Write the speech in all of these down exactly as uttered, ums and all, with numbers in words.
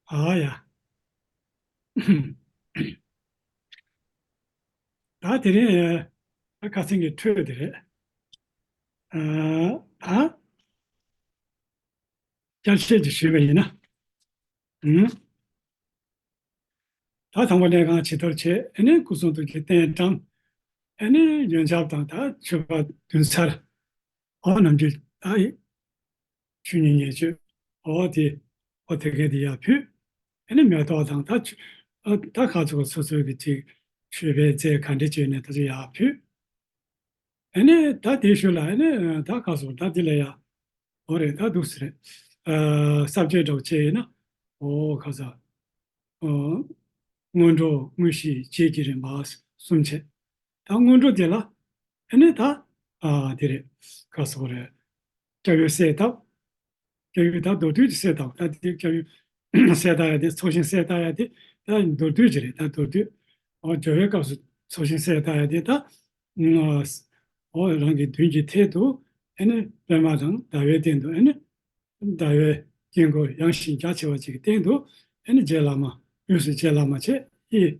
ཨ་ཡ། ད་དེ་རིང་ཨ་ཁ་སང་གི་འཕྲོས་དེ་རེད། ཨ་ད་བསྐྱར་བཤད་ཅིག་ཞུས་པ་ཡིན་ན། ཨུམ། ད་དང་པོ་གནས་ཁང་བྱི་དོར་བྱས། ཨ་ནི་སྐུ་གསུང་ཐུགས་ཀྱི་རྟེན་བཀྲམ། ཨ་ནི་ཡོན་ཆབ་དང་ད་མཆོད་པ་བདུན་ཚར། འོ་ནམ་རྒྱུན་ད་ཡི་ཆུ་གཉིས་ཉེར་སྤྱོད། འོ་དེ་འོ་དེ་གས་དེ་ཡར་ཕུལ། ཨ་ནི་མེ་ཏོག་དང་ད་ཆུ་ཨ་ད་ཁ་ཚུགས་སོ་སོའི་གི་ཅིག་མཆོད་པའི་རྫས་ག་འདྲ་བྱས་ནས་ད་ཚོ་ཡར་ཕུལ། ཨ་ནི་ད་དེའི་ཤུལ་ལ་ཨ་ནི་ད་ཁ་སོང་ད་དེ་ལ་ཡ། འོ་རེད། ད་འདུག་སེ་རེད། ཨ་གསར་བརྗེ་འདྲ་བོ་བྱས་ཡིན་ན། འོ་ཁ་ས། ཨ་སྔོན་འགྲོ་དངོས་གཞི་རྗེས་ཀྱི་རིམ་པ་གསུམ་བྱས། ད་སྔོན་འགྲོ་དེ་ལ་ཨ་ནི་ད་ཨ་དེ་རེད། ཁ་སོང་རེད། སྐྱབས་ཡུལ་གསལ་བཏབ། སྐྱབས་ཡུལ་ད་མདོར་བསྡུས་ཀྱི་གསལ་བཏབ། ད་དེ་སྐྱབས་ཡུལ་གསལ་བཏབ་ཡ་དེ་ཚོགས་ཞིང་གསལ་བཏབ་ཡ་དེ་ད་མདོར་བསྡུས་ཀྱི་རེད། ད་མདོར་བསྡུས། འོ་སྦྱོར་བའི་སྐབས་སུ་ཚོགས་ཞིང་གསལ་བཏབ་ཡ་དེ་ད། ཨ་འོ་རང་གི་མདུན་གྱི་ཐད་དུ་ཨ་ནི་པདྨ་དང་ཟླ་བའི་སྟེང་དུ་ཨ་ནི་ཟླ་བའི་དཀྱིལ་འཁོར་ཡངས་ཤིང་རྒྱ་ཆེ་བ་ཅིག་གི་སྟེང་དུ་ཨ་ནི་རྗེ་བླ་མ་དབུས་སུ་རྗེ་བླ་མ་བྱས། གཡས་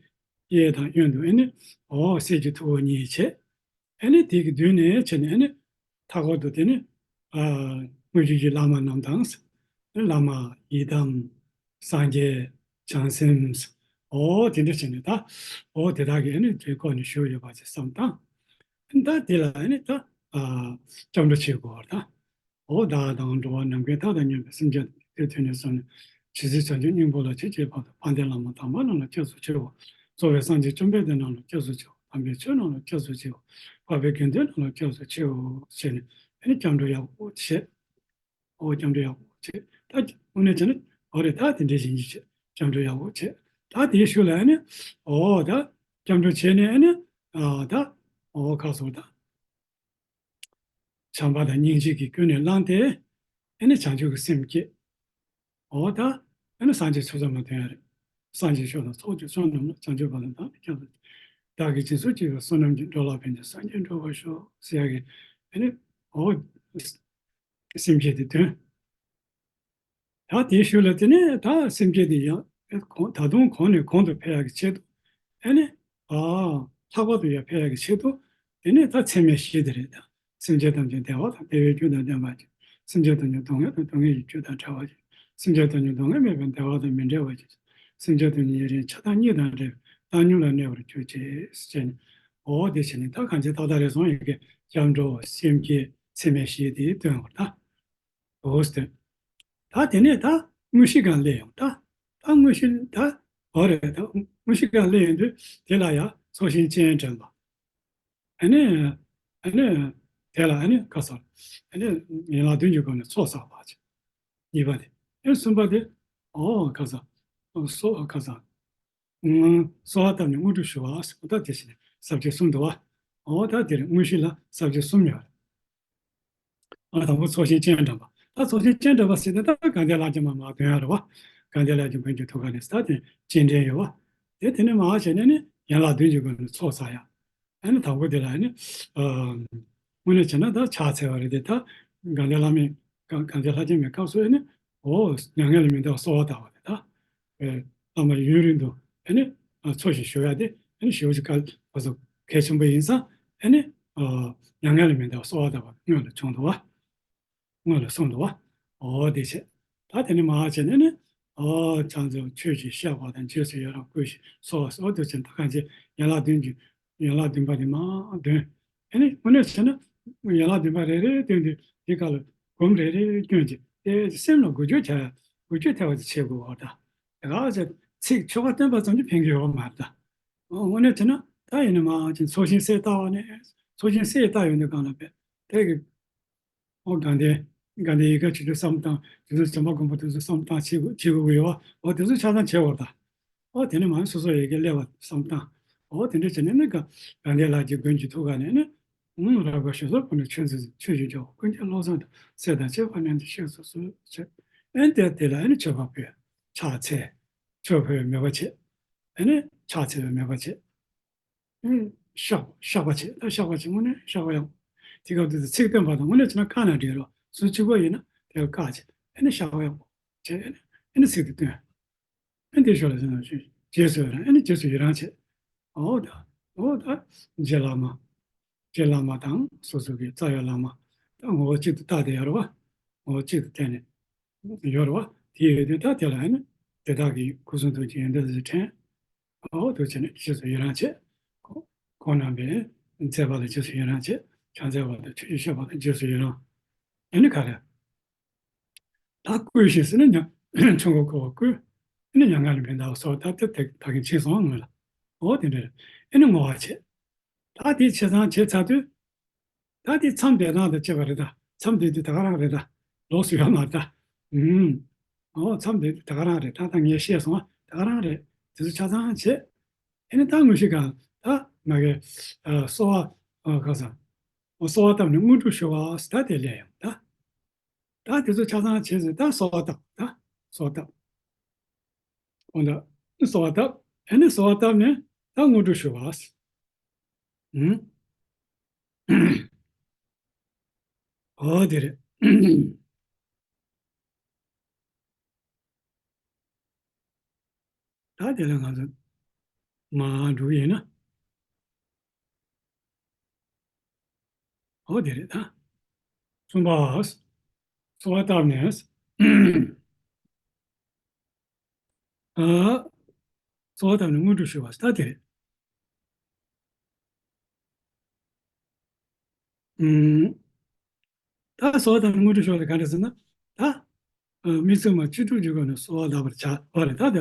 གཡས་དང་གཡོན་དུ་ཨ་ནི་འོ་གསེར་གྱི་ཐུབ་པ་གཉིས་བྱས། ཨ་ནི་དེ་གི་མདུན་ནས་བྱས་ནས་ཨ་ནི་མཐའ་སྐོར་དུ་དེ་ནི་ཨ་དངོས་བརྒྱུད་ཀྱི་བླ་མ་རྣམས་དང་། བླ་མ་ཡི་དམ་སངས་རྒྱས་བྱང་སེམས། འོ་དེ་འདྲ་བྱས་ནས་ད་འོ་དེ་དག་གི་ཨ་ནི་དེ་སྐོར་ནས་ཞུ་ཡོད་པ་ཅིག་བསམ་དང་། ད་དེ་ལ་ཨ་ནི་ད་ཨ་སྐྱབས་འགྲོ་བྱེད་དགོས་པར་ད། འོ་བདག་དང་འགྲོ་བ་ནམ་མཁའི་མཐའ་དང་མཉམ་པའི་སེམས་ཅན་དེ་ཐོས་ནས་བསམས་ནས་ཇི་སྲིད་བྱང་ཆུབ་སྙིང་པོ་ལ་ཆེས་ཆེར་བབ་དང་། དཔལ་ལྡན་བླ་མ་དམ་པ་རྣམས་ལ་སྐྱབས་སུ་མཆིའོ། རྩོལ་བའི་སངས་རྒྱས་བཅོམ་ལྡན་འདས་རྣམས་ལ་སྐྱབས་སུ་མཆིའོ། དམ་པའི་ཆོས་རྣམས་ལ་སྐྱབས་སུ་མཆིའོ། འཕགས་པའི་དགེ་འདུན་རྣམས་ལ་སྐྱབས་སུ་མཆིའོ་ཞེས་ནས་ཨ་ནི་སྐྱབས་འགྲོ་ཡག་པོ་བྱེད། འོ་སྐྱབས་འགྲོ་ཡག་པོ་བྱེད། ད་དངོས་གནས་བྱས་ན་འོ་རེད། ད་དེ་འདྲའི་བྱེད་ཀྱི་བྱེད། སྐྱབས་འགྲོ་ཡག་པོ་བྱེད། ད་དེའི་ཤུལ་ལ་ཨ་ནི་འོ་ད་སྐྱབས་འགྲོ་བྱས་ནས་ཨ་ནི་ཨ་ད་འོ་ཁ་སོང་ད། བྱམས་པ་དང་སྙིང་རྗེ་གིས་ཀུན་ནས་བསླངས་ཏེ། ཨ་ནི་བྱང་ཆུབ་ཀྱི་སེམས་བསྐྱེད། འོ་ད་ཨ་ནི་སངས་རྒྱས་ཆོས་ཚོགས་མ་ཐོན་ཡ་རེད། སངས་རྒྱས་ཆོས་དང་ཚོགས་ཀྱི་མཆོག་རྣམས་ལ། བྱང་ཆུབ་བར་དུ་བདག་ནི་སྐྱབས་སུ་མཆི། བདག་གིས་སྦྱིན་སོགས་བགྱིས་པའི་བསོད་ནམས་ཀྱིས། འགྲོ་ལ་ཕན་ཕྱིར་སངས་རྒྱས་འགྲུབ་པར་ཤོག་ཟེར་ཡ་གི་ཨ་ནི་འོ་སེམས་བསྐྱེད་དེ་ཐོན། ད་དེའི་ཤུལ་ལ་དེ་ནས་ད་སེམས་བསྐྱེད་དེ་ཡང་གོང་ད་དུང་གོང་ནས་གོང་དུ་འཕེལ་ཡག་གི་ཆེད་དུ། ཨ་ནི་ཨ་ལྷག་པར་དུ་ཡང་འཕེལ་ཡག་གི་ཆེད་དུ། དེ་ནས་ད་ཚད་མེད་བཞི་དེ་རེད་ད། སེམས་ཅན་ཐམས་ཅད་བདེ་བ་དང་བདེ་བའི་རྒྱུ་དང་ལྡན་པར་གྱུར། སེམས་ཅན་ཐམས་ཅད་སྡུག་བསྔལ་དང་སྡུག་བསྔལ་གྱི་རྒྱུ་དང་བྲལ་བར་གྱུར། སེམས་ཅན་ཐམས་ཅད་སྡུག་བསྔལ་མེད་པའི་བདེ་བ་དང་མི་འབྲལ་བར་གྱུར། སེམས་ཅན་ཐམས་ཅད་ཡུན་རིང་ཆགས་སྡང་གཉིས་དང་བྲལ་བའི་བཏང་སྙོམས་ལ་གནས་པར་གྱུར་ཅིག་ཟེར་ནས། འོ་དེ་བྱས་ནས་ད་གང་ཅི་ཏག་ཏག་རེ་ཟུང་ཡི་གེ་སྐྱབས་འགྲོ་སེམས་བསྐྱེད་ཚད་མེད་བཞི་དེ་སྟོན་པར་ད། འོ་སྟོན། ད་དེ་ནས་ད་དངོས་གཞི་སྒང་སླེབས་ཡོང་ད། ད་དངོས་གཞི་ད་འོ་རེད། ད་དངོས་གཞི་སྒང་སླེབས་ཡོང་དུས་དེ་ལ་ཡང་ཚོགས་ཞིང་སྤྱན་དྲངས་པ། ཨ་ནི་ཨ་ནི་དེ་ལ་ཨ་ནི་ཁ་སང་ཨ་ནི་ཡན་ལག་བདུན་གྱི་སྒོ་ནས་ཚོགས་བསགས་པ་ཅིག་གཉིས་པ་དེ། ཨ་གསུམ་པ་དེ་འོ་ཁ་སང་སོ་ཁ་སང་གསོལ་བ་བཏབ་ནས་དངོས་གྲུབ་ཞུ་བ་ཟེར་གོ་ད་དེ་བཞིན་ས་བཅད་གསུམ་འདུག་བ། འོ་ད་དེ་རེད། དངོས་གཞི་ལ་ས་བཅད་གསུམ་ཡོད་རེད། ཨ་དང་པོ་ཚོགས་ཞིང་སྤྱན་དྲངས་པ། ད་ཚོགས་ཞིང་སྤྱན་དྲངས་པ་ཟེར་ཏེ་ད་དགའ་ལྡན་ལྷ་བརྒྱ་མ་མར་འདོན་ཡ་རེད་བ། དགའ་ལྡན་ལྷ་བརྒྱ་མགོན་གྱི་ཐུགས་ཀ་ནས་ད་དེ་སྤྱན་འདྲེན་ཡོད་བ། དེ་དེ་ནས་མར་བྱས་ནས་ནི་ཡན་ལག་བདུན་གྱི་སྒོ་ནས་ཚོགས་བསགས་ཡ། ཨ་ནི་དང་པོ་དེ་ལ་ཨ་ནི་ཨ་དངོས་གནས་བྱས་ན་ད་ཕྱག་འཚལ་བ་རེད་དེ། ད་དགའ་ལྡན་བླ་མའི་དགའ་དགའ་ལྡན་ལྷ་བརྒྱ་མའི་སྐབས་སུ་ཨ་ནི་འོ་མྱ་ངན་ལས་མི་འདའ་བར་གསོལ་བ་བཏབ་པ་དེ་ད། ཨེ་བླ་མ་ཡུན་རིང་དུ་ཨ་ནི་ཨ་འཚོ་ཞིང་བཞུགས་ཡ་དེ་ཨ་ནི་ཞེ་པོ་ཅིག་དཀའ་ལས་ཁག་པོ་གལ་ཆེན་པོ་ཡིན་ཙང་། ཨ་ནི་ཨ་མྱ་ངན་ལས་མི་འདའ་བར་གསོལ་བ་བཏབ་པ་སྔོན་ལ་བྱུང་འདུག་བ། སྔོན་ལ་སོང་འདུག་བ། འོ་དེ་བྱས། ད་དེ་ནས་མར་བྱས་ནས་ནི་ཨ་བྱང་ཆུབ་ཆོས་ཀྱི་བཤགས་པ་དང་། རྗེས་སུ་ཡི་རང་བསྐུལ་ཞིང་གསོལ་བ་གསོལ་དུ་ཕྱིན། ད་གང་ཅི་ཡན་ལག་བདུན་གྱི་ཡན་ལག་བདུན་པ་དེ་མར་འདོན། ཨ་ནི་དངོས་གནས་བྱས་ན་ཡན་ལག་བདུན་པ་རེ་རེ་བཏོན་ཏེ་དེ་ག་ལ་སྒོམ་རེ་རེ་སྐྱོན་ཅིག་དེ་སེམས་ལ་འགུལ་སྐྱོད་བྱ་ཡ། འགུལ་སྐྱོད་ཐེབས་པ་ཅིག་བྱེད་དགོས་པ་དང་། དེ་ག་ཚེ་ཚིག་ཆོ་ག་སྟོན་པ་ཙམ་གྱིས་ཕན་གྱི་ཡོད་མ་རེད་ད། དངོས་གནས་བྱས་ན་ད་ཡིན་ན་མར་ཅིག་ཚོགས་ཞིང་གསལ་བཏབ་པ་ནས། ཚོགས་ཞིང་གསལ་བཏབ་ཡོང་དུས་སྒང་ལ་བས་དེ་གི་ཨོ་དགའ་ལྡན་དགའ་ལྡན་ཡིད་དགའ་ཆོས་སྒྲུབ་བསམ་བཏང་། དེ་ཚོ་བྱམས་པ་མགོན་པོ་དེ་ཚོ་བསམ་བཏང་བྱེད་དགོས་བྱེད་དགོས་ཀྱི་ཡོད་བ། ཨོ་དེ་ཚོ་ཆ་ཚང་བྱེད་དགོས་ད། ཨོ་དེ་ནས་མར་སོ་སོ་ཡི་གེ་སླེབས་པ་བསམ་བཏང་། ཨོ་དེ་འདྲ་བྱས་ནས་ནི་དགའ་དགའ་ལྡན་ལྷ་བརྒྱའི་མགོན་གྱི་ཐུགས་ཀ་ནས་ནི་ཨུམ་རབ་དགའ་བཞད་སོགས་ཀུན་ནས་ཆོས་འཛིན་ཆོས་ཀྱི་རྒྱལ་པོ་ཀུན་མཁྱེན་བློ་བཟང་དང་། སྲས་དང་བཅས་པ་མཉམ་དུ་གཤེགས་སུ་གསོལ་ཞེས། ཨེ་དེ་དེ་ལ་ཨེ་ནི་མཆོད་པ་ཕུལ། ཕྱག་འཚལ། མཆོད་ཕུལ་མོས་པ་བྱེད། ཨེ་ནི་ཕྱག་འཚལ་བའི་མོས་པ་བྱེད། ཨེ་བཤགས་བཤགས་པ་བྱེད། ད་བཤགས་པ་བྱེད། དངོས་གནས་བཤགས་པ་ཡང་དེ་སྐབས་དུས་སུ་ཚིག་སྟོན་པ་དང་། དངོས་གནས་བྱས་ན་བཀའ་ན་འགྲིག་རོགས་ཟུར་གཅིག་པོ་ཡིན་ན་དེ་བཀའ་བྱེད། ཨ་ནི་ཤ་བ་ཡག་པོ་བྱས། ཨ་ནི་ཨ་ནི་ཚིག་དེ་བཏོན། ཨ་ནི་དེ་ཞོར་ལ་རྗེས་སུ་ཡི་རང་། ཨ་ནི་རྗེས་སུ་ཡི་རང་བྱས། འོ་ད་འོ་ད་རྗེ་བླ་མ། རྗེ་བླ་མ་དང་སོ་སོ་གི་རྩ་བའི་བླ་མ། ད་ངོ་བོ་གཅིག་ཏུ་བཏགས་ཏེ་ཡོད་རེད་བ། ངོ་བོ་གཅིག་ཏུ་བསྟན་ནས་ཡོད་རེད་བ། དེ་ཡོད་དུས་ད་དེ་ལ་ཨ་ནི་དེ་དག་གི་སྐུ་གསུང་ཐུགས་ཀྱི་ཡོན་ཏན་ལ་དྲན། འོ་དེ་བྱས་ནས་རྗེས་སུ་ཡི་རང་བྱེད། ཁོང་རྣམ་པའི་མཛད་པ་ལ་རྗེས་སུ་ཡི་རང་བྱེད། ཕྱག་འཚལ་བ་དང་ཆོས་ཀྱི་བཤད་པ་ལ་རྗེས་སུ་ཡི་རང་། ཨ་ནི་ག་རེ། ད་བསྐུལ་ཞིང་ཟེར་ན་མྱ་ཆོས་འཁོར་བསྐོར་བ་བསྐུལ། ཨ་ནི་མྱ་ངན་ལས་འདའ་བ་སོགས། ད་ལྟ་དེ་ད་གིན་ཕྱིན་སོང་ངོས་ལ། འོ་དེ་འདྲ་རེད། ཨ་ནི་བསྔོ་བ་བྱེད། ད་དེ་བྱས་ཙང་བྱས་ཚར་དུས། ད་དེ་མཚམས་འདས་སྟངས་དང་བཅས་པ་རེད་ད། མཚམས་འདས་དུས་ད་ག་རང་རེད་ད། ལོགས་སུ་ཡོད་མ་རེད་ད། ཨུམ། འོ་མཚམས་འདས་དུས་ད་ག་རང་རེད། ད་ད་ངས་བཤད་སོང་ད་ག་རང་རེད། དེ་ཚོ་ཆ་ཚང་བྱེད། ཨ་ནི་ད་དངོས་གཞི་གང་ད་མ་གི་ཨ་གསོལ་བ་ཨ་ག་ས། གསོལ་བ་བཏབ་ནས་དངོས་གྲུབ་ཞུ་བ་ཟེར་ད་དེ་ལས་ཡང་ད། ད་དེ་ཚོ་ཆ་ཚང་བྱས་ཟིན་ད་གསོལ་བ་བཏབ་ད། གསོལ་བ་བཏབ། འོ་ད་གསོལ་བ་བཏབ། ཨ་ནི་གསོལ་བ་བཏབ་ནས་ད་དངོས་གྲུབ་ཞུ་བ། ཨུམ། འོ་དེ་རེད། ད་དེ་ལ་ང་ཚོ་མར་འགྲོ་གི་ཡིན་ན། འོ་དེ་རེད་ད། གསུམ་པ། གསོལ་བ་བཏབ་ནས། ཨ། གསོལ་བ་བཏབ་ནས་དངོས་གྲུབ་ཞུ་བ་ད་དེ་རེད། ཨུམ། ད་གསོལ་བ་བཏབ་ནས་དངོས་གྲུབ་ཞུ་བ་ལ་ག་འདྲ་ཟེར་ན། ད། ཨ། དམིགས་བརྩེ་མ་བཅུ་དྲུག་གི་སྒོ་ནས་གསོལ་བ་གདབ་པར་བྱ་བ་རེད་ད། ད་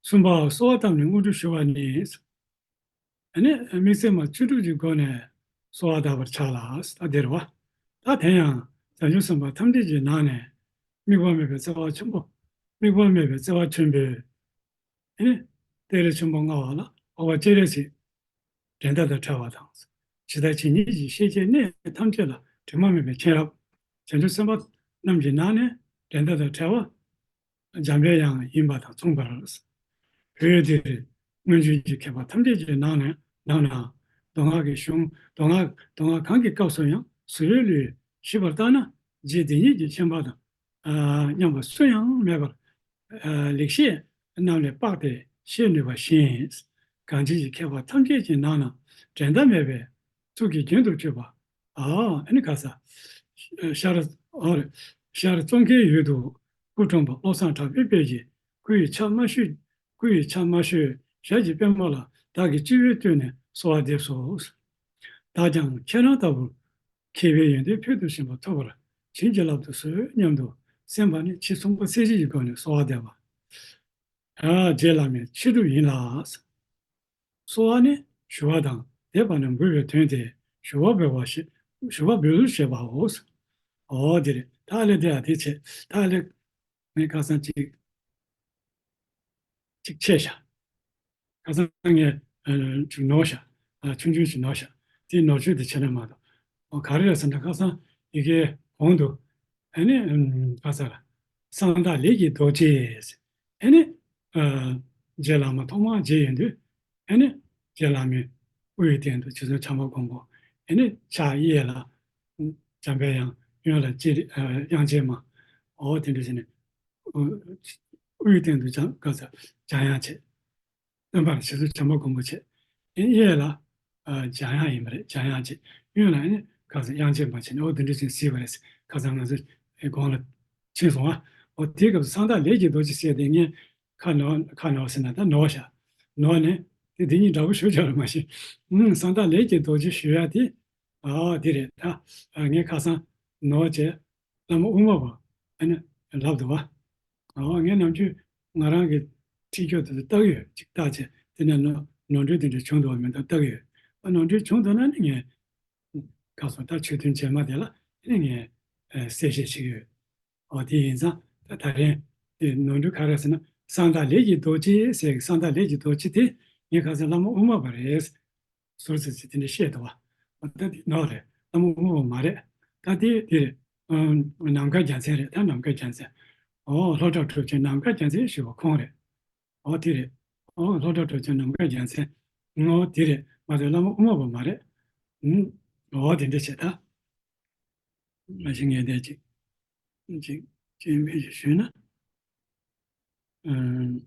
གསུམ་པ་གསོལ་བ་བཏབ་ནས་དངོས་གྲུབ་ཞུ་བ་ནི། ཨ་ནི་དམིགས་བརྩེ་མ་བཅུ་དྲུག་གི་སྒོ་ནས་གསོལ་བ་གདབ་པར་བྱ་ལ་ད་དེ་རེད་བ། ད་དེ་ཡང་བྱང་ཆུབ་སེམས་དཔའ་ཐམས་ཅད་ཀྱི་ནང་ནས་དམིགས་པ་མེད་པའི་བརྩེ་བ་ཆེན་པོ། དམིགས་པ་མེད་པའི་བརྩེ་བ་ཆེན་པོས། ཨེ། གཏེར་ཆེན་པོ་མངའ་བ་ལ་འཕགས་པ་སྤྱན་རས་གཟིགས་འགྲན་ཟླ་དང་བྲལ་བ་དང་། ཇི་ལྟར་ཇི་སྙེད་ཀྱི་ཤེས་བྱའི་གནས་ཐམས་ཅད་ལ་དྲི་མ་མེད་པའི་མཁྱེན་རབ། བྱང་ཆུབ་སེམས་དཔའ་རྣམས་ཀྱི་ནང་ནས་འགྲན་ཟླ་དང་བྲལ་བ་འཇམ་པའི་དབྱངས་ཡིན་པ་དང་མཚུངས་པར། བོད་འདིར་སྔོན་བྱོན་གྱི་མཁས་པ་ཐམས་ཅད་ཀྱི་ནང་ནས་ནང་ན་མདོ་སྔགས་ཀྱི་གཞུང་མདོ་སྔགས་མདོ་སྔགས་གང་གི་སྐབས་སུ་ཡང་ཟུར་ལུས་ཞིབ་པར་བརྟགས་ན་རྗེ་འདི་ཉིད་ཀྱི་མཁྱེན་པ་དང་། ཨ། མཉམ་པ་སུ་ཡང་མེད་པར། ཨ། ལེགས་བཤད་རྣམས་ལས་དཔགས་ཏེ་ཤེས་ནུས་པ་བཞིན། གང་ཇི་ཡི་མཁས་པ་ཐམས་ཅད་ཀྱི་ནང་ན་འགྲན་ཟླ་མེད་པའི་ཐུགས་ཀྱི་རྒྱན་དུ་གྱུར་པ། ཨ། ཨ་ནི་ག་ས། ཤར། ཨོ་རེད། ཤར་ཙོང་ཁའི་ཡུལ་དུ་སྐུ་འཁྲུངས་པ་བློ་བཟང་གྲགས་པའི་དཔལ་གྱིས་སྐུ་ཡི་ཆ་མ་ཞུས། སྐུ་ཡི་ཆ་མ་ཞུས་ཞལ་གྱི་པདྨོ་ལ་བདག་གིས་སྤྱི་བོས་བཏུད་ནས་གསོལ་བ་འདེབས་སོ། བདག་ཀྱང་ཁྱེད་རང་ལྟ་བུར། མཁས་པའི་ཡོན་ཏན་ཕུལ་དུ་ཕྱིན་པ་ཐོབ་པར་བྱིན་གྱིས་བརླབ་ཏུ་གསོལ་སྙམ་དུ་སེམས་པ་ནི་ཕྱི་གསུང་པ་གསལ་བྱེད་ཀྱི་སྒོ་ནས་གསོལ་བ་འདེབས་པ། ཨ། རྗེ་བླ་མའི་ཕྱི་སྒྲུབ་ཡིན་ལ། གསོལ་བ་ནི་ཞུ་བ་དང་འདེབས་པ་ནི་འབུལ་བའི་དོན་ཏེ། ཞུ་བ་འབུལ་བ་ཞེས་ཞུ་བ་འབུལ་ཞེས་པའོ། འོ་དེ་རེད། ད་ལེ་དེ་ཨ་དེ་བྱེད་ད་ལེ། ངས་ཁ་སང་ཅིག་ཅིག་ཆད་ཤག་ཁ་སང་ངས་ཨ་ཅིག་ནོར་ཤག་ཨ། ཆུང་ཆུང་ཞིག་ནོར་ཤག་དེའི་ནོར་བཅོས་དེ་བྱས་ན་མ་གཏོགས། ཨོ། ག་རེ་རེད་ཟེར་ན་ཁ་སང་ཡི་གེ་གོང་དུ་ཨ་ནི་ཨམ་ཁ་ས་ལ་གསང་བདག་ལས་ཀྱི་རྡོ་རྗེ། ཨ་ནི་ཨ་རྗེ་བླ་མ་ཐོག་མར་མཇལ་ཡོང་དུས་ཨ་ནི་རྗེ་བླ་མའི་དབུའི་སྟེང་དུ་རྗེ་བཙུན་བྱམས་པ་མགོན་པོ། ཨ་ནི་ཕྱག་གཡས་ལ་འཇམ་པའི་དབྱངས། གཡོན་ལ་ཅི་རི་ཨ་དབྱངས་ཅན་མ། འོ་དེ་འདྲ་བྱས་ནས། དབུའི་སྟེང་དུ་འཇམ་ག་ས་འཇམ་དབྱངས་བྱས། སྟོན་པར་རྗེ་བཙུན་བྱམས་པ་མགོན་པོ་བྱས། ཨེ་གཡས་ལ་ཨ་འཇམ་དབྱངས་ཡིན་པ་རེད། འཇམ་དབྱངས་བྱས། གཡོན་ལ་ཨེ་ནི་ག་ས་དབྱངས་ཅན་མ་བྱས་ནས། འོ་དེ་འདྲ་བྱས་ནས་གཟིགས་པ་རེད། ཁ་སང་ང་ཚོ་ཨེ་གོང་ལ་ཕྱིན་སོང་ཨ། འོ་དེའི་སྐབས་སུ་གསང་བདག་ལས་ཀྱི་རྡོ་རྗེ་ཟེར་དེ་ངས་ཁ་ནོར་ཁ་ནོར་ཟེར་ན་ད་ནོར་ཤག་ནོར་ནས་དེ་འདི་གཉིས་འདྲ་པོ་ཞུ་ཆོག་རེད་མ་གཞི། ཨུམ། གསང་བདག་ལས་ཀྱི་རྡོ་རྗེ་ཞུ་ཡ་དེ། ཨ་དེ་རེད་ད། ཨ་ངས་ཁ་སང་ནོར་བྱས། བླ་མ་དབུ་མ་པ་ཨ་ནི་ལབ་འདུག་བ། ཨོ་ངས་ནམ་རྒྱུན་ང་རང་གི་ཁྲིད་སྐྱོར་དེ་ཚོ་བལྟ་གི་ཡོད། ཅིག་བལྟ་བྱས་དེ་ནས་ནོར་ནོར་འཁྲུལ་དེ་འདྲ་བྱུང་འདུག་བ་མེད་འདུག་བལྟ་གི་ཡོད། ཨ་ནོར་འཁྲུལ་བྱུང་འདུག་ན་ནི་ངས་ཁ་སང་ད་ཆོས་ཐུན་རྗེས་མ་དེ་ལ་ཨ་ནི་ངས་ཨ་གསལ་བཤད་བྱེད་ཀྱི་ཡོད། ཨོ་དེ་ཡིན་ཙང་ད་ད་རིང་དེ་ནོར་འཁྲུལ་ག་རེ་ཟེར་ན་གསང་བདག་ལས་ཀྱི་རྡོ་རྗེ་ཟེར་གི། གསང་བདག་ལས་ཀྱི་རྡོ་རྗེ་དེ་ངས་ཁ་སང་བླ་མ་དབུ་མ་པ་རེད། ཟུར་ཙམ་ཅིག་དེ་འདྲ་བཤད་འདུག་བ། འོ་ད་དེ་ནོར་རེད། ལྷ་མོ་དབུ་མ་མ་རེད། ད་དེ་དེ་རེད། ཨ་ནམ་མཁའ་རྒྱལ་མཚན་རེད། ད་ནམ་མཁའ་རྒྱལ་མཚན། ཨོ་ལྷོ་བྲག་གྲུབ་ཆེན་ནམ་མཁའ་རྒྱལ་མཚན་ཞུ་བ་ཁོང་རེད། ཨོ་དེ་རེད། ཨོ་ལྷོ་བྲག་གྲུབ་ཆེན་ནམ་མཁའ་རྒྱལ་མཚན། ཨོ་དེ་རེད་མ་གཏོགས་ལྷ་མོ་དབུ་མ་པ་མ་རེད། ཨུམ། ཨོ་དེ་འདྲ་བྱས་ད། མ་གཞི་ངས་དེ་ཅིག་ཅིག་ ཅན་ཕལ་ཆེར་ཞུས་ན། ཨམ།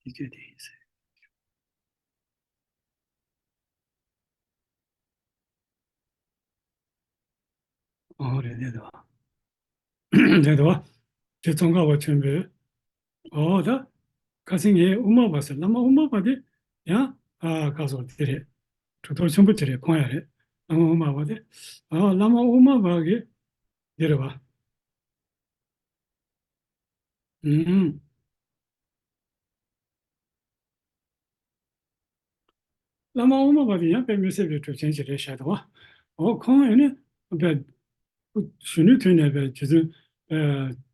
དེ་ཆོས་དེ་ཡིན་ཟེར། ཨོ་རེད་དེ་འདུག་རེད་འདུག་དེ་ཙོང་ཁ་པ་ཆེན་པོས། ཨོ་ད། ཁ་སང་ངས་དབུ་མ་པ་ཟེར། བླ་མ་དབུ་མ་པ་དེ་ཡང་ཨ་ཁ་སོ་དེ་རེད། གྲུབ་ཐོབ་ཆེན་པོ་དེ་རེད། ཁོང་ཡང་རེད། བླ་མ་དབུ་མ་པ་དེ། ཨ་བླ་མ་དབུ་མ་པ་གི་དེ་རེད་པ། ཨུམ། བླ་མ་དབུ་མ་པ་དེ་ཡང་དཔེ་མི་སྲིད་པའི་གྲུབ་ཆེན་ཅིག་རེད་ཤག་འདུག་པ། འོ་ཁོང་ཡང་ནི་དཔེ་གཞོན་ནུའི་དུས་ནས་དཔེ་རྗེ་བཙུན་དཔེ་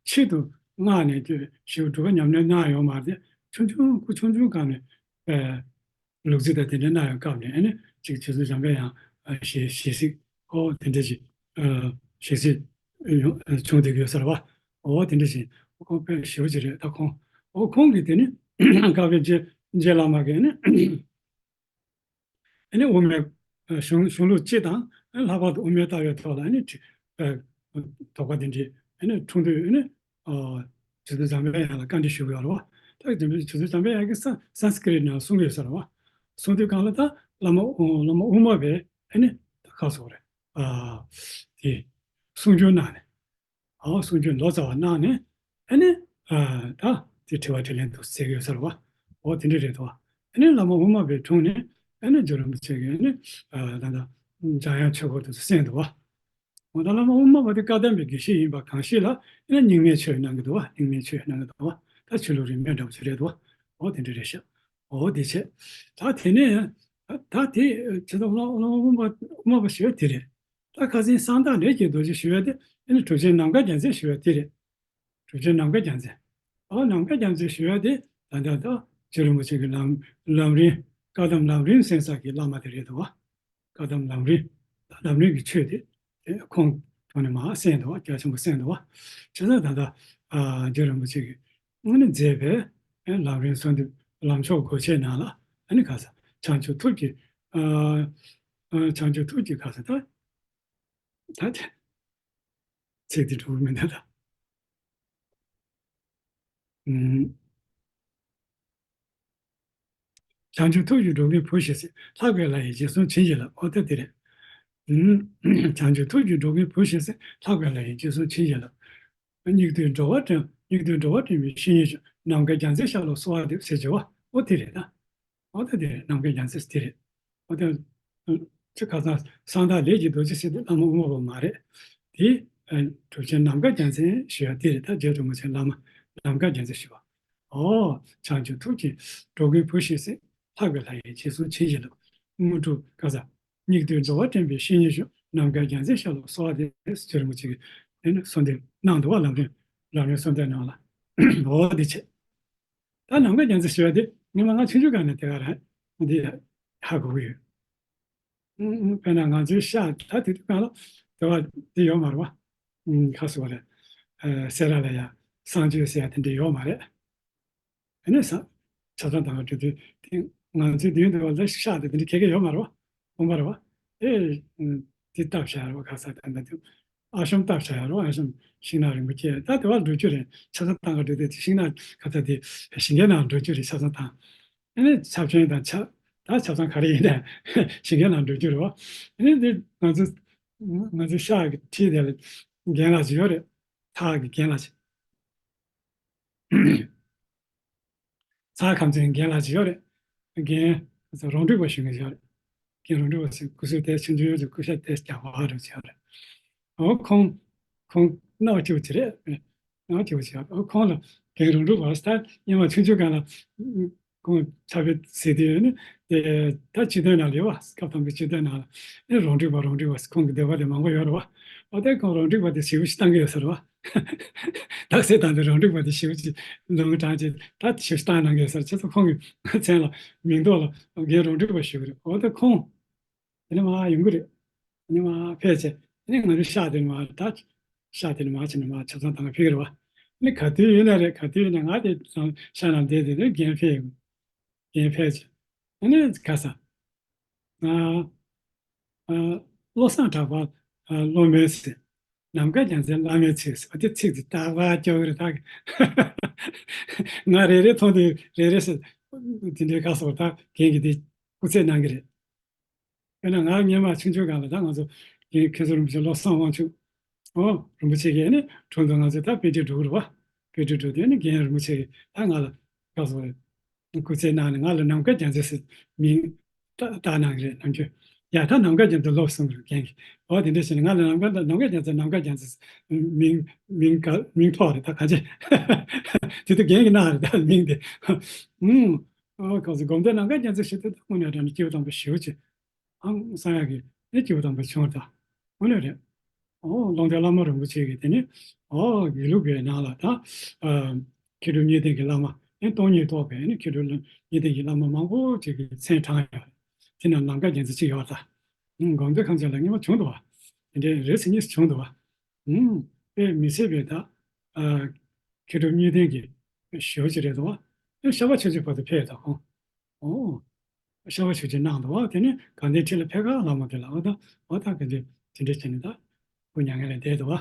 ཆེད་དུ་མངགས་ནས་དེ་ཞིག་སྒྲུབ་པ་ཉམས་ལེན་གནང་ཡོད་མ་རེད། ཆུང་ཆུང་སྐུ་ཆུང་ཆུང་སྒང་ནས་དཔེ་ལུག་རྫི་དང་དེ་འདྲ་གནང་ཡོད་སྐབས་ནས་ཨ་ནི་ཅིག་རྗེ་བཙུན་འཇམ་དཔལ་དབྱངས་ཨ་ཞལ་ཞལ་གཟིགས། ཨོ་དེ་འདྲ་ཅིག་ཨ་ཞལ་གཟིགས་ཡོང་བྱུང་བསྡད་ཀྱི་ཡོད་ས་རེད་པ། ཨོ་དེ་འདྲ་ཅིག་ཁོང་དཔེ་ཞེ་པོ་ཅིག་རེད། ད་ཁོང་ཨོ་ཁོང་གིས་དེ་ནི་བཀའ་བརྒྱུད་རྗེ་རྗེ་བླ་མ་གིས་ནི་ཨ་ནི་དབུ་མའི་གཞུང་གཞུང་ལུགས་སྤྱི་དང་ལྷག་པར་དུ་དབུ་མའི་ལྟ་བའི་ཐོག་ལ་ཨ་ནི་དོགས་པ་དེ་འདྲ་ཨ་ནི་འཁྲུངས་དུས་ཨ་ནི་རྗེ་བཙུན་འཇམ་དཔལ་དབྱངས་ལ་བཀའ་འདྲི་ཞུ་གི་ཡོད་རེད་པ། ད་རྗེ་བཙུན་འཇམ་དཔལ་དབྱངས་ཀྱིས་སན་སན་སྐྲིད་ནང་གསུང་གི་ཡོད་ས་རེད་པ། གསུང་དུས་སྒང་ལ་ད་བླ་མ་བླ་མ་དབུ་མ་པས་ཨ་ནི་ད་ཁ་སོ་རེད། ཨ་དེ་གསུང་ཆོས་གནང་ནས། ཨོ་གསུང་ཆོས་ལོ་ཙཱ་བ་གནང་ནས་ཨ་ནི་ཨ་ད་དེ་དྲི་བ་དྲིས་ལན་དུ་ཟེར་གི་ཡོད་ས་རེད་པ། ཨོ་དེ་འདྲ་རེད་དོ། ཨ་ནི་བླ་མ་དབུ་མ་པའི་དྲུང་ནས་ཨ་ནི་རྗེ་རིན་པོ་ཆེ་གིས་ཨ་ནི་ཨ་ད་ད་འཇམ་དབྱངས་ཆོས་སྐོར་དུ་གསན་འདུག་པ། ཨོ་ད་བླ་མ་དབུ་མ་པ་དེ་བཀའ་གདམས་པའི་དགེ་བཤེས་ཡིན་པ་གང་ཞིག་ལ་ཨ་ནི་རྙིང་མའི་ཆོས་གནང་གི་འདུག་པ། རྙིང་མའི་ཆོས་གནང་གི་འདུག་པ། ད་ཆོས་ལུགས་རིས་མེད་འདྲ་པོ་ཞིག་རེད་དོ། ཨོ་དེ་འདྲ་རེད་ཤག་ཨོ་དེ་བྱས། ད་དེ་ནས་ད་དེ་ཇི་ལྟར་བླ་མ་དབུ་མ་པ་དབུ་མ་པ་ཞེས་པ་དེ་རེད། ད་ཁ་སང་གསང་བདག་ལས་ཀྱི་རྡོ་རྗེ་ཞུ་བ་དེ་ཨ་ནི་གྲུབ་ཆེན་ནམ་མཁའ་རྒྱལ་མཚན་ཞུ་བ་དེ་རེད། གྲུབ་ཆེན་ནམ་མཁའ་རྒྱལ་མཚན། ཨོ་ནམ་མཁའ་རྒྱལ་མཚན་ཞུ་བ་དེ་ད་ལྟ་ད་རྗེ་རིན་པོ་ཆེ་གི་ལམ་ལམ་རིམ་བཀའ་གདམས་ལམ་རིམ་གསན་ས་གི་བླ་མ་དེ་རེད་དོ། བཀའ་གདམས་ལམ་རིམ། ད་ལམ་རིམ་གྱི་ཆོས་དེ་དེ་ཁོང་ཐོག་ནས་མར་གསན་འདུག་པ། རྒྱ་ཆེན་པོ་གསན་འདུག་པ། བྱས་ཙང་ད་ལྟ་ཨ་རྗེ་རིན་པོ་ཆེ་གིས་དངོས་གནས་མཛད་པའི་ལམ་རིམ་གསོལ་འདེབས་ལམ་མཆོག་སྒོ་ཕྱེ་ནང་ལ་ཨ་ནི་ག་ས་བྱང་ཆུབ་ཐུགས་ཀྱི་ཨ་ཨ་བྱང་ཆུབ་ཐུགས་ཀྱི་ག་ས་ད་ད་དེ་ཚིག་དེ་འགྲོ་གི་མི་འདུག་ད། ཨུམ། བྱང་ཆུབ་ཐུགས་ཀྱི་འགྲོ་མགོན་བུ་ཞིག་སྲིད། ལྷག་པའི་ལྷ་ཡིས་རྗེས་བཟུང་བྱིན་གྱིས་བརླབས། ཨོ་ད་དེ་རེད། ཨུམ། བྱང་ཆུབ་ཐུགས་ཀྱི་འགྲོ་མགོན་བུ་ཞིག་སྲིད། ལྷག་པའི་ལྷ་ཡིས་རྗེས་བཟུང་བྱིན་གྱིས་བརླབས། སྙིགས་དུས་འགྲོ་བ་དྲན། སྙིགས་དུས་འགྲོ་བ་དྲན་པའི་བཤེས་གཉེན་ཞིག། ནམ་མཁའི་རྒྱལ་མཚན་ཤར་ལ་གསོལ་བ་འདེབས་ཟེར་གྱི་བ། ཨོ་དེ་རེད་ད། ཨོ་ད་དེ་རེད། ནམ་མཁའི་རྒྱལ་མཚན་དེ་རེད། ཨོ་ད། ཅི་ཁ་སང་གསང་བདག་ལས་ཀྱི་རྡོ་རྗེ་ཟེར་དུས་བླ་མ་དབུ་མ་པ་མ་རེད། དེ་གྲུབ་ཆེན་ནམ་མཁའ་རྒྱལ་མཚན་ཞུ་ཡ་དེ་རེད། ད་རྗེ་རིན་པོ་ཆེ་བླ་མ་ནམ་མཁའ་རྒྱལ་མཚན་ཞུ་བ། ཨོ། བྱང་ཆུབ་ཐུགས་ཀྱི་འགྲོ་མགོན་བུ་ཞིག་སྲིད། ལྷག་པའི་ལྷ་ཡིས་རྗེས་བཟུང་བྱིན་གྱིས་བརླབས། དངོས་གྲུབ་ག་ས། སྙིགས་དུས་འགྲོ་བ་དྲན་པའི་བཤེས་གཉེན་ཞིག། ནམ་མཁའི་རྒྱལ་མཚན་ཤར་ལ་གསོལ་བ་འདེབས་ཟེར་རིན་པོ་ཆེ་གིས་གསོལ་འདེབས་གནང་འདུག་པ། ལམ་རིམ་ལམ་རིམ་གསོལ་འདེབས་ནང་ལ། འོ་འདི་བྱས། ད་ནམ་མཁའ་རྒྱལ་མཚན་ཞེས་པ་དེ་ངས་མ་ང་ཆུང་ཆུང་སྒང་ནས་དེ་ག་རང་འདི་ཧ་གོ་གི་ཡོད། ཨུ་ཨུ་དཔེར་ན་ང་ཚོའི་ཤག་ད་དེ་དུས་སྒང་ལ་དེ་བ་དེ་ཡོད་མ་རེད་པ། ཨུ་ཁ་སོ་རེད། ཨ་སེ་ར་ལ་ཡ་གསང་སྤྱོད་ཟེར་ཡ་དེ་འདྲ་ཡོད་མ་རེད། ཨ་ནི་ས་ཆ་ཚང་དང་འགྲོ་དུས་དེ་ང་ཚོའི་དེ་དུས་བ་ལ་ཤག་དེ་དེ་འདྲ་ག་གེ་ཡོད་མ་རེད་པ། དགོངས་པ་རེད་པ། ཨེ་ཨུ་དེ་བཏབ་བཞག་རེད་པ། ཁ་ས་ད་ད་དུ། ཨ་ཤོམ་བཏབ་བཞག་ཡ་རོ། ཨ་ཤོམ་ཤིང་ནགས་རིན་པོ་ཆེ། ད་དེ་བ་འགྲོ་རྒྱུ་རེད། ཆ་ཚང་བཏང་ག་འགྲོ་དེ་ཤིང་ནགས་ག་ཚ་དེ་ཞིང་ཁའི་ནང་འགྲོ་རྒྱུ་རེད། ཆ་ཚང་བཏང་། ཨ་ནི་ཆབ་ཆེན་དང་ཆ་ད་ཆ་ཚང་ག་རེ་ཡིན་ན་ཞིང་ཁའི་ནང་འགྲོ་རྒྱུ་རེད་པ། ཨ་ནི་དེ་ང་ཚོ་ང་ཚོ་ཤག་གི་འཁྲིས་དེ་ལ་རྒན་ལགས་ཅིག་ཡོད་རེད། ཐག་གི་རྒན་ལགས་ཅིག་ཚ་ཁམས་ཚན་རྒན་ལགས་ཅིག་ཡོད་རེད། རྒན་རོང་འབྲོག་པ་ཞུ་མཁན་ཡོད་རེད། རྒན་རོང་འབྲོག་པ་ཟེར་སྐུ་གཟུགས་དེ་ཆུང་ཆུང་ཡོད་ཅིག་སྐུ་ཤ་དེ་རྒྱགས་པ་རུ་ཅིག་ཡོད་རེད། འོ་ཁོང་ཁོང་སྣང་བ་སྐྱིད་པོ་ཅིག་རེད། སྣང་བ་སྐྱིད་པོ་ཅིག་ཡོད་རེད། འོ་ཁོང་ལ་རྒན་རོང་འབྲོག་པ་ཟེར་ད་སྔོན་མ་ཆུང་ཆུང་སྒང་ལ་ཁོང་ཕྱག་དཔེ་ཟེར་དུས་ནི་དེ་ད་སྤྱི་དོན་ནང་ལ་ཡོད་པ། སྐབས་དང་པོའི་སྤྱི་དོན་ནང་ལ་ནི་རོང་འབྲོག་པ་རོང་འབྲོག་པ་ཁོང་གི་འདོད་པ་དེ་མང་པོ་ཡོད་རེད་པ། འོ་དེ་ཁོང་རོང་འབྲོག་པ་དེ་ཞེ་པོ་ཅིག་བཏང་གི་ཡོད་ས་རེད་པ། དག་ས་དང་དེ་རོང་འབྲོག་པ་དེ་ཞེ་པོ་ཅིག་ལུང་དྲངས་ཅིག་ད་ཞེ་པོ་ཅིག་བཏང་གནང་གི་ཡོད་ས་རེད། བྱས་ཙང་ཁོང་གི་མཚན་ལ་མིང་འདོགས་ལ་རྒན་རོང་འབྲོག་པ་ཞུ་གི་རེད། འོ་ད་ཁོང་དེ་ནས་མར་ཡོང་གི་རེད། དེ་ནས་མར་ཕེབས་བྱས་དེ་ནས་ང་ཚོའི་ཤག་དེ་ནས་མར་ད་ཤག་དེ་ནས་མར་ཕྱིན་ནས་མར་ཆ་ཚང་བཏང་ག་ཕེབས་ཀྱི་རེད་པ། ཨ་ནི་ག་དུས་ཡིན་ན་རེད། ག་དུས་ཡིན་ན་ང་དེ་ཤག་ནང་བསྡད་དེ་ནས་རྒན་ཕེབས་ཡོང་། རྒན་ཕལ་ཆེར། ཨ་ནི་ག་ས། ཨ། ཨ། བློ་བཟང་གྲགས་པ། ཨ། སློབ་མའི་ཚིག་ནམ་མཁའ་རྒྱལ་མཚན་བླ་མའི་ཚིག་ཟེར་བ་དེ་ཚིག་དེ་རྟག་པར་སྐྱོ་གི་རེད་ད། ང་རེ་རེ་མཐོང་དུས་རེ་རེ་ཟེར། དེ་འདྲའི་སྐབས་སུ་ད་རྒན་གྱིས་དེ་སྐུ་རྩེད་གནང་གི་རེད། དཔེར་ན་ང་སྔོན་མ་ཆུང་ཆུང་སྒང་ལ་ད་ང་ཚོ་རྒན་མཁན་ཟུར་རིན་པོ་ཆེ་བློ་བཟང་དབང་ཕྱུག་ཨོ་རིན་པོ་ཆེ་གིས་ནི་དྲུང་དུ་ང་ཚོ་ད་དཔེ་ཁྲིད་འགྲོ་གི་རེད་བ། དཔེ་ཁྲིད་འགྲོ་དུས་ནི་རྒན་རིན་པོ་ཆེ་གིས་ད་ང་ལ་སྐབས་སུ་སྐུ་རྩེད་གནང་ནས་ང་ལ་ནམ་མཁའ་རྒྱལ་མཚན་ཟེར་མིང་བཏགས་བཏགས་གནང་གི་རེད་ནམ་རྒྱུན། ཡ་ད་ནམ་མཁའ་རྒྱལ་མཚན་ལོབས་གསུངས་པའི་རྐྱེན་གྱིས། འོ་དེ་འདྲ་བྱས་ནས་ང་ལ་ནམ་མཁའ་ནམ་མཁའ་རྒྱལ་མཚན་ནམ་མཁའ་རྒྱལ་མཚན་མིང་མིང་ག་མིང་ཐོགས་རེད་ད་ག་ཅི། དེ་དུས་རྒན་གྱིས་གནང་རེད་ད་མིང་དེ། ཨུམ། ཨོ་གང་ཟེར་སྒོམ་བཟླས་ནམ་མཁའ་རྒྱལ་མཚན་ཞེས་དེ་ད་དངོས་གནས་དྲང་གནས་སྐྱེས་བུ་དམ་པ་ཞེ་པོ་ཅིག་ཨང་བསམ་ཡག་གི་ནི་སྐྱེས་བུ་དམ་པ་བྱུང་བ་ད། དངོས་གནས་རེད། ཨོ་ཀློང་རྡོལ་བླ་མ་རིན་པོ་ཆེ་གིས་དེ་ནི་ཨོ་དགེ་ལུགས་པའི་ནང་ལ་ད། ཨ། མཁས་གྲུབ་གཉིས་ལྡན་གྱི་བླ་མ་ཨེ་སྟོང་ཉིད་རྟོགས་པའི་ནི་མཁས་གྲུབ་གཉིས་ལྡན་གྱི་བླ་མ་མང་པོ་ཅིག་གི་མཚན་བགྲངས་ཡོད་རེད། དེ་ནང་ནམ་མཁའ་རྒྱལ་མཚན་གཅིག་ཡོད་རེད་ད། ཨང་སྒོམ་བཟླས་ཁང་ཆེན་ལ་སྔོན་མ་བྱུང་འདུག་བ། དེ་འདྲའི་རེ་ཟུང་གཉིས་སུ་བྱུང་འདུག་བ། ཨང་དཔེ་མི་སྲིད་པའི་ད། ཨ། མཁས་གྲུབ་གཉིས་ལྡན་གྱི་ཞེ་པོ་ཅིག་རེད་འདུག་བ། ཨེ་ཤར་པ་ཆོས་རྗེ་བར་དུ་ཕེབས་ཡོད་ད་ཁོང་། ཨོ། ཤར་བ་ཆོས་རྗེ་གནང་འདུག་བ། དེ་ནས་དགའ་ལྡན་ཁྲི་ལ་ཕེབས་ཁ་ལ་མོ་དེ་ལ་འོ་ད་འོ་ད་ག་འདྲ་དེ་འདྲ་བྱས་ནས་ད་སྐུ་མྱ་ངན་ལས་འདས་འདུག་བ།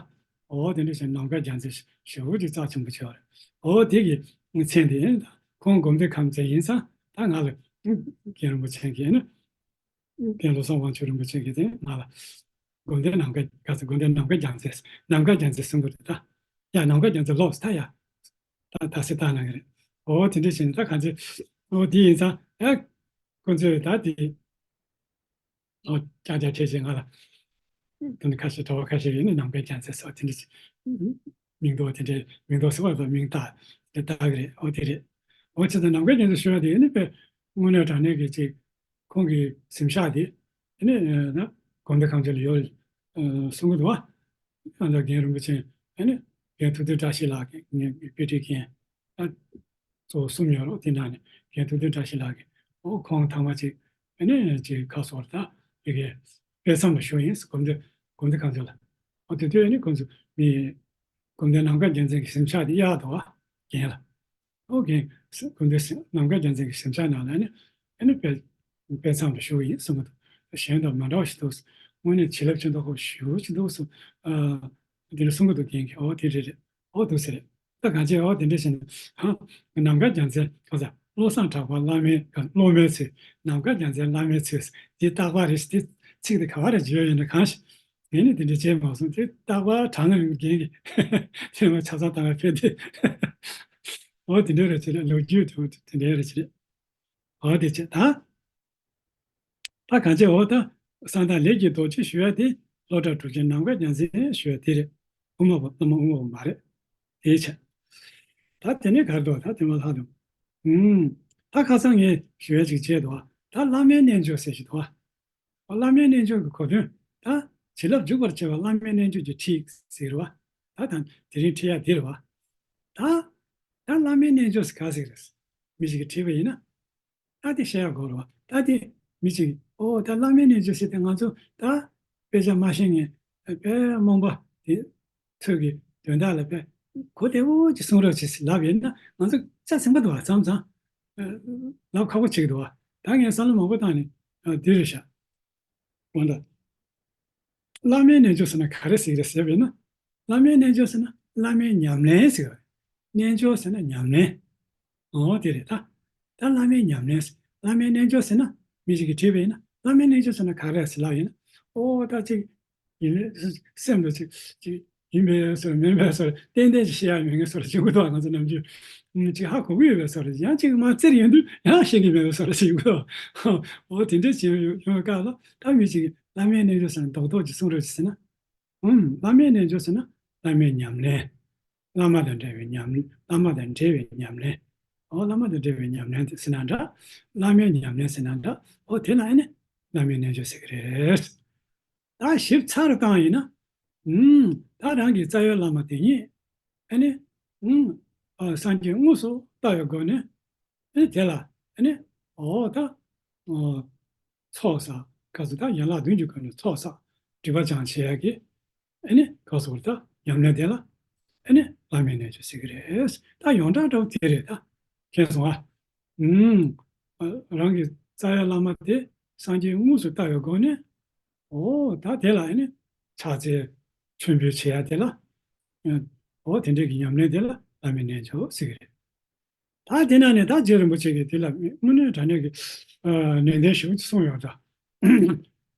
འོ་དེ་འདྲ་བྱས་ནས་ནམ་མཁའ་རྒྱལ་མཚན་ཞེ་པོ་ཅིག་རྩ་ཆེན་པོ་ཆགས་རེད། འོ་དེ་གི་མཚན་དེ་ཡིན་ད་ཁོང་སྒོམ་བཟླས་ཁང་ཚན་ཡིན་ཙང་ད་ང་ལ་རྒན་རིན་པོ་ཆེ་གིས་ནི་རྒན་བློ་བཟང་དབང་ཕྱུག་རིན་པོ་ཆེ་གིས་དེ་ང་ལ་སྒོམ་བཟླས་ནམ་མཁའ་ག་ཚོད་སྒོམ་བཟླས་ནམ་མཁའ་རྒྱལ་མཚན་ནམ་མཁའ་རྒྱལ་མཚན་གསུང་གི་རེད་ད། ཡ་ནམ་མཁའ་རྒྱལ་མཚན་ལོབས་ད་ཡ། ད་ད་སེ་ད་ན་གི་རེད། འོ་དེ་འདྲ་བྱས་ནས་ད་གང་ཚེ། འོ་དེ་ཡིན་ཙང་ཨ། ཁོ་ཚོས་ད་དེ། ཨོ་ཀྱག་ཀྱག་བྱས་བྱས་ང་ལ། དེ་འདྲ་ཁ་ཤས་གྲྭ་པ་ཁ་ཤས་ཡིན་ན་ནམ་མཁའི་རྒྱལ་མཚན་སོགས་དེ་འདྲ་བྱས། མིང་འདོགས་དེ་འདྲའི་མིང་འདོགས་སོགས་པ་དང་མིང་བཏགས་དེ་བཏགས་གི་རེད། འོ་དེ་རེད། འོ་བྱས་ཙང་ནམ་མཁའི་རྒྱལ་མཚན་ཞུ་བ་དེ་ཡིན་ན་དཔེ་དངོས་གནས་དྲང་གནས་ཀྱི་ཅིག་ཁོང་གི་གཟིམ་ཤག་དེ་དེ་ནས་ན་དགོན་སྡེ་ཁང་ཆེན་ལ་ཡོད་གསུང་གི་འདུག་བ། ཨ་ད་རྒན་རིན་པོ་ཆེ་ཨ་ནི་རྒན་ཐུབ་བསྟན་བཀྲ་ཤིས་ལགས་ཀྱི་ངའི་དཔེ་ཁྲིད་མཁན་ཨ་གཙོ་བོ་གསུམ་ཡོད་རེད། དེ་ནང་ནས་རྒན་ཐུབ་བསྟན་བཀྲ་ཤིས་ལགས་ཀྱིས་ཨོ་ཁོང་ཐང་མ་ཅིག་ཨ་ནི་ཅིག་ཁ་སོར་ད་ཡི་གེ་དཔེ་མཚམས་ལ་བཞུགས་ཡིན་སྒོམ་སྡེ་སྒོམ་སྡེ་ཁང་ཆེན་ལ། ཨོ་དེ་དུས་ཨ་ནི་ཁོང་ཚོ་མི་སྒོམ་སྡེ་ནམ་མཁའ་རྒྱལ་མཚན་གྱི་གཟིམ་ཤག་དེ་གཡར་འདུག་བ་རྒན་ལ། ཨོ་རྒན་སྐུ་མདུན་ནམ་མཁའ་རྒྱལ་མཚན་གྱི་གཟིམ་ཤག་ནང་ལ་ནི་ཨ་ནི་དཔེ་དཔེ་མཚམས་ལ་བཞུགས་ཡིན་གསུང་གི་འདུག་གཞན་དང་མ་འདྲ་བ་ཞིག་འདུག་དངོས་གནས་བྱིན་རླབས་ཅན་ཏོག་ཁོ་ཞེ་པོ་ཅིག་འདུག་གསུང་། ཨ་འདི་འདྲ་གསུང་གི་འདུག་རྒན་གྱིས། ཨོ་དེ་རེད་རེད། ཨོ་འདུག་ཟེར་རེད། ད་གང་ཅི་ཨོ་དེ་འདྲ་བྱས་ནས་ཧ་ནམ་མཁའ་རྒྱལ་མཚན་ག་ས་བློ་བཟང་གྲགས་པ་བླ་མའི་སློབ་མའི་ཚིག་ནམ་མཁའ་རྒྱལ་མཚན་བླ་མའི་ཚིག་འདི་རྟག་པར་རེ་ཞིག་འདི་ཚིག་འདི་ག་བ་རེ་བརྗོད་ཡོད་ན་གང་ཞིག་ངས་ནི་དེ་འདྲ་བྱས་མ་སོང་། དེ་རྟག་པར་དྲང་ངེས་རྒན་གྱིས་དེ་མ་ཆ་ཚང་བཏང་བའི་ཕན་བདེ། འོ་དེ་འདྲ་རེད་ཅེས་རེད། ལོ་རྒྱུས་དེ་འོ་དེ་འདྲ་རེད་ཅེས་རེད། འོ་དེ་བྱས་ད། ད་གང་བྱས་འོ་ད་གསང་བདག་ལས་ཀྱི་རྡོ་རྗེ་ཞུ་ཡ་དེ་སློབ་གྲྭ་དྲུག་ཅན་ནམ་མཁའ་རྒྱལ་མཚན་ཞུ་ཡ་དེ་རེད། དབུ་མ་པ་བླ་མ་དབུ་མ་པ་མ་རེད། དེ་བྱས། ད་དེ་ནས་ག་རེ་འདུག་ད་དེ་མ་ལྷག་འདུག་ཨུམ། ད་ཁ་སང་ངས་ཞུ་ཡ་ཅིག་བྱས་འདུག་ད་བླ་མའི་རྣལ་འབྱོར་ཟེར་ཞིག་འདུག་བླ་མའི་རྣལ་འབྱོར་གྱི་གོ་དོན་ད་བྱིན་རླབས་འཇུག་པར་བྱེད་པ་བླ་མའི་རྣལ་འབྱོར་གྱི་ཁྲིད་ཟེར་བ། ད་ད་དེ་རིང་ཁྲིད་ཡ་འདིར་བ། ད་ད་བླ་མའི་རྣལ་འབྱོར་ཟེར་ག་ཟེར་རེད། མི་ཞིག་གིས་ཁྲིད་པ་ཡིན་ན། ད་དེ་བཤད་ཡ་དགོས་རེད་བ། ད་དེ་མི་ཞིག་གིས་ཨོ་ད་བླ་མའི་རྣལ་འབྱོར་ཟེར་ཏེ་ང་ཚོ་ད་དཔེ་ཆ་མ་ཤེས་མཁན་དཔེ་རྨོངས་པ་དེ་ཚོས་ཀྱི་དོན་དག་ལ་དཔེ་གོ་བདེ་བོ་ཅིག་གསུང་རོགས་བྱེད་ཟེར་ལབ་ཡིན་ན་ང་ཚོ་ཆ་ཚང་པ་འདུག་བ། མཚམས་མཚམས་ལབ་ཁག་པོ་བྱེད་ཀྱི་འདུག་བ། ད་ངས་བསམ་བློ་མང་པོ་བཏང་ནས་འདི་རེད་ཤག་འོ་ད། བླ་མའི་རྣལ་འབྱོར་ཟེར་ན་ག་རེ་ཟེར་གི་རེད་ཟེར་བས་ན། བླ་མའི་རྣལ་འབྱོར་ཟེར་ན་བླ་མའི་ཉམས་ལེན་ཟེར་བ་རེད། རྣལ་འབྱོར་ཟེར་ན་ཉམས་ལེན། འོ་དེ་རེད་ད། ད་བླ་མའི་ཉམས་ལེན་ཟེར། བླ་མའི་རྣལ་འབྱོར་ཟེར་ན་མི་ཞིག་གིས་དྲིས་པ་ཡིན་ན་བླ་མའི་རྣལ་འབྱོར་ཟེར་ན་ག་རེ་ཟེར་ལབ་ཡིན་ན། ཨོ་ད་ཅིག་ཡིན་ལེ་སེམས་ལ་ཅིག་ཅིག་ཡིན་པས་སོ་མིན་པས་སོ་ཏན་ཏན་ཅིག་ཤེས་ཡ་མེད་མཁན་སོ་ར་ཅིག་ཡོང་གི་འདུག་ང་ཚོ་ནམ་རྒྱུན་ཅིག་ཧ་གོ་གི་ཡོད་པའི་སོ་ར་ཅིག་ཡང་ཅིག་མ་བཙིར་ཡོང་དུས་ཡང་ཤེས་ཀྱི་མེད་པའི་སོ་ར་ཅིག་ཡོང་གི་འདུག་འོ་དེ་འདྲ་ཅིག་ཡོང་བའི་སྐབས་ལ་ད་མི་ཅིག་བླ་མའི་རྣལ་འབྱོར་ཟེར་ན་རྡོག་རྡོག་ཅིག་གསུང་རོགས་ཅིག་ཟེར་ན། ཨུམ། བླ་མའི་རྣལ་འབྱོར་ཟེར་ན་བླ་མའི་ཉམས་ལེན། བླ་མ་དང་འབྲེལ་བའི་ཉམས་བླ་མ་དང་འབྲེལ་བའི་ཉམས་ལེན། འོ་བླ་མ་དང་འབྲེལ་བའི་ཉམས་ལེན་དེ་ཟེར་ན་འདྲ། བླ་མའི་ཉམས་ལེན་ཟེར་ན་འདྲ། འོ་དེ་ལ་ཨ་ནི་བླ་མའི་རྣལ་འབྱོར་ཟེར་གི་རེད། ད་ཞིབ་ཚགས་རུ་བཏང་ཡིན་ན། ཨུམ། ད་རང་གི་རྩ་བའི་བླ་མ་དེ་ཉིད། ཨ་ནི། ཨུམ། ཨ་སངས་རྒྱས་དངོས་སུ་ལྟ་བའི་སྒོ་ནས། ཨ་ནི་དེ་ལ། ཨ་ནི། འོ་ད། ཨོ། ཚོགས་བསགས། ག་ཚོད་ད་ཡན་ལག་བདུན་གྱི་སྒོ་ནས་ཚོགས་བསགས། སྒྲིབ་པ་སྦྱང་བྱེད་ཡ་གི། ཨ་ནི་ག་ཚོད་ད་ཉམས་ལེན་དེ་ལ། ཨ་ནི་བླ་མའི་རྣལ་འབྱོར་ཟེར་གི་རེད། ད་ཡོངས་གྲགས་འདྲ་བོ་དེ་རེད་ད། མཁྱེན་སོང་ཨ། ཨུམ། རང་གི་རྩ་བའི་བླ་མ་དེ་སངས་རྒྱས་དངོས་སུ་ལྟ་བའི་སྒོ་ནས། འོ་ད་དེ་ལ་ཨ་ནི་ཕྱག་འཚལ་མཆོད་འབུལ་བྱེད་ཡ་དེ་ལ། འོ་དེ་འདྲའི་གི་ཉམས་ལེན་དེ་ལ་བླ་མའི་རྣལ་འབྱོར་ཟེར་གི་རེད། ད་དེ་ན་ནས་ད་རྗེ་རིན་པོ་ཆེ་གིས་དེ་ལ་དངོས་གནས་དྲང་གནས་ཀྱི་ཨ་ནན་ཏན་ཞེ་པོ་ཅིག་གསུངས་ཡོད་འདྲ།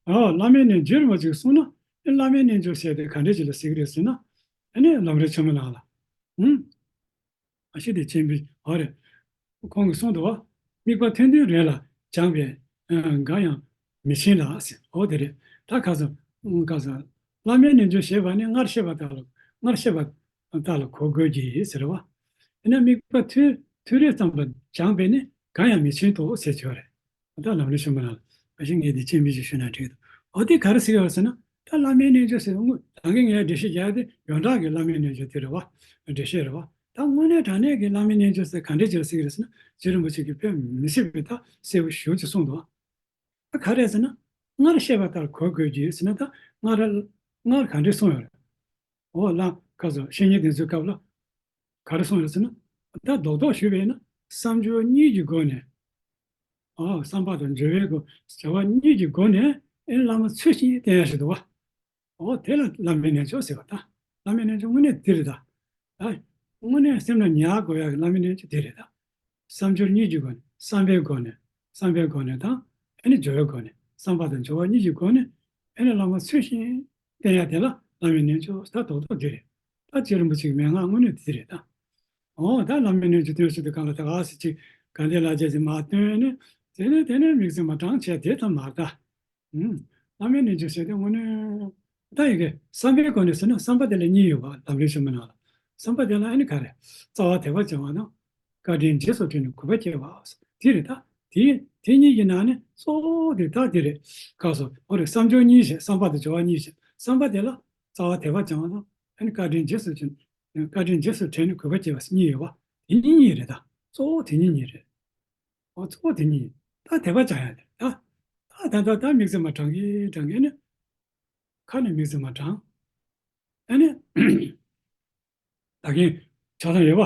ཨ་བླ་མའི་རྣལ་འབྱོར་རིན་པོ་ཆེ་གིས་གསུངས་ན། ཨེ་བླ་མའི་རྣལ་འབྱོར་ཟེར་དེ་ག་འདྲས་ཅིག་ལ་ཟེར་གི་རེད་ཟེར་ན། ཨ་ནི་ལམ་རིམ་ཆེན་མོ་ནང་ལ། ཨུམ། ཨ་ཤེས་དེ་ཆེན་པོའི་འོ་རེད། ཁོང་གིས་གསུངས་འདུག་བ། དམིགས་པ་ཐུན་ཐུན་རེ་ལ་སྦྱངས་པས་འགའ་ཡང་མི་ཕྱིན་ལ་ཟེར། འོ་དེ་རེད། ད་ག་ཟེར། ག་ཟེར། བླ་མའི་རྣལ་འབྱོར་ཞེས་པ་ནི་སྔར་བཤད་པ་དག་ལ། སྔར་བཤད་པ་དག་ལ་གོ་དགོས་ཀྱི་ཟེར་བ། དེ་ནས་དམིགས་པ་ཐུན་ཐུན་རེ་ཙམ་ལ་སྦྱངས་པས་ནི་འགའ་ཡང་མི་ཕྱིན་ཏོ་ཟེར་གྱི་ཡོད་རེད། ད་ལམ་རིམ་ཆེན་མོ་ནང་ལ་ཨ་ཤེས་ངས་འདི་ཆེན་པོའི་ཞིག་ཞུས་ན་འགྲིག་འདུག་འོ་དེ་ག་རེ་ཟེར་ཡོད་ཟེར་ན། ད་བླ་མའི་རྣལ་འབྱོར་ཟེར་དངོས་ད་གིན་ངས་འགྲེལ་བཤད་རྒྱག་དེ་ཡོངས་གྲགས་ཀྱི་བླ་མའི་རྣལ་འབྱོར་དེ་རེད་བ། འགྲེལ་བཤད་རེད་བ། ད་དངོས་གནས་དྲང་གནས་ཀྱི་བླ་མའི་རྣལ་འབྱོར་ཟེར་ག་འདྲས་ཅིག་ལ་ཟེར་གི་རེད་ཟེར་ན། རྗེ་རིན་པོ་ཆེ་གིས་དཔེ་མི་སྲིད་པའི་ད་གསལ་པོ་ཞེ་པོ་ཅིག་གསུངས་འདུག་ད་ག་རེ་ཟེར་ན། སྔར་བཤད་པ་ལྟར་གོ་དགོས་ཀྱི་ཟེར་ན། ད་སྔར་སྔར་ག་འདྲས་གསུངས་ཡོད་རེད། འོ་ལ་ཁ་སོ་བཤེས་གཉེན་དེ་ཚོའི་སྐབས་ལ་ག་རེ་གསུངས་ཡོད་ཟེར་ན། ད་རྡོག་རྡོག་ཞུས་པས་ན་བསམ་སྦྱོར་གཉིས་ཀྱི་སྒོ་ནས། ཨ་བསམ་པ་དང་སྦྱོར་བའི་སྒོ། སྦྱོར་བ་གཉིས་ཀྱི་སྒོ་ནས་ཨེ་བླ་མ་ཚུལ་བཞིན་བསྟེན་ཡ་ཞིག་འདུག་བ། འོ་དེ་ལ་བླ་མའི་རྣལ་འབྱོར་ཟེར་བ་ད། བླ་མའི་རྣལ་འབྱོར་དངོས་གནས་དེ་རེད་ད། ད་དངོས་གནས་སེམས་ལ་ཉར་དགོས་ཡ་གི་བླ་མའི་རྣལ་འབྱོར་དེ་རེད་ད། བསམ་སྦྱོར་གཉིས་ཀྱི་སྒོ་ནས། བསམ་པའི་སྒོ་ནས། བསམ་པའི་སྒོ་ནས་དང་། ཨེ་ནི་སྦྱོར་བའི་སྒོ་ནས། བསམ་པ་དང་སྦྱོར་བ་གཉིས་ཀྱི་སྒོ་ནས་ཨེ་ནི་བླ་མ་ཚུལ་བཞིན་བསྟེན་ཡ་དེ་ལ་བླ་མའི་རྣལ་འབྱོར་ད་རྡོག་རྡོག་དེ་རེད། ད་རྗེ་རིན་པོ་ཆེའི་མན་ངག་དངོས་གནས་དེ་རེད་ད། འོ་ད་བླ་མའི་རྣལ་འབྱོར་སྟོན་ཞིག་ཏུ་གང་ལ་ད་ག་ཟེར་ཅིག་དགའ་ལྡན་ལྷ་རྒྱལ་གྱིས་མར་བཏོན་ནས། དེ་ནས་དེ་ནས་དམིགས་བརྩེ་མར་དྲངས་བྱས་དེ་ཙམ་མ་རེད་ད། ཨུམ། བླ་མའི་རྣལ་འབྱོར་ཟེར་དེ་དངོས་གནས་ད་ཡི་གེ་བསམ་པའི་སྒོ་ནས་ཟེར་ན། བསམ་པ་དེ་ལ་གཉིས་ཡོད་པ། ལམ་རིམ་ཆེན་མོ་ནང་ལ། བསམ་པ་དེ་ལ་ཨ་ནི་ག་རེ། རྩ་བ་དད་པ་སྦྱང་བ་དང་། བཀའ་དྲིན་རྗེས་སུ་དྲན་ནས་གུས་པ་སྐྱེ་བ། དེ་རེད་ད། དེ་དེ་གཉིས་ཀྱི་ནང་ནས་གཙོ་བོ་དེ་ད་དེ་རེད། ག་སོ་འོ་རེད། བསམ་སྦྱོར་གཉིས་བྱས། བསམ་པ་དང་སྦྱོར་བ་གཉིས་བྱས། བསམ་པ་དེ་ལ་རྩ་བ་དད་པ་སྦྱང་བ་དང་། ཨ་ནི་བཀའ་དྲིན་རྗེས་སུ་དྲན། བཀའ་དྲིན་རྗེས་སུ་དྲན་ནས་གུས་པ་སྐྱེ་བ་གཉིས་ཡོད་པ། དེ་གཉིས་གཉིས་རེད་ད། གཙོ་བོ་དེ་གཉིས་གཉིས་རེད། འོ་གཙོ་བོ་དེ་གཉིས། ད་དད་པ་སྦྱང་ཡ་དེ་ད། ད་ད་ད་ད་དམིགས་བརྩེ་མར་དྲང་གིན་དྲང་གིན་ནི། ཁ་ནས་དམིགས་བརྩེ་མར་དྲང་། ཨ་ནི་ད་གིན་ཆ་ཚང་ཡོད་པ།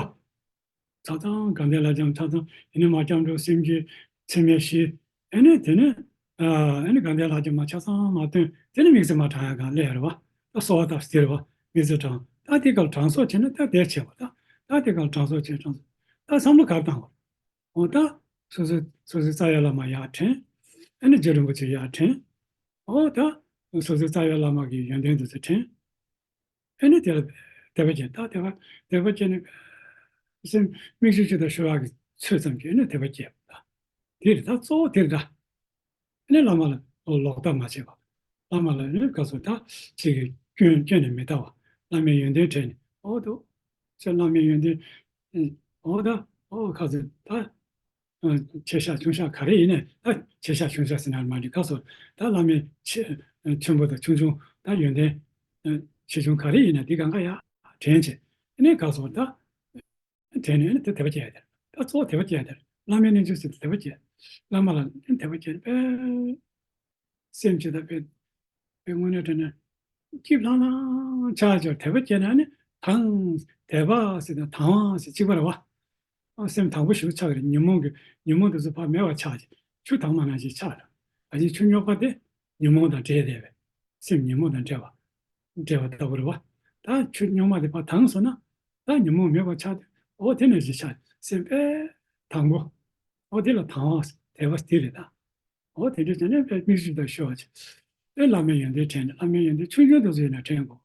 ཆ་ཚང་དགའ་ལྡན་ལྷ་ལྕམ་ཆ་ཚང་ཡིན་ནི་མ། སྐྱབས་འགྲོ་སེམས་བསྐྱེད་ཚད་མེད་བཞི། ཨ་ནི་དེ་ནི་ཨ་ནི་དགའ་ལྡན་ལྷ་ལྕམ་མ་ཆ་ཚང་མ་བཏོན། དེ་ནི་དམིགས་བརྩེ་མར་དྲང་ཡ་གང་ལས་རེད་པ། ད་གསོལ་བ་བཏབ་སྟེ་རེད་པ། དམིགས་བརྩེ་དྲང་། ད་དེ་སྐབས་དྲང་སྲོལ་བྱས་ན་ད་དེ་བྱས་པ། ད་ད་དེ་སྐབས་དྲང་སྲོལ་བྱས། དྲང་སྲོལ། ད་བསམ་བློ་ག་རེ་བཏང་དགོས། འོ་ད་སོ་སོའི་སོ་སོའི་རྩ་བའི་བླ་མ་ཡར་དྲན། ཨ་ནི་རྗེ་རིན་པོ་ཆེ་ཡར་དྲན། འོ་ད་སོ་སོའི་རྩ་བའི་བླ་མ་གི་ཡོན་ཏན་དེ་ཚོ་དྲན། ཨ་ནི་དེ་ལ་དད་པ་སྐྱེ། ད་དད་པ་དད་པ་སྐྱེ་ནས་སེམས་མིག་ཆུ་ཆུ་དང་ཤོར་བ་གི་ཚོད་ཙམ་གྱིས་ཨ་ནི་དད་པ་སྐྱེ་བ། དེ་རེད་ད། གཙོ་བོ་དེ་རེད་ད། ཨ་ནི་བླ་མ་ལ་ལོག་ལྟ་མ་བྱེད་པ། བླ་མ་ལ་ནི་ག་སོ་ད་ཅིག་གི་སྐྱོན་སྐྱོན་ནས་མི་ལྟ་བ། བླ་མའི་ཡོན་ཏན་དྲན་ནས། འོ་དོ། ཅེས་བླ་མའི་ཡོན་ཏན། ཨུམ། འོ་ད། འོ་ག་སོ་ད། ཨ་ཆེ་ཤ་ཆུང་ཤ་ག་རེ་ཡིན་ནའི་ད་ཆེ་ཤ་ཆུང་ཤ་ཟེར་ན་མ་འགྲིག་ག་སོ། ད་བླ་མའི་ཆེ་ཆེན་པོ་དང་ཆུང་ཆུང་ད་ཡོན་ཏན་ཆེ་ཆུང་ག་རེ་ཡིན་ནའི་དེ་གང་ག་ཡ་དྲན་བྱས། ཨ་ནི་ག་སོ་ད། དྲན་ནས་ཨ་ནི་དེ་དད་པ་སྐྱེ་ཡ་དེ། ད་གཙོ་བོ་དད་པ་སྐྱེ་ཡ་དེ། བླ་མའི་རྣལ་འབྱོར་ཟེར་དེ་དད་པ་སྐྱེ། བླ་མ་ལ་ཨ་ནི་དད་པ་སྐྱེ་ནས་དཔེ། སེམས་ཅིག་ད་དཔེ་དཔེ་དངོས་གནས་དྲན་ན་སྐྱིད་ལྷང་ལྷང་ཆགས་ཆགས། དད་པ་སྐྱེ་ན་ནི་དང་། དད་པ་ཟེར་དང་དང་བ་ཟེར་གཅིག་པ་རེད་བ། ཨ་སེམས་དང་པོ་ཞིག་ཆགས་རེད། ཉོན་མོངས་ཀྱི་ཉོན་མོངས་དེ་ཚོ་ཕར་མེད་པ་ཆགས་ཀྱི། ཆུ་དྭངས་མ་ནང་བཞིན་ཆགས་རེད། ཨ་ནི་ཆུ་རྙོག་པ་དེ་ཉོན་མོངས་དང་འདྲེས་བསྡད་པས། སེམས་ཉོན་མོངས་དང་འདྲེས་པ། འདྲེས་པ་ལྟ་བུ་རེད་བ། ད་ཆུ་རྙོག་མ་དེ་ཕར་དྭངས་སོང་ན་ད་ཉོན་མོངས་མེད་པ་ཆགས་ཏེ། འོ་དེ་ནང་བཞིན་ཆགས། སེམས་དཔེ་དང་པོ། འོ་དེ་ལ་དང་བ་དད་པ་དེ་རེད་ད། འོ་དེ་འདྲ་བྱས་ནས་དཔེ་མིག་ཆུ་དང་ཤོར་བ་བྱས། དེ་བླ་མའི་ཡོན་ཏན་དྲན་ནས། བླ་མའི་ཡོན་ཏན་ཆུང་ཆུང་དེ་ཚོ་ཡིན་ན་དྲན་དགོས།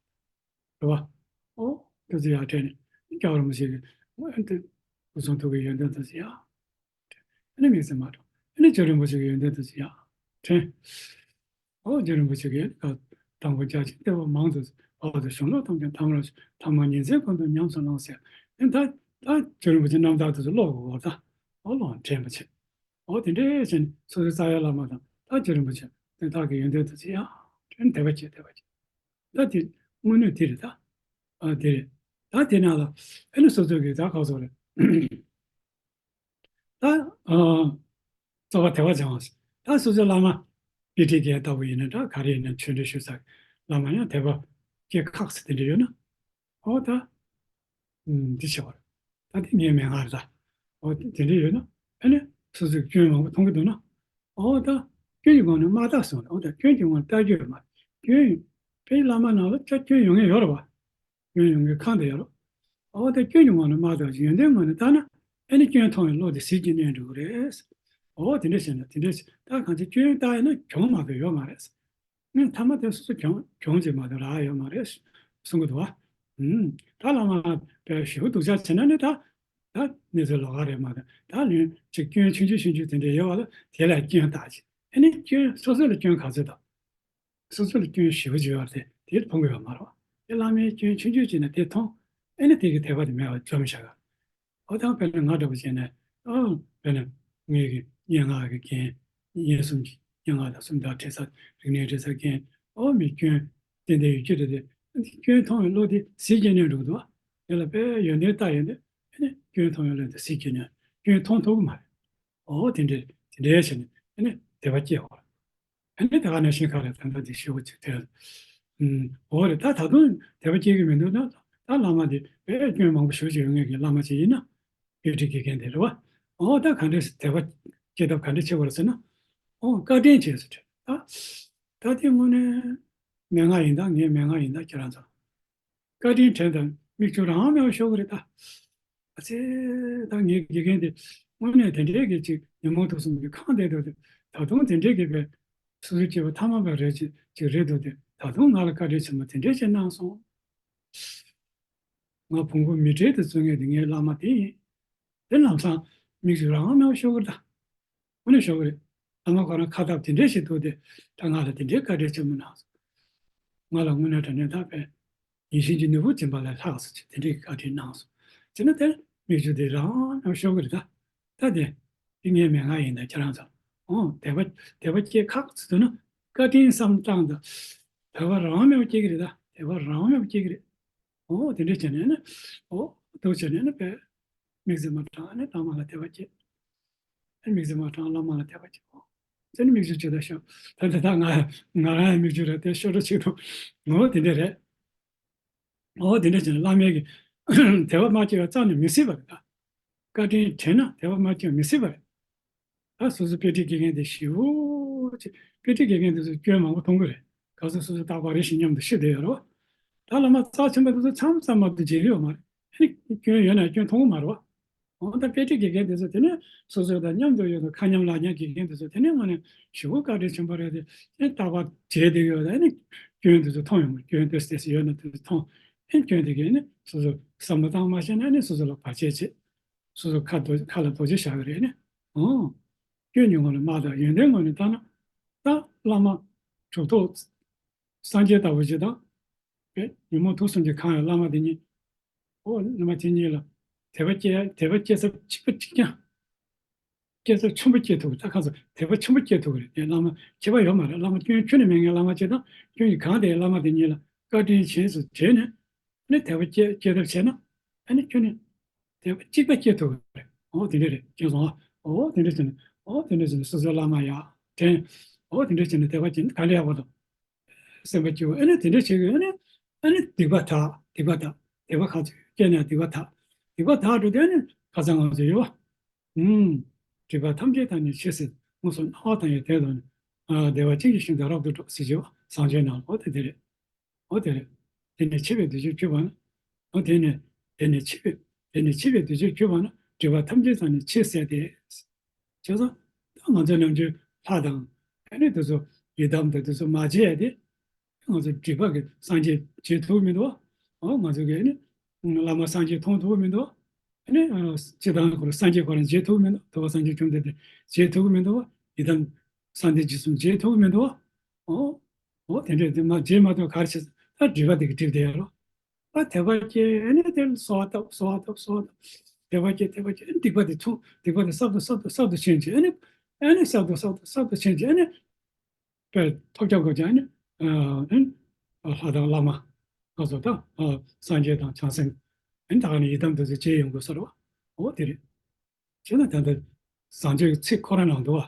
རེད་བ། འོ་དེ་ཚོ་ཡར་དྲན་ནས། སྐྱབས་རིན་པོ་ཆེ་གི་འོ་དེ་སྐུ་གསུང་ཐུགས་ཀྱི་ཡོན་ཏན་དེ་ཚོ་ཡར་དྲན། ཨ་ནི་དམིགས་བརྩེ་མར་དྲང་། ཨ་ནི་རྗེ་རིན་པོ་ཆེ་གི་ཡོན་ཏན་དེ་ཚོ་ཡར་དྲན། འོ་རྗེ་རིན་པོ་ཆེ་གི་དང་པོ་རྒྱ་ཆེན་ལྟ་བུ་མང་དུ་བབས་ཏེ། གཞུང་ལུགས་ཐམས་ཅད་ཐ་མར་ཞོག། ཐ་མ་ཉིན་མཚན་ཀུན་ཏུ་ཉམས་སུ་བླངས་ཟེར། ཨ་ནི་ད་ད་རྗེ་རིན་པོ་ཆེ་རྣམ་ཐར་དེ་ཚོ་ཀློག་དགོས་པ་ད། འོ་ཀློག་དྲན་པ་བྱེད། འོ་དེ་འདྲའི་བྱས་ནས་སོ་སོའི་རྩ་བའི་བླ་མ་དང་ད་རྗེ་རིན་པོ་ཆེ་དེ་དག་གི་ཡོན་ཏན་དེ་ཚོ་ཡར་དྲན། དད་པ་བྱེད། དད་པ་བྱེད། ད་དེ་དངོས་གནས་དེ་རེད་ད། ཨ་དེ་རེད། ད་དེ་ནང་ལ་ཨ་ནི་སོ་སོ་གི་ད་ག་སོ་རེད། ད་ཨ་རྩ་བ་དད་པ་སྦྱང་བ་ཟེར། ད་སོ་སོའི་བླ་མ་དཔེ་ཁྲིད་མཁན་ལྟ་བུ་ཡིན་ན་འདྲ། ག་རེ་ཡིན་ན་ཆོས་འབྲེལ་ཞུ་ས་བླ་མ་ཡང་དད་པ་སྐྱེ་ཁག་ཟེར་དེ་འདྲ་ཡོད་ན། འོ་ད་ཨུམ་འདི་བྱེད་པ་རེད། ད་དེ་ངའི་མན་ངག་རེད་ད། འོ་དེ་འདྲ་ཡོད་ན་ཨ་ནི་ སོ་སོའི་སྐྱོན་མང་པོ་མཐོང་གི་འདུག་ན། འོ་ད་སྐྱོན་གྱི་ངོས་ནས་མ་བལྟས་སོང་རེད། འོ་ད་སྐྱོན་གྱི་ངོས་ནས་བལྟ་རྒྱུ་ཡོད་མ་རེད། སྐྱོན་ཡོད་པའི་བླ་མ་ནང་ལ་ད་སྐྱོན་ཡོང་མཁན་ཡོད་རེད་བ། སྐྱོན་ཡོང་མཁན་གང་དུ་ཡོད་རེད། འོ་ད་སྐྱོན་གྱི་ངོས་ནས་མ་བལྟས་ཡོན་ཏན་ངོས་ནས་བལྟས་ན། ཨེ་ནི་སྐྱོན་མཐོང་བའི་བློ་དེ་ཟིལ་གྱིས་གནོན་འགྲོ་གི་རེད། འོ་དེ་འདྲ་བྱས་ན་དེ་འདྲ་ད་གང་ཅི་སྐྱོན་བལྟ་ཡིན་ན་གྱོང་མ་གཏོགས་ཡོད་མ་རེད། ནི་མཐའ་མ་དེ་སོ་སོ་གྱོང་གྱོང་ཅིག་མ་གཏོགས་རག་ཡོད་མ་རེད་གསུང་གི་འདུག་བ། ཨུམ། ད་བླ་མ་པས་ཞེ་པོ་སྡུག་ཅག་བྱས་ན་ནི་ད་ད་གནས་ཚུལ་ལོགས་ཀ་རེད་མ་གཏོགས། ད་ལན་ཅིག་སྐྱོན་ཆུང་ཆུང་ཆུང་ཆུང་དེ་འདྲ་ཡོད་པ་ལ་དེ་ལ་སྐྱོན་བཏགས་ཅིག་ཨེ་ནི་སྐྱོན་སོ་སོ་ལ་སྐྱོན་ག་ཚོད་དང་། སོ་སོ་ལ་སྐྱོན་ཞེ་པོ་ཅིག་ཡོད་པ་དེ་དེ་མཐོང་གི་ཡོད་མ་རེད་བ། དེ་བླ་མའི་སྐྱོན་ཆུང་ཆུང་ཅིག་ན་དེ་མཐོང་། ཨེ་ནི་དེ་གི་དད་པ་དེ་མེད་པ་འཇོམས་བཞག་ག་འོ་ད་དཔེར་ན་ང་འདྲ་པོ་བྱས་ནས། ཨ། དཔེར་ན་ངེད་ཀྱི་སྙན་ངག་གི་རྒན། སྙན་གསུམ་གྱི་སྙན་ངག་དང་སུམ་རྟགས་འགྲེལ་ས། རིག་གནས་འགྲེལ་ས་རྒན། ཨོ་མི་སྐྱོན་ཏན་ཏན་ཡོད་ཀྱི་རེད་དེ། སྐྱོན་མཐོང་བའི་བློ་དེ་ཟིལ་གྱིས་གནོན་འགྲོ་གི་འདུག་བ། དེ་ལ་དཔེ་ཡོན་ཏན་ལྟ་ཡོང་དུས། ཨ་ནི་སྐྱོན་མཐོང་བའི་བློ་དེ་ཟིལ་གྱིས་གནོན། སྐྱོན་མཐོང་ཐུབ་ཀྱི་མ་རེད། ཨོ་དེ་འདྲས་དེ་འདྲས་བྱས་ནས་ཨ་ནི་དད་པ་སྐྱེ་བ། ཨ་ནི་ད་ག་ནང་བཞིན་ག་རེ་ད་ལྟ་འདི་ཞུ་བ་ཅིག་དེ། ཨུམ། འོ་རེད། ད་ད་དུང་དད་པ་སྐྱེ་གི་མི་འདུག་ན། ད་བླ་མ་འདི་དཔེ་སྐྱོན་མང་པོ་ཞེ་པོ་ཅིག་ཡོད་མཁན་གྱི་བླ་མ་ཅིག་ཡིན་ན། དཔེ་ཁྲིད་དགེ་རྒན་དེ་རེད་བ། འོ་ད་ག་འདྲས་དད་པ་སྐྱེ་ཐབས་ག་འདྲས་བྱེད་དགོས་རེད་ཟེར་ན། འོ་བཀའ་དྲིན་ཆེ་ཟེར་དུས་ད། ད་དེ་དངོས་གནས་མན་ངག་ཡིན་ད། ངའི་མན་ངག་ཡིན་ད། ཁྱེད་རང་ཚོ། བཀའ་དྲིན་དྲན་དང་མིག་ཆུ་རང་མེད་པ་ཤོར་གི་རེད་ད། ཨ་ཙི། ད་ངའི་དགེ་རྒན་དེ་དངོས་གནས་དེ་འདྲའི་གི་ཅིག་ཉོན་མོངས་དུག་གསུམ་གྱིས་གང་བསྡད་འདུག་དེ། ད་དུང་དེ་འདྲའི་གི་བའི་སོ་སོའི་སྐྱེ་བ་ཐ་མལ་པ་རེད་ཅིག་ཅིག་རེད་འདུག་དེ། ད་དུང་ང་ལ་བཀའ་དྲིན་ཆེན་པོ་དེ་འདྲའི་ཅིག་གནང་སོང་། ང་བོང་བུ་མི་གྲལ་དུ་བཙུགས་མཁན་དེ་ངའི་བླ་མ་དེ་ཡིན། དེ་ལམ་སང་མིག་ཆུ་རང་མེད་པ་ཤོར་གི་རེད་ད། དངོས་གནས་ཞོག་གི་རེད། ཨ་མ་ཁོ་རང་ཁ་བཏབ་དེ་འདྲས་ཞིག་འདུག་སྟེ། ད་ང་ལ་དེ་འདྲའི་བཀའ་དྲིན་ཆེན་པོ་གནང་སོང་། ང་ལ་དངོས་གནས་དྲང་གནས་ད་དཔེ་ཡིད་བཞིན་གྱི་ནོར་བུ་འཛིན་པ་ལས་ལྷག་ཟེར་གྱི་དེ་འདྲའི་བཀའ་དྲིན་གནང་སོང་། བྱས་ན་དེ་མིག་ཆུ་དེ་རང་ཡང་ཤོར་གི་རེད་ད། ད་དེ་དེ་ངའི་མན་ངག་ཡིན་ད། ཁྱེད་རང་ཚོ། ཨོ་དད་པ་དད་པ་སྐྱེ་ཁག་ཚོ་འདུག་ན་བཀའ་དྲིན་བསམ་སྟངས་དང་། དད་པ་རང་མེད་པ་སྐྱེ་གི་རེད་ད། དད་པ་རང་མེད་པ་སྐྱེ་གི་རེད། ཨོ་དེ་འདྲས་བྱས་ནས་ནི། ཨོ་འདུག་བྱས་ནས་ནི་དཔེ། མིག་རྫི་མ་དྲང་ནི་བླ་མ་ལ་དད་པ་སྐྱེ། ཨེ་མིག་རྫི་མ་དྲང་བླ་མ་ལ་དད་པ་སྐྱེ། ཨོ་ཟེར་ནི་མིག་ཆུ་ཇི་ལྟར་ཤོར། ད་ད་ད་ང་ང་རང་ཡང་མིག་ཆུ་རེད་དེ་ཤོར་འགྲོ་ཆེད་དུ། ངོ་བོ་དེ་འདྲས་རེད། ཨོ་དེ་འདྲས་བྱས་ནས་བླ་མའི་གི་དད་པ་མ་སྐྱེ་བ་རྩ་ནས་མི་སྲིད་པ་རེད་ད། བཀའ་དྲིན་དྲན་ན་དད་པ་མ་སྐྱེ་བ་མི་སྲིད་པ་རེད། ད་སོ་སོ་དཔེ་ཁྲིད་དགེ་རྒན་དེ་ཞེ་པོ་ཅིག་དཔེ་ཁྲིད་དགེ་རྒན་དེ་ཚོ་སྐྱོན་མང་པོ་མཐོང་གི་རེད། ག་ཚོད་སོ་སོ་རྟག་པར་རེ་ཞིག་མཉམ་དུ་ཤི་བསྡད་ཡོད་རེད་བ། ད་བླ་མ་རྩ་ཆེན་པོ་དེ་ཚོ་མཚམས་མཚམས་མ་གཏོགས་མཇལ་གི་ཡོད་མ་རེད། ཨ་ནི་སྐྱོན་ཡོད་ན་སྐྱོན་མཐོང་གི་མ་རེད་བ། འོ་ད་དཔེ་ཁྲིད་དགེ་རྒན་དེ་ཚོ་དེ་ནས་སོ་སོ་དང་མཉམ་དུ་ཡོད་དུ་ཁ་མཉམ་ལག་མཉམ་དགེ་རྒན་དེ་ཚོ་དེ་ནས་དངོས་གནས་ཞེ་པོ་བཀའ་དྲིན་ཆེན་པོ་རེད་དེ། ཨ་ནི་རྟག་པར་མཇལ་བསྡད་ཡོད་ད། ཨ་ནི་སྐྱོན་དེ་ཚོ་མཐོང་ཡོང་མ་རེད། སྐྱོན་ཏོག་ཙམ་ཡོད་ན་དེ་ཚོ་མཐོང་། ཨ་ནི་སྐྱོན་དེ་གས་ཨ་ནི་སོ་སོ་བསམ་བློ་བཏང་མ་ཤེས་ན་ཨ་ནི་སོ་སོ་ལ་བར་ཆད་བྱེད། སོ་སོ་ཁ་རྡོ་ཁ་ལ་རྡོ་རྗེ་བཞག་གི་རེད་ནི། ཨོ། སྐྱོན་ཉོན་མོངས་ལ་མ་བལྟ། ཡོན་ཏན་ངོས་ནས་བལྟ་ན། ད་བླ་མ་གྲུབ་ཐོབ་སངས་རྒྱས་ལྟ་བུ་ཞིག་དང་། པས་ཉོན་མོངས་དུག་གསུམ་གྱིས་གང་བའི་བླ་མ་དེ་ཉིད། ཨོ་བླ་མ་དེ་ཉིད་ལ་དད་པ་སྐྱེ་དད་པ་སྐྱེ་ས་གཅིག་པ་གཅིག་རྐྱང་། སྐྱེ་ས་ཆེན་པོ་སྐྱེ་ཐུབ། ད་ཁ་སང་དད་པ་ཆེན་པོ་སྐྱེ་ཐུབ་རེད་དེ། བླ་མ་ཁྱད་པར་ཡོད་མ་རེད། བླ་མ་སྐྱོན་ཁྱོན་ནས་མེད་མཁན་བླ་མ་ཅིག་དང་། སྐྱོན་གྱིས་གང་བསྡད་བླ་མ་དེ་ཉིད་ལ་བཀའ་དྲིན་ཆེ་ཟེར་བྱས་ནས། ཨ་ནི་དད་པ་སྐྱེ་སྐྱེ་ཐབས་བྱས་ན། ཨ་ནི་ཁྱོད་ནི་དད་པ་གཅིག་པ་སྐྱེ་ཐུབ་ཀྱི་རེད། འོ་དེ་འདྲ་རེད། མཁྱེན་སོང་ཨ། འོ་དེ་འདྲ་བྱས་ནས། འོ་དེ་འདྲ་བྱས་ནས་སོ་སོའི་བླ་མ་ཡར་དྲན། འོ་དེ་འདྲ་བྱས་ནས་དད་པ་སྐྱེ་ན་ག་འདྲ་ཡག་པོ་འདུག་སེམས་པ་སྐྱིད་པོ། ཨ་ནི་དེ་འདྲ་བྱེད་དགོས། ཨ་ནི་ཨ་ནི་སྡིག་པ་དག་སྡིག་པ་དག་སྡིག་པ་ག་ཚོད་སྐྱེས་ན་སྡིག་པ་དག་སྡིག་པ་དག་འགྲོ་དུས་ཨ་ནི་ཁ་སང་ང་ཚོ་ཡོད་བ། ཨུམ། སྒྲིབ་པ་ཐམས་ཅད་དག་ནི་ཕྱིར་བསལ། སྔོན་སོང་སྣང་བ་དང་ཡང་དེ་དང་ནི། ཨ། བདེ་བ་ཅན་གྱི་ཞིང་དུ་རབ་ཏུ་འགྲོ། ཟེར་བྱས་པ་སངས་རྒྱས་ནང་ལ། འོ་དེ་དེ་རེད། འོ་དེ་རེད། དེ་ནས་འཆི་བའི་འདུ་བྱེད་གྱུར་པ་ན། འོ་དེ་ནས་དེ་ནས་འཆི་བའི་དེ་ནས་འཆི་བའི་འདུ་བྱེད་གྱུར་པ་ན། སྒྲིབ་པ་ཐམས་ཅད་དག་ནི་ཕྱིར་བསལ་ཏེ། བྱས་ཙང་ད་ང་ཚོ་ནམ་རྒྱུན་ལྷ་དང་ཨ་ནི་དེ་ཚོ་ཡི་དམ་དང་དེ་ཚོ་མ་མཇལ་ཏེ། ང་ཚོ་སྒྲིབ་པ་གི་སངས་རྒྱས་མཇལ་ཐུབ་མི་འདུག་བ། ཨོ་ང་ཚོ་གི་ཨ་ནི་བླ་མ་སངས་རྒྱས་མཐོང་ཐུབ་མི་འདུག་བ། ཨ་ནི་ཨ་སྤྱིར་བཏང་ཁོ་རང་སངས་རྒྱས་ཁོ་རང་མཇལ་ཐུབ་མི་འདུག་ཐུབ་པ་སངས་རྒྱས་བཅོམ་ལྡན་འདས་མཇལ་ཐུབ་མི་འདུག་བ། ཡི་དམ་གསང་བདེ་འཇིགས་གསུམ་མཇལ་ཐུབ་མི་འདུག་བ། ཨོ་ཨོ་དེ་འདྲས་དེ་མ་མཇལ་མ་ཐུབ་ག་རེ་བྱེད། ད་སྒྲིབ་པ་དེ་གི་སྒྲིབ་བསྡད་ཡོད་རེད། ད་དད་པ་སྐྱེ། ཨ་ནི་དེ་གསོལ་བ་བཏབ། གསོལ་བ་བཏབ། གསོལ་བ་བཏབ། དད་པ་སྐྱེ། དད་པ་སྐྱེ། ཨ་ནི་སྡིག་པ་དེ་ཚུར་སྡིག་པ་དེ་གསར་དུ་གསར་དུ་གསར་དུ་ཕྱིན་བྱས། ཨ་ནི་ཨ་ནི་གསར་དུ་གསར་དུ་གསར་དུ་ཕྱིན་བྱས། ཨ་ནི་དཔེ་ཐོབ་རྒྱག་དགོས་ཀྱང་། ཨ་ནི་ཨ་ལྷ་དང་བླ་མ་ང་ཚོ་དང་། ཨ་སངས་རྒྱས་དང་བྱང་སེམས། ཨ་ནི་ད་ག་ནས་ཡི་དམ་དེ་ཚོ་མཇལ་ཡོང་དགོས་ས་རེད་བ། འོ་དེ་རེད། བྱས་ན་ད་ལྟ་བཟང་སྤྱོད་ཀྱི་ཚིག་ཁོ་རང་ནང་འདུག་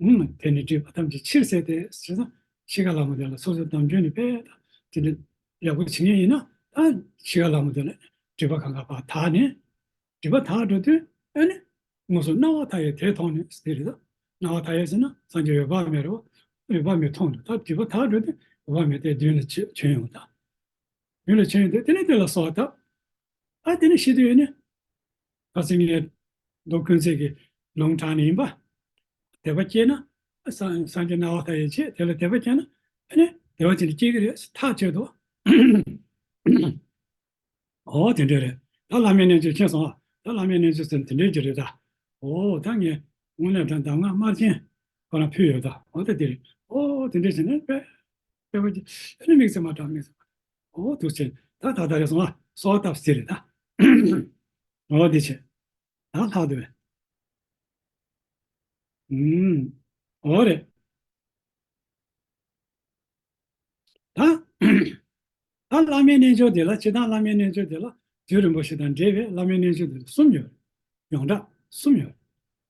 བ། ཨུམ། དེ་ནི་སྒྲིབ་པ་ཐམས་ཅད་ཕྱིར་བསལ་ཏེ། ཟེར་ན་འཆི་ཁ་ལ་མ་དེ་ལ་སོ་སོའི་ནམ་རྒྱུན་ནས་དཔེ་དེ་འདྲ་ཡག་པོ་བྱེད་མཁན་ཡིན་ན། ད་འཆི་ཁ་ལ་མ་དེ་ལ་སྒྲིབ་པ་གང་ག་ཕར་དག་ནས། སྒྲིབ་པ་དག་འགྲོ་དུས་ཨ་ནི། དངོས་སུ་སྣང་བ་མཐའ་ཡས་དེ་མཐོང་ནས་ཟེར་རེད་ད། སྣང་བ་མཐའ་ཡས་ཟེར་ན་སངས་རྒྱས་འོད་དཔག་མེད་རེད་བ། འོད་དཔག་མེད་མཐོང་འདུག་ད་སྒྲིབ་པ་དག་འགྲོ་དུས་འོད་དཔག་མེད་དེ་མདུན་ལ་བྱོན་ཡོང་ད། མདུན་ལ་བྱོན་ཡོང་དུས་དེ་ནས་དེ་ལ་གསོལ་བ་བཏབ། ཨ་དེ་ནས་ཤི་དུས་ཡོད་ནས། ཁ་སང་ངས་མདོ་ཀུན་བརྩེགས་ཀྱི་ལུང་དྲངས་ནས་ཡིན་པ། དད་པ་སྐྱེས་ན། སངས་སངས་རྒྱས་སྣང་བ་མཐའ་ཡས་བྱེད་དེ་ལ་དད་པ་སྐྱེས་ན། ཨ་ནི་དད་པ་ཅན་དུ་སྐྱེ་གི་རེད་ཐག་ཆོད་དོ། ཨོ་དེ་འདྲ་རེད། ད་བླ་མའི་རྣལ་འབྱོར་མཁྱེན་སོང་ཨ། ད་བླ་མའི་རྣལ་འབྱོར་ཟེར་ན་དེ་འདྲའི་རྒྱུ་རེད་ད། ཨོ་ད་ངས་དངོས་གནས་དྲང་གདམས་ངག་དམར་རྗེན་ཁོ་རང་ཕུལ་ཡོད་ད། ཨོ་ད་དེ་རེད། ཨོ་དེ་འདྲ་བྱས་ན་དཔེ་དཔེ་བ་ཅིག་ཨ་ནི་དམིགས་བརྩེ་མ་དྲག་དམིགས་བརྩེ་མ་དྲག་ཨོ་འདུག་བྱས་ད་ད་ད་རེད་སོང་ཨ། གསོལ་བ་བཏབ་ཟེར་རེད་ད། ཨོ་དེ་བྱས། ད་ལྷག་འདུག་བས། ཨུམ། ཨོ་རེད། ད། ད་བླ་མའི་རྣལ་འབྱོར་དེ་ལ་སྤྱིར་བཏང་བླ་མའི་རྣལ་འབྱོར་དེ་ལ་རྒྱུ་རིན་པོ་ཆེ་དང་འབྲེལ་བའི་བླ་མའི་རྣལ་འབྱོར་དེ་ལ་གསུམ་ཡོད། ཡོངས་གྲགས་གསུམ་ཡོད།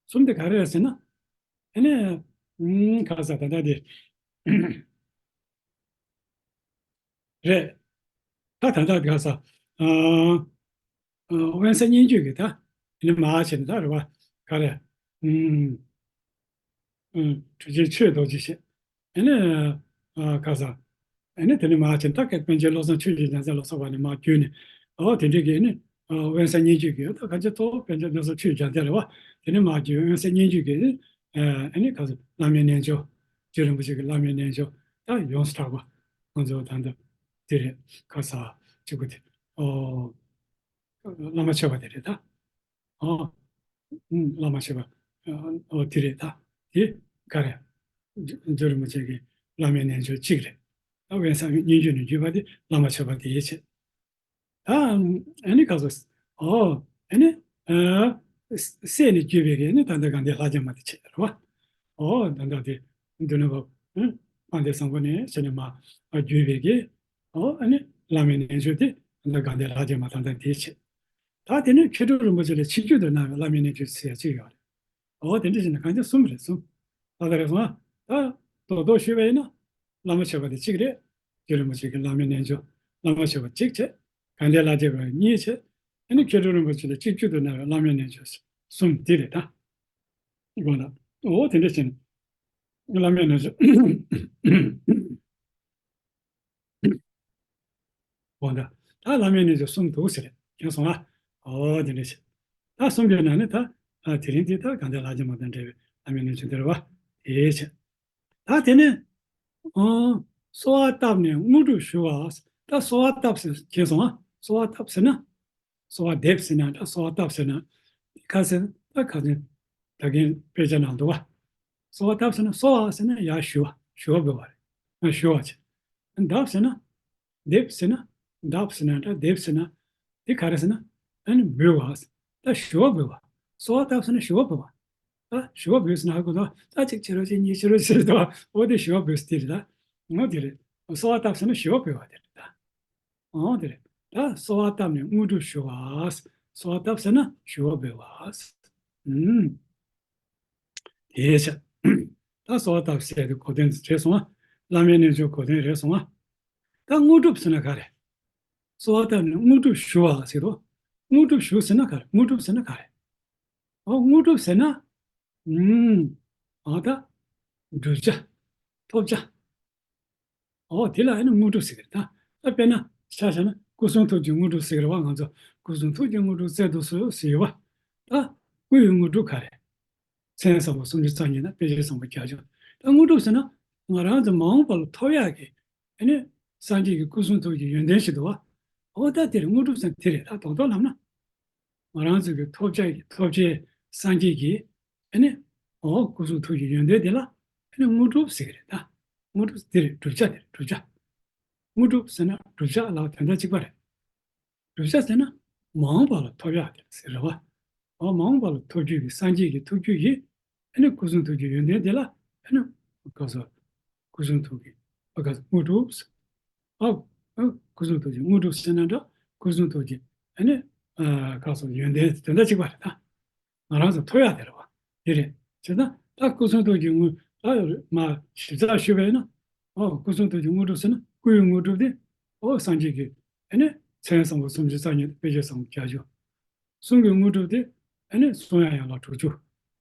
གསུམ་དེ་ག་རེ་རེད་ཟེར་ན། ཨ་ནི། ཨུམ་ག་ས་ད་ལྟ་དེ། རེད། ད་ད་ལྟ་ག་ས། ཨ། ཨ། དབེན་ས་སྙན་བརྒྱུད་ཀྱི་ད། ཨ་ནི་མར་བྱས་ནས་ད་རེད་བ། ག་རེ། ཨུམ། ཨུམ། གྲུབ་ཆེན་ཆོས་རྡོ་རྗེ་ཞེས། ཨ་ནི། ཨ། ག་ས། ཨ་ནི་དེ་ནས་མར་བྱས་ནས་ད་སྐད་པཎ་ཆེན་བློ་བཟང་ཆོས་ཀྱི་རྒྱལ་མཚན་ལ་སོགས་པ་ནས་མར་བརྒྱུད་ནས། ཨོ་དེ་འདྲའི་གི་ཨ་ནི། ཨ། དབེན་ས་སྙན་བརྒྱུད་ཀྱི་ད་ག་ཚོད་ཐོག་པཎ་ཆེན་བློ་བཟང་ཆོས་ཀྱི་རྒྱལ་མཚན་རེད་བ། དེ་ནས་མར་བརྒྱུད་དབེན་ས་སྙན་བརྒྱུད་ཀྱི། ཨ་ནི་ག་ས་བླ་མའི་རྣལ་འབྱོར། རྒྱུ་རིན་པོ་ཆེ་གི་བླ་མའི་རྣལ་འབྱོར། ད་ཡོངས་སུ་གྲགས་པ། ཁོང་ཚོ་ད་ལྟ་དེ་རེད། ག་ས་གཅིག་པུ་དེ། ཨོ། བླ་མ་མཆོད་པ་དེ་རེད་ད། ཨོ། ཨུམ། བླ་མ་མཆོད་པ། ཨོ་དེ་རེད་ད། དེ་ག་རེ། རྒྱུ་རིན་པོ་ཆེ་གི་བླ་མའི་རྣལ་འབྱོར་གཅིག་རེད། ད་དབེན་ས་སྙན་བརྒྱུད་ནས་བརྒྱུད་པ་དེ་བླ་མ་མཆོད་པ་དེ་ཡིན་བྱས། ད་ཨ་ནི་ག་ཚོད། ཨོ། ཨ་ནི། ཨ། སྲས་ནས་བརྒྱུད་པའི་གི་ཨ་ནི་ད་ལྟ་དགའ་ལྡན་ལྷ་རྒྱལ་མ་དེ་བྱས་རེད་བ། ཨོ་ད་ལྟ་དེ་མདུན་ནས་བབས། ཨ། དཔལ་ལྡན་བཟང་པོ་ནས་བྱས་ནས་མར་བརྒྱུད་པའི་གི། ཨོ་ཨ་ནི་བླ་མའི་རྣལ་འབྱོར་དེ་ད་ལྟ་དགའ་ལྡན་ལྷ་རྒྱལ་མ་ད་ལྟ་དེ་བྱས། ད་དེ་ནས་མཁས་གྲུབ་རིན་པོ་ཆེ་ལ་ཆིབས་བསྒྱུར་དུ་གནང་བའི་བླ་མའི་རྣལ་འབྱོར་ཟེར་ཡ་གཅིག་ཡོད་རེད། ཨོ་དེ་འདྲ་བྱས་ན་གང་ཅི་གསུམ་རེད་གསུམ། ད་ལྟ་རེད་སོང་ཨ། ད་རྡོག་རྡོག་ཞུས་པ་ཡིན་ན། བླ་མ་མཆོད་པ་དེ་གཅིག་རེད། རྒྱུ་རིན་པོ་ཆེ་གི་བླ་མའི་རྣལ་འབྱོར། བླ་མ་མཆོད་པ་གཅིག་བྱས། དགའ་ལྡན་ལྷ་རྒྱལ་མ་གཉིས་བྱས། ཨ་ནི་མཁས་གྲུབ་རིན་པོ་ཆེ་ལ་ཆིབས་བསྒྱུར་དུ་གནང་བའི་བླ་མའི་རྣལ་འབྱོར་གསུམ་དེ་རེད་ད། དགོངས་དག་ཨོ་དེ་འདྲ་བྱས་ན། བླ་མའི་རྣལ་འབྱོར། འོ་ད། ད་བླ་མའི་རྣལ་འབྱོར་གསུམ་འདུག་ཟེར་རེད། མཁྱེན་སོང་ཨ། འོ་དེ་འདྲ་བྱས། ད་གསུམ་གྱི་ནང་ནས་ད། ཨ། དེ་རིང་འདི་ད་དགའ་ལྡན་ལྷ་རྒྱལ་མ་དང་འབྲེལ་བའི་བླ་མའི་རྣལ་འབྱོར་འདི་རེད་བ། དེ་བྱས། ད་དེ་ནས། ཨོ། གསོལ་བ་བཏབ་ནས་དངོས་གྲུབ་ཞུ་བ། ད་གསོལ་བ་བཏབ་ཟེར་མཁྱེན་སོང་ཨ། གསོལ་བ་བཏབ་ཟེར་ན། གསོལ་བ་འདེབས་ཟེར་ན་ད་གསོལ་བ་བཏབ་ཟེར་ན། ཁ་ཟེར་ད་ཁ་ཟེར། ད་གིན་དཔེ་ཆ་ནང་འདུག་བ། གསོལ་བ་བཏབ་ཟེར་ན་གསོལ་བ་ཟེར་ན་ཡར་ཞུ་བ་ཞུ་བ་འབུལ་བ་རེད། ཞུ་བ་བྱེད། འདེབས་ཟེར་ན། འདེབས་ཟེར་ན། འདེབས་ཟེར་ན་ད་འདེབས་ཟེར་ན། དེ་ག་རེ་ཟེར་ན། ཨ་ནི་འབུལ་བ། ད་ཞུ་བ་འབུལ་བ། གསོལ་བ་བཏབ་ཟེར་ན་ཞུ་བ་འབུལ་བ། ད་ཞུ་བ་འབུལ་ཟེར་ན་ཧ་གོ་འདུག་ད་གཅིག་བྱེད་རོགས་བྱེད་གཉིས་བྱེད་རོགས་བྱེད་འདུག་འོ་དེ་ཞུ་བ་འབུལ་ཟེར་དེ་རེད་ད། འོ་དེ་རེད། གསོལ་བ་བཏབ་ཟེར་ན་ཞུ་བ་འབུལ་བ་དེ་རེད་ད། འོ་དེ་རེད། ད་གསོལ་བ་བཏབ་ནས་དངོས་གྲུབ་ཞུ་བ། གསོལ་བ་བཏབ་ཟེར་ན་ཞུ་བ་འབུལ་བ། ཨུམ། དེའི་ཕྱིར། ད་གསོལ་བ་བཏབ་ཟེར་དེ་གོ་དོན་རེད་སོང་ཨ། བླ་མའི་རྣལ་འབྱོར་གོ་དོན་རེད་སོང་ཨ། ད་དངོས་གྲུབ་ཟེར་ན་ག་རེ། གསོལ་བ་བཏབ་ནས་དངོས་གྲུབ་ཞུ་བ་ཟེར་རོ། དངོས་གྲུབ་ཞུ་ཟེར་ན་ག་རེ། དངོས་གྲུབ་ཟེར་ན་ག་རེ། ཨོ་དངོས་གྲུབ་ཟེར་ན། ཨུམ། ཨ་ད། བསྒྲུབ་བྱ། ཐོབ་བྱ། ཨོ་དེ་ལ་ཨ་ནི་དངོས་གྲུབ་ཟེར་གི་རེད་ད། ད་དཔེར་ན་ཆ་བཞག་ན་སྐུ་གསུང་ཐུགས་ཀྱི་དངོས་གྲུབ་ཟེར་གི་རེད་བ། ང་ཚོ་སྐུ་གསུང་ཐུགས་ཀྱི་དངོས་གྲུབ་སྩལ་དུ་གསོལ་ཟེར་ཡོད་བ། ད་སྐུ་ཡི་དངོས་གྲུབ་ག་རེ། མཚན་བཟང་པོ་སུམ་ཅུ་རྩ་གཉིས་དང་དཔེ་བྱད་བཟང་པོ་བརྒྱད་ཅུ། ད་དངོས་གྲུབ་ཟེར་ན་ང་རང་ཚོ་མ་འོངས་པ་ལ་ཐོབ་ཡག་གི་ཨ་ནི་སངས་རྒྱས་ཀྱི་སྐུ་གསུང་ཐུགས་ཀྱི་ཡོན་ཏན་ཞིག་འདུག་བ། ཨོ་ད་དེ་རེད། དངོས་གྲུབ་ཟེར་ན་དེ་རེད། ད་རྡོག་རྡོག་ལབ་ན། ང་རང་ཚོ་གི་ཐོབ་བྱ་ཡི་ཐོབ་བྱའི་སངས་རྒྱས་ཀྱི་ཨ་ནི། ཨོ་སྐུ་གསུང་ཐུགས་ཀྱི་ཡོན་ཏན་དེ་ལ་ཨ་ནི་དངོས་གྲུབ་ཟེར་གི་རེད་ད། དངོས་གྲུབ་དེ་རེད། བསྒྲུབ་བྱ་དེ་རེད། བསྒྲུབ་བྱ། དངོས་གྲུབ་ཟེར་ན་བསྒྲུབ་བྱ་ལ་དོན་དག་གཅིག་པ་རེད། བསྒྲུབ་བྱ་ཟེར་ན་མ་འོངས་པ་ལ་ཐོབ་ཡག་དེ་ཟེར་རེད་བ། ཨོ་མ་འོངས་པ་ལ་ཐོབ་རྒྱུ་གི་སངས་རྒྱས་ཀྱི་ཐོབ་རྒྱུ་གི་ཨ་ནི་སྐུ་གསུང་ཐུགས་ཀྱི་ཡོན་ཏན་དེ་ལ་ཨ་ནི་ག་ཟེར། སྐུ་གསུང་ཐུགས་ཀྱི་ཨ་ག་ཟེར་དངོས་གྲུབ་ཟེར། ཨ། ཨ། སྐུ་གསུང་ཐུགས་ཀྱི་དངོས་གྲུབ་ཟེར་ན་འདྲ། སྐུ་གསུང་ཐུགས་ཀྱི་ཨ་ནི། ཨ། ག་ཟེར་ཡོན་ཏན་དོན་དག་གཅིག་པ་རེད་ད། ང་རང་ཚོ་ཐོབ་ཡག་དེ་རེད་བ། དེ་རེད། བྱས་ཙང་ད་སྐུ་གསུང་ཐུགས་ཀྱི་དངོས་ད་མ་ཞིབ་ཚགས་ཞུས་པ་ཡིན་ན། ཨོ་སྐུ་གསུང་ཐུགས་ཀྱི་དངོས་གྲུབ་ཟེར་ན་སྐུ་ཡི་དངོས་གྲུབ་དེ། ཨོ་སངས་རྒྱས་ཀྱི་ཨ་ནི་མཚན་བཟང་པོ་སུམ་ཅུ་རྩ་གཉིས་དང་དཔེ་བྱད་བཟང་པོ་བརྒྱད་ཅུ། གསུང་གི་དངོས་གྲུབ་དེ་ ཨ་ནི་གསུང་ཡག་ཡན་ལག་དྲུག་ཅུ་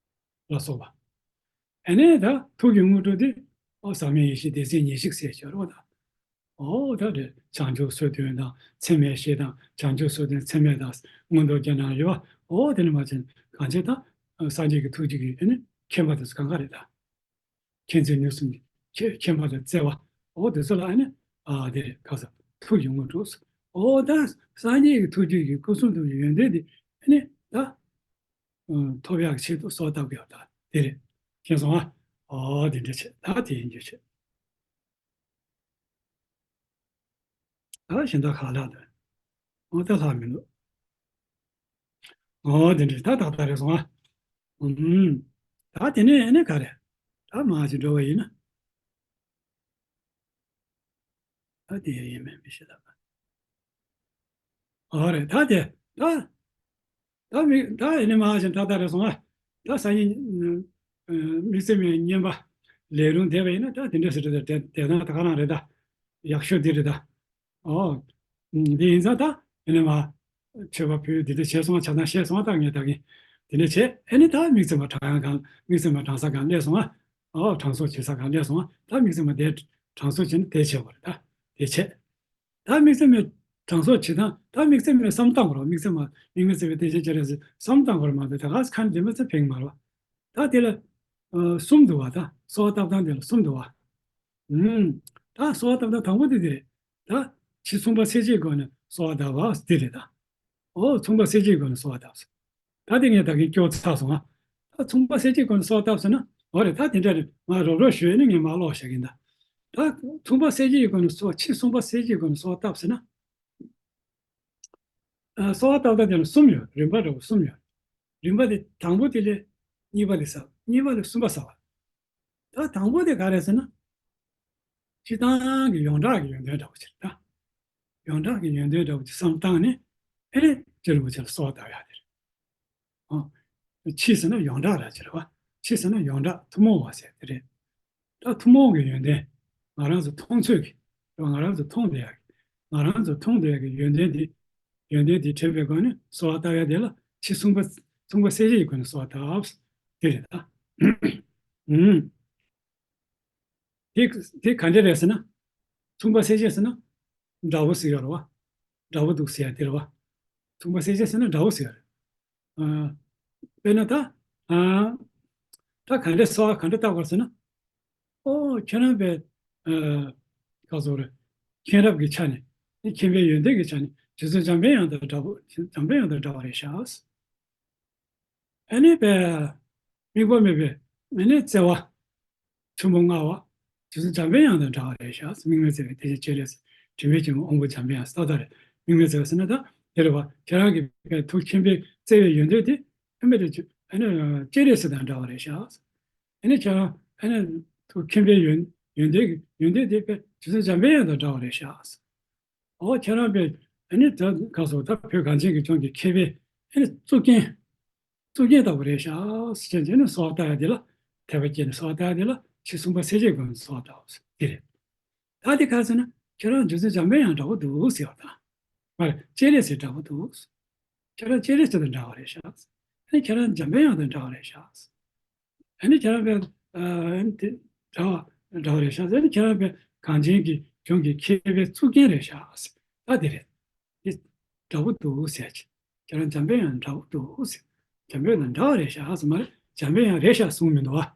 ལ་སོགས་པ། ཨ་ནི་ད་ཐུགས་ཀྱི་དངོས་གྲུབ་དེ་ཨོ་ཟག་མེད་ཡེ་ཤེས་བདེ་གསལ་ཉེར་གཅིག་ཟེར་བྱ་རོགས་ད། ཨོ་ད་དེ་བྱང་ཆུབ་སོ་བདུན་དང་མཚན་མེད་བཞི་དང་བྱང་ཆུབ་སོ་བདུན་མཚན་མེད་དང་མངོན་རྟོགས་རྒྱན་དང་ཡོད་པ། ཨོ་དེ་ནི་མ་བྱན་གང་བྱེད་ད་སངས་རྒྱས་ཀྱི་ཐུགས་རྗེ་གི་ཨ་ནི་མཁྱེན་པ་དེ་ཚོ་གང་ག་རེད་ད། མཁྱེན་བརྩེ་ནུས་གསུམ་གྱི་མཁྱེན་མཁྱེན་པ་དང་བརྩེ་བ། ཨོ་དེ་ཚོ་ལ་ཨ་ནི་ཨ་དེ་རེད་ག་ས་ཐུགས་ཀྱི་དངོས་གྲུབ། ཨོ་ད་སངས་རྒྱས་ཀྱི་ཐུགས་རྗེ་གི་སྐུ་གསུང་ཐུགས་ཀྱི་ཡོན་ཏན་དེ་ཨ་ནི་ད་ཐོབ་ཡག་ཆེད་དུ་གསོལ་བཏབ་ཀྱི་ཡོད་ད་དེ་རེད། མཁྱེན་སོང་ཨ། ཨོ་དེ་འདྲ་བྱེད་ད་དེ་ཡིན་རྒྱུ་བྱེད། ད་གཞན་དག་ཁག་ལྷག་འདུག་ཨོ་ད་ལྷག་མི་འདུག་ཨོ་དེ་འདྲ་ད་ཏག་ཏག་རེད་སོང་ཨ། ཨུམ། ད་དེ་ནས་ཨ་ནི་ག་རེ། ད་མ་ཅིག་འགྲོ་བ་ཡིན་ན། ད་དེ་ཡིན་མིན་མི་ཤེས་ད། ཨོ་རེད་ད་དེ་ད། ད་མི་ད་ཨེ་ནི་མ་ཞིག་ད་ད་རེད་སོང་ཨ། ད་སང་ཉིན་དམིགས་བརྩེ་མའི་བསྙེན་པ་ལས་རུང་བསྡད་པ་ཡིན་ན་ད་དེ་འདྲ་ཟེར་ད་དེ་དེ་དང་ད་ག་རང་རེད་ད། ཡག་ཤོས་འདི་རེད་ད། ཨོ། འདི་ཡིན་ཙང་ད་ཨེ་ནི་མ་མཆོད་པ་ཕུལ་འདི་འདྲ་བྱས་སོང་ཨ། ཆ་ཚང་བཤད་སོང་ཨ། ད་ངས་ད་གིན་དེ་འདྲ་བྱས་ཨེ་ནི་ད་དམིགས་བརྩེ་མ་དྲང་ཡང་གང་དམིགས་བརྩེ་མ་དྲང་ས་གང་སླེབས་སོང་ཨ། ཨོ་དྲང་སྲོང་བྱེད་ས་གང་སླེབས་སོང་ཨ། ད་དམིགས་བརྩེ་མ་དེ་དྲང་སྲོང་བྱེད་ན་དེ་བྱེད་དགོས་རེད་ད། དེ་བྱས། ད་དམིགས་བརྩེ་མའི་དྲང་སྲོང་བྱེད་སྟངས་ད་དམིགས་བརྩེ་མའི་བསམ་སྟངས་སྐོར་དམིགས་བརྩེ་མ་དམིགས་མེད་བརྩེ་བའི་བདེ་གཤེགས་སྤྱན་རས་གཟིགས་བསམ་སྟངས་སྐོར་མ་གཏོགས་ད་ག་ས་ཁ་ནས་འདི་མ་ཚད་ཕེང་མ་རེད་བ། ད་དེ་ལ་ཨ་གསུམ་འདུག་བ། ད་གསོལ་བ་བཏབ་སྟངས་དེ་ལ་གསུམ་འདུག་བ། ཨུམ། ད་གསོལ་བ་བཏབ་སྟངས་དང་པོ་དེ་དེ་རེད། ད་ཕྱི་མཚུངས་པ་གསལ་བྱེད་སྒོ་ནས་གསོལ་བ་བཏབ་པ་དེ་རེད་ད། ཨོ་མཚུངས་པ་གསལ་བྱེད་སྒོ་ནས་གསོལ་བ་བཏབ་ཟེར། ད་དེ་ངས་ད་གིན་སྐྱོར་ཚར་སོང་ང་། ད་མཚུངས་པ་གསལ་བྱེད་སྒོ་ནས་གསོལ་བ་བཏབ་ཟེར་ན་འོ་རེད། ད་དེ་འདྲ་རེད། ང་རོབ་རོབ་ཞུས་ནས་ངས་མར་ཀློག་བཞག་གིན་ད། ད་མཚུངས་པ་གསལ་བྱེད་སྒོ་ནས་གསོལ་ཕྱི་མཚུངས་པ་གསལ་བྱེད་སྒོ་ནས་གསོལ་བ་བཏབ་ཟེར་ན། ཨ་གསོལ་བ་བཏབ་སྟངས་དེ་ལ་གསུམ་ཡོད། རིམ་པ་འདྲ་བོ་གསུམ་ཡོད། རིམ་པ་དེ་དང་པོ་དེ་ལས་གཉིས་པ་ལས་ཟབ། གཉིས་པ་ལས་གསུམ་པ་ཟབ་པ། ད་དང་པོ་དེ་ག་རེ་ཟེར་ན། སྤྱིར་བཏང་གི་ཡོངས་གྲགས་ཀྱི་ཡོན་ཏན་འདྲ་བོ་ཅིག་རེད་ད། ཡོངས་གྲགས་ཀྱི་ཡོན་ཏན་འདྲ་བོ་ཅིག་བསམ་བཏང་ནས་ཨེ་རེད་སྤྱི་རིན་པོ་ཆེ་ལ་གསོལ་བ་བཏབ་ཡག་དེ་རེད། ཨོ། ཕྱི་ཟེར་ན་ཡོངས་གྲགས་ར་ཅིག་རེད་བ། ཕྱི་ཟེར་ན་ཡོངས་གྲགས་ཐུན་མོང་བ་ཟེར་དེ་རེད། ད་ཐུན་མོང་གི་ཡོན་ཏན། ང་རང་ཚོ་མཐོང་ཚོད་ཀྱི་རེད་བ། ང་རང་ཚོ་མཐོང་བསྡད་ཡག་གི་ང་རང་ཚོ་མཐོང་བསྡད་ཡག་གི་ཡོན་ཏན་དེ། ཡོན་ཏན་དེ་དྲན་པའི་སྒོ་ནས་གསོལ་བ་བཏབ་ཡག་དེ་ལ་ཕྱི་མཚུངས་པ་མཚུངས་པ་གསལ་བྱེད་ཀྱི་སྒོ་ནས་གསོལ་བ་བཏབ། དེ་རེད་ད། ཨུམ། དེ་དེ་ག་འདྲ་རེད་ཟེར་ན། མཚུངས་པ་གསལ་བྱེད་ཟེར་ན། འདྲ་བོ་ཟེར་ཡ་རེད་བ། འདྲ་བོ་འདུག་ཟེར་ཡ་དེ་རེད་བ། མཚུངས་པ་གསལ་བྱེད་ཟེར་ན་འདྲ་བོ་ཟེར་ཡ་རེད། ཨ། དཔེར་ན་ད། ཨ། ད་ག་འདྲ་གསོལ་བ་ག་འདྲ་བཏབ་དགོས་ཟེར་ན། ཨོ་ཁྱེད་རང་པའི། ཨ། ག་ཟེར་རེད། མཁྱེན་རབ་ཀྱི་ཆ་ནས། མཁྱེན་པའི་ཡོན་ཏན་གྱི་ཆ་ནས་རྗེ་བཙུན་འཇམ་པའི་དབྱངས་དང་འདྲ་བོ་འཇམ་པའི་དབྱངས་དང་འདྲ་བ་རེད་ཤག་ཨ་ནི་པའི་དམིགས་པ་མེད་པའི་ཨ་ནི་བརྩེ་བ་ཆེན་པོ་མངའ་བ། རྗེ་བཙུན་འཇམ་པའི་དབྱངས་དང་འདྲ་བ་རེད་ཤག་དམིགས་མེད་བརྩེ་བའི་བདེ་གཤེགས་སྤྱན་རས་གཟིགས། དྲི་མེད་ཕྱིར་མངོན་དབང་པོ་འཇམ་པའི་དབྱངས་ཟེར་ད་རེད། དམིགས་མེད་བརྩེ་བ་ཟེར་ན་ད་དེ་རེད་བ། ཁྱེད་རང་གི་པའི་ཐུགས་མཁྱེན་པའི་བརྩེ་བའི་ཡོན་ཏན་དེ་ཨ་མེད་དེ་ཨ་ནི་སྤྱན་རས་གཟིགས་དང་འདྲ་བ་རེད་ཤག་ཨ་ནི་ཁྱེད་རང་ཨ་ནི་ཐུགས་མཁྱེན་པའི་ཡོན་ཡོན་ཏན་གྱི་ཡོན་ཏན་དེ་པའི་རྗེ་བཙུན་འཇམ་པའི་དབྱངས་དང་འདྲ་བ་རེད་ཤག་ཨོ་ཁྱེད་རང་པའི་ཨ་ནི་ད་ག་སོ་ད་བོད་གངས་ཅན་གྱི་ལྗོངས་ཀྱི་མཁས་པའི་ཨ་ནི་གཙུག་རྒྱན། གཙུག་རྒྱན་ལྟ་བུ་རེད་ཤག་ཟེར་བྱས་ནས་གསོལ་བ་བཏབ་ཡ་དེ་ལ་དད་པ་སྐྱེས་ནས་གསོལ་བ་བཏབ་ཡ་དེ་ལ་ཕྱི་མཚུངས་པ་གསལ་བྱེད་སྒོ་ནས་གསོལ་བ་བཏབ་དེ་རེད། ད་དེ་ག་ཟེར་ན་ཁྱེད་རང་རྗེ་བཙུན་འཇམ་པའི་དབྱངས་འདྲ་བོ་འདུག་ཟེར་བ་དང་། མ་རེད་སྤྱན་རས་གཟིགས་འདྲ་བོ་འདུག་ཁྱེད་རང་སྤྱན་རས་གཟིགས་དང་འདྲ་བ་རེད་ཤག་ཨ་ནི་ཁྱེད་རང་འཇམ་པའི་དབྱངས་དང་འདྲ་བ་རེད་ཤག་ཨ་ནི་ཁྱེད་རང་པའི་ཨ་དེ་འདྲ་བ་འདྲ་བ་རེད་ཤག་ཨ་ནི་ཁྱེད་རང་པའི་གངས་ཅན་གྱི་ལྗོངས་ཀྱི་མཁས་པའི་གཙུག་རྒྱན་རེད་ཤག་ད་དེ་རེད། དེ་འདྲ་བོ་འདུག་ཟེར་གྱི། ཁྱེད་རང་འཇམ་པའི་དབྱངས་འདྲ་བོ་འདུག་ཟེར། འཇམ་པའི་དབྱངས་འདྲ་བ་རེད་ཤག་ཟེར་མ་རེད། འཇམ་པའི་དབྱངས་རེད་ཤག་གསུངས་མི་འདུག་བ།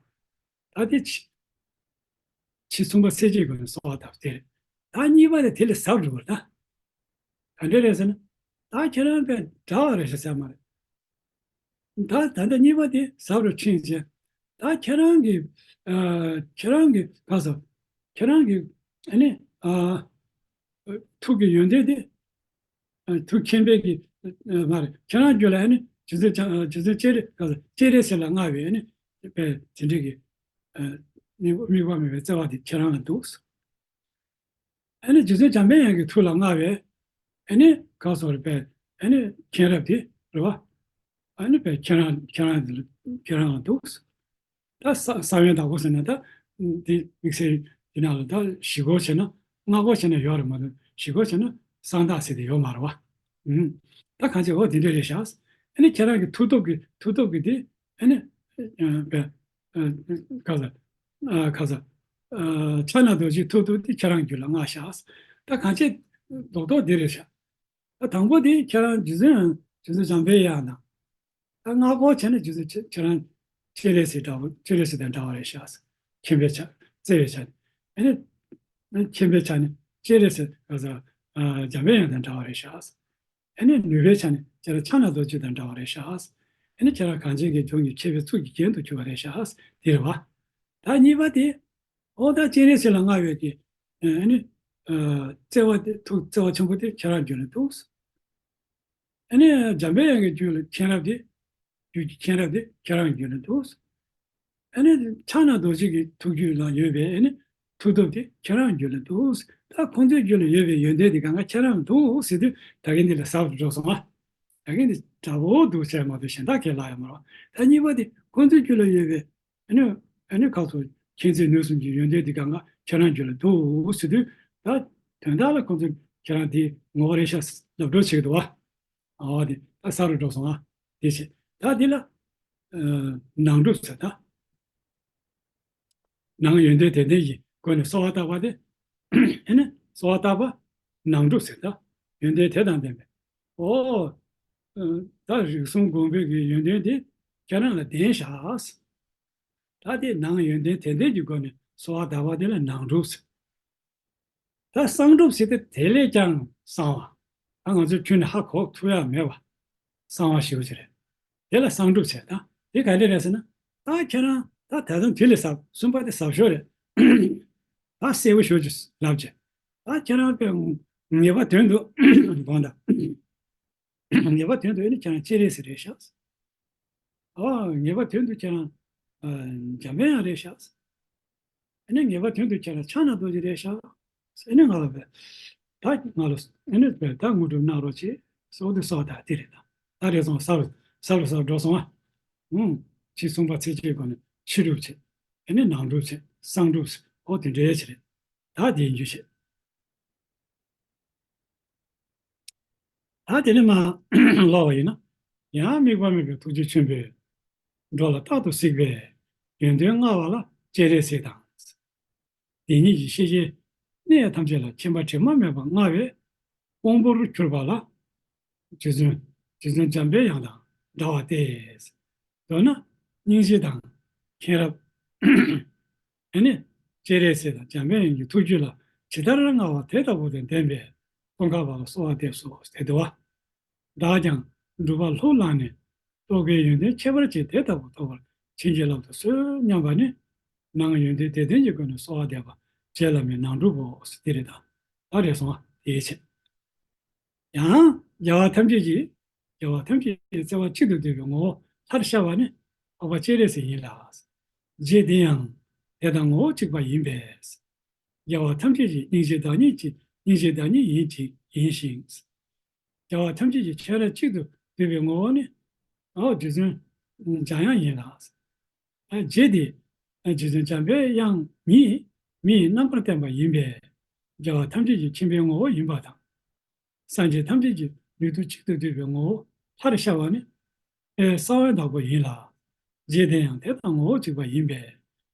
ད་དེ་ཕྱི་ཕྱི་མཚུངས་པ་གསལ་བྱེད་སྒོ་ནས་གསོལ་བ་བཏབ་དེ་རེད། ད་གཉིས་པ་དེ་དེ་ལས་ཟབ་འགྲོ་བ་རེད་ད། ག་འདྲ་རེད་ཟེར་ན། ད་ཁྱེད་རང་པའི་འདྲ་བ་རེད་ཤག་ཟེར་མ་རེད། ད་ད་ལྟ་གཉིས་པ་དེ་ཟབ་རུ་ཕྱིན་རྗེས། ད་ཁྱེད་རང་གི་ཨ་ཁྱེད་རང་གི་ག་ཟེར། ཁྱེད་རང་གི་ཨ་ནི་ཨ་ཐུགས་ཀྱི་ཡོན་ཏན་དེ་ཨ་ཐུགས་མཁྱེན་པའི་གི་ཨ་མ་རེད། ཁྱེད་རང་རྒྱུད་ལ་ཨ་ནི་རྗེ་བཙུན་རྗེ་བཙུན་སྤྱན་རས་ག་ཟེར་སྤྱན་རས་གཟིགས་ལ་མངའ་བའི་ཨ་ནི་དཔེ་དེ་འདྲའི་གི་ཨ་དམིགས་དམིགས་པ་མེད་པའི་བརྩེ་བ་དེ་ཁྱེད་རང་ལ་འདུག་ཨ་ནི་རྗེ་བཙུན་འཇམ་པའི་དབྱངས་ཀྱི་ཐུགས་ལ་མངའ་བའི་ཨ་ནི་ག་ཟེར་བའི་ཨ་ནི་མཁྱེན་རབ་དེ་རེད་བ། ཨ་ནི་བའི་ཁྱེད་རང་ཁྱེད་རང་ཁྱེད་རང་ལ་འདུག་ད་ས་ས་བོན་དང་པོ་ཟེར་ན་ད་འདི་དམིགས་བསལ་འདི་ནང་ལ་ད་བཞི་སྐོར་བྱས་ན་ལྔ་སྐོར་བྱས་ན་ཡོད་རེད་མ་གཏོགས་བཞི་སྐོར་བྱས་ན་གསང་བདག་ཟེར་དེ་ཡོད་མ་རེད་བ། ཨུམ། ད་གང་བྱས་འོ་དེ་འདྲ་རེད་ཤག་ཨ་ནི་ཁྱེད་རང་གི་མཐུ་སྟོབས་ཀྱི་མཐུ་སྟོབས་ཀྱི་དེ་ཨ་ནི་ཨ་ག་ཟེར་ཨ་ག་ཟེར་ཨ་ཕྱག་ན་རྡོ་རྗེའི་མཐུ་སྟོབས་དེ་ཁྱེད་རང་རྒྱུད་ལ་མངའ་ཤག་ད་གང་ཅི་རྡོག་རྡོག་འདི་རེད་ཤག་ད་དང་པོ་དེ་ཁྱེད་རང་རྗེ་བཙུན་རྗེ་བཙུན་འཇམ་པའི་དབྱངས་དང་། ད་སྔ་པོ་བྱས་ན་རྗེ་བཙུན་ཁྱེད་རང་སྤྱན་རས་གཟིགས་འདྲ་བོ་སྤྱན་རས་གཟིགས་དང་འདྲ་བ་རེད་ཤག་མཁྱེན་པའི་ཆ་བརྩེ་བའི་ཆ་ནས་ཨ་ནི་མཁྱེན་པའི་ཆ་ནས་སྤྱན་རས་གཟིགས་ག་ཟེར་འཇམ་པའི་དབྱངས་དང་འདྲ་བ་རེད་ཤག་ཨ་ནི་ནུས་པའི་ཆ་ནས་ཁྱེད་རང་ཕྱག་ན་རྡོ་རྗེ་དང་འདྲ་བ་རེད་ཤག་ཨ་ནི་ཁྱེད་རང་གངས་ཅན་གྱི་ལྗོངས་ཀྱི་མཁས་པའི་གཙུག་གི་རྒྱན་དུ་གྱུར་པ་རེད་ཤག་དེ་རེད་བ། ད་གཉིས་པ་དེ། ཨོ་ད་སྤྱན་རས་གཟིགས་ལ་མངའ་བའི་གི་ཨ་ནི་བརྩེ་བ་དེ་ཐུགས་བརྩེ་བ་ཆེན་པོ་དེ་ཁྱེད་རང་རྒྱུད་ལ་འདུག་ཨ་ནི་འཇམ་པའི་དབྱངས་ཀྱི་རྒྱུད་ལ་མཁྱེན་རབ་དེ་རྒྱུད་ཀྱི་མཁྱེན་རབ་དེ་ཁྱེད་རང་རྒྱུད་ལ་འདུག་ཨ་ནི་ཕྱག་ན་རྡོ་རྗེ་གི་ཐུགས་རྒྱུད་ལ་ཡོད་པའི་ཨ་ནི་མཐུ་སྟོབས་དེ་ཁྱེད་རང་རྒྱུད་ལ་འདུག་ད་ཁོང་ཚོའི་རྒྱུད་ལ་ཡོད་པའི་ཡོན་ཏན་དེ་གང་ག་ཁྱེད་རང་འདུག་ཟེར་དུས་ད་གིན་འདི་ལ་ཟབ་ཏུ་འགྲོ་སོང་ཨ། ད་གིན་འདི་དྲག་པོ་འདུག་ཟེར་མ་གཏོགས་གཞན་དག་གས་ལབ་ཡོད་མ་རེད། ད་གཉིས་པ་དེ་ཁོང་ཚོའི་རྒྱུད་ལ་ཡོད་པའི་ཨ་ནི་ཨ་ནི་ཁ་ཚོ་མཁྱེན་བརྩེ་ནུས་གསུམ་གྱི་ཡོན་ཏན་དེ་གང་ག་ཁྱེད་རང་རྒྱུད་ལ་འདུག་ཟེར་དུས་ད་དོན་དག་ལ་ཁོང་ཚོས་ཁྱེད་རང་དེ་ངོ་བོ་རེད་ཤག་ལབ་འགྲོ་བྱེད་ཀྱི་འདུག་བ། ཨོ་དེ་ད་ས་རུ་འགྲོ་སོང་ཨ། དེ་བྱེད་ད་དེ་ལ་ནང་སྒྲུབ་ཟེར་ད། ནང་ཡོན་ཏན་དེ་ལྡན་གྱི་སྒོ་ནས་གསོལ་བ་བཏབ་པ་དེ། ཨེ་ནི་གསོལ་བ་བཏབ་པ་ནང་སྒྲུབ་ཟེར་ད། ཡོན་ཏན་དེ་དང་ལྡན་པའི། ཨོ། ད་རིགས་གསུམ་མགོན་པོའི་གི་ཡོན་ཏན་དེ་ཁྱེད་རང་ལ་ལྡན་བཞག་ད་དེ་ནང་ཡོན་ཏན་དེ་ལྡན་གྱི་སྒོ་ནས་གསོལ་བ་བཏབ་པ་དེ་ལ་ནང་སྒྲུབ་ཟེར། ད་གསང་སྒྲུབ་ཟེར་ཏེ་དེ་ལས་ཀྱང་གསང་བ། ད་ང་ཚོས་ཁྱོན་ནས་ཧ་གོ་ཐུབ་ཡ་མེད་པ། གསང་བ་ཞེ་པོ་ཅིག་རེད། དེ་ལ་གསང་སྒྲུབ་ཟེར་ད། དེ་ག་འདྲ་རེད་ཟེར་ན། ད་ཁྱེད་རང་ད་ད་དུང་དེ་ལས་ཟབ་གསུམ་པ་དེ་ཟབ་ཤོས་རེད། ད་གསལ་པོ་ཞེ་པོ་ཅིག་ལབ་ཀྱི། ད་ཁྱེད་རང་དཔེ་ངེས་པ་དོན་དུ་དགོངས་དག་ངེས་པ་དོན་དུ་ཨེ་ནི་ཁྱེད་རང་སྤྱན་རས་གཟིགས་རེད་ཤག་ཨ་ངེས་པ་དོན་དུ་ཁྱེད་རང་ཨ་འཇམ་དཔལ་དབྱངས་རེད་ཤག་ཨ་ནི་ངེས་པ་དོན་དུ་ཁྱེད་རང་ཕྱག་ན་རྡོ་རྗེ་རེད་ཤག་ཨ་ནི་ང་ལ་བས། ད་ང་ལ་ཨ་ནི་བས་ད་དངོས་གྲུབ་གནང་རོགས་བྱེད། སོགས་དུ་སོགས་ད་དེ་རེད་ད། ད་རེད་སོང་ས་རུ་ས་རུ་ས་རུ་འགྲོ་སོང་ཨ། ཨུང་། ཕྱི་གསུམ་པ་ཚེ་གཅིག་གོ་ནས་ཕྱི་སྒྲུབ་བྱེད། ཨ་ནི་ནང་སྒྲུབ་བྱེད། གསང་སྒྲུབ་བྱེད། ཨོ་དེ་འདྲའི་ཕྱིར་རེད། ད་དེ་ཡིན་རྒྱུ་བྱེད། ད་དེ་ནས་མ་ཀློག་པ་ཡིན་ན། ཡང་དམིགས་པ་མེད་པའི་ཐུགས་རྗེ་ཆེན་པོས། འགྲོ་ལ་རྟག་ཏུ་གཟིགས་པའི་ཡོན་ཏན་མངའ་བ་ལ་སྤྱན་རས་གཟིགས་དང་། དེ་ཉིད་ཀྱི་ཤེས་བྱའི་གནས་ཐམས་ཅད་ལ་མཁྱེན་པ་དྲི་མ་མེད་པ་མངའ་བའི་དབང་པོར་གྱུར་པ་ལ། རྗེ་བཙུན་རྗེ་བཙུན་འཇམ་པའི་དབྱངས་དང་འདྲ་བ་སྟེ། མདོར་ན་སྙིང་རྗེ་དང་མཁྱེན་རབ། ཨེ་ནི། སྤྱན་རས་གཟིགས་དང་འཇམ་པའི་དབྱངས་ཀྱི་ཐུགས་རྒྱུད་ལ་ཇི་ལྟར་མངའ་བ་དེ་ལྟ་བུ་དང་ལྡན་པའི་ཙོང་ཁ་པ་ལ་གསོལ་བ་འདེབས་སོ་ཟེར་དུས་བ། བདག་ཀྱང་སྒྲུབ་པ་ལྷུར་བླངས་ནས་རྟོག་གེའི་ཡོན་ཏན་ཁྱད་པར་ཅན་དེ་ལྟ་བུ་ཐོབ་པར་བྱིན་གྱིས་བརླབ་ཏུ་གསོལ་སྙམ་པ་ནི། ནང་ཡོན་ཏན་དེ་ལྡན་གྱི་སྒོ་ནས་གསོལ་བ་འདེབས་པ་རྗེ་བླ་མའི་ནང་སྒྲུབ་བོ་ཟེར་དེ་རེད་ད། ད་རེད་སོང་ཨ་དེའི་ཕྱིར། ཡང་རྒྱལ་བ་ཐམས་ཅད་ཀྱི། རྒྱལ་བ་ཐམས་ཅད་ཀྱི་བརྩེ་བ་གཅིག་ཏུ་བསྡུས་པའི་ངོ་བོ་ལྷར་ཤར་བ་ནི་འཕགས་པ་སྤྱན་རས་གཟིགས་ཡིན་ལ། རྗེ་འདི་ཡང་དེ་དང་ངོ་བོ་གཅིག་པ་ཡིན་པས། རྒྱལ་བ་ཐམས་ཅད་ཀྱི་སྙིང་རྗེ་བདག་ཉིད་ཀྱི་སྙིང་རྗེ་བདག་ཉིད་ཡིན་ཅིང་ཡིན་ཞིང་། རྒྱལ་བ་ཐམས་ཅད་ཀྱི་ཁྱོད་རང་གཅིག་ཏུ་བསྡུས་པའི་ངོ་བོ་ནི། འོ་རྗེ་བཙུན་འཇམ་དབྱངས་ཡིན་ལ། རྗེ་དེ་རྗེ་བཙུན་འཇམ་པའི་དབྱངས་ཉིད་མི་ཡི་རྣམ་པར་བསྟན་པ་ཡིན་པས། རྒྱལ་བ་ཐམས་ཅད་ཀྱི་མཁྱེན་པའི་ངོ་བོ་ཡིན་པ་དང་། སངས་རྒྱས་ཐམས་ཅད་ཀྱི་ལུས་དུ་གཅིག་ཏུ་བསྡུས་པའི་ངོ་བོ་ལྷར་ཤར་བ་ནི། ཨེ་ས་བོན་བདག་པོ་ཡིན་ལ། རྗེ་དེ་ཡང་དེ་དང་ངོ་བོ་གཅིག་པ་ཡིན་པས།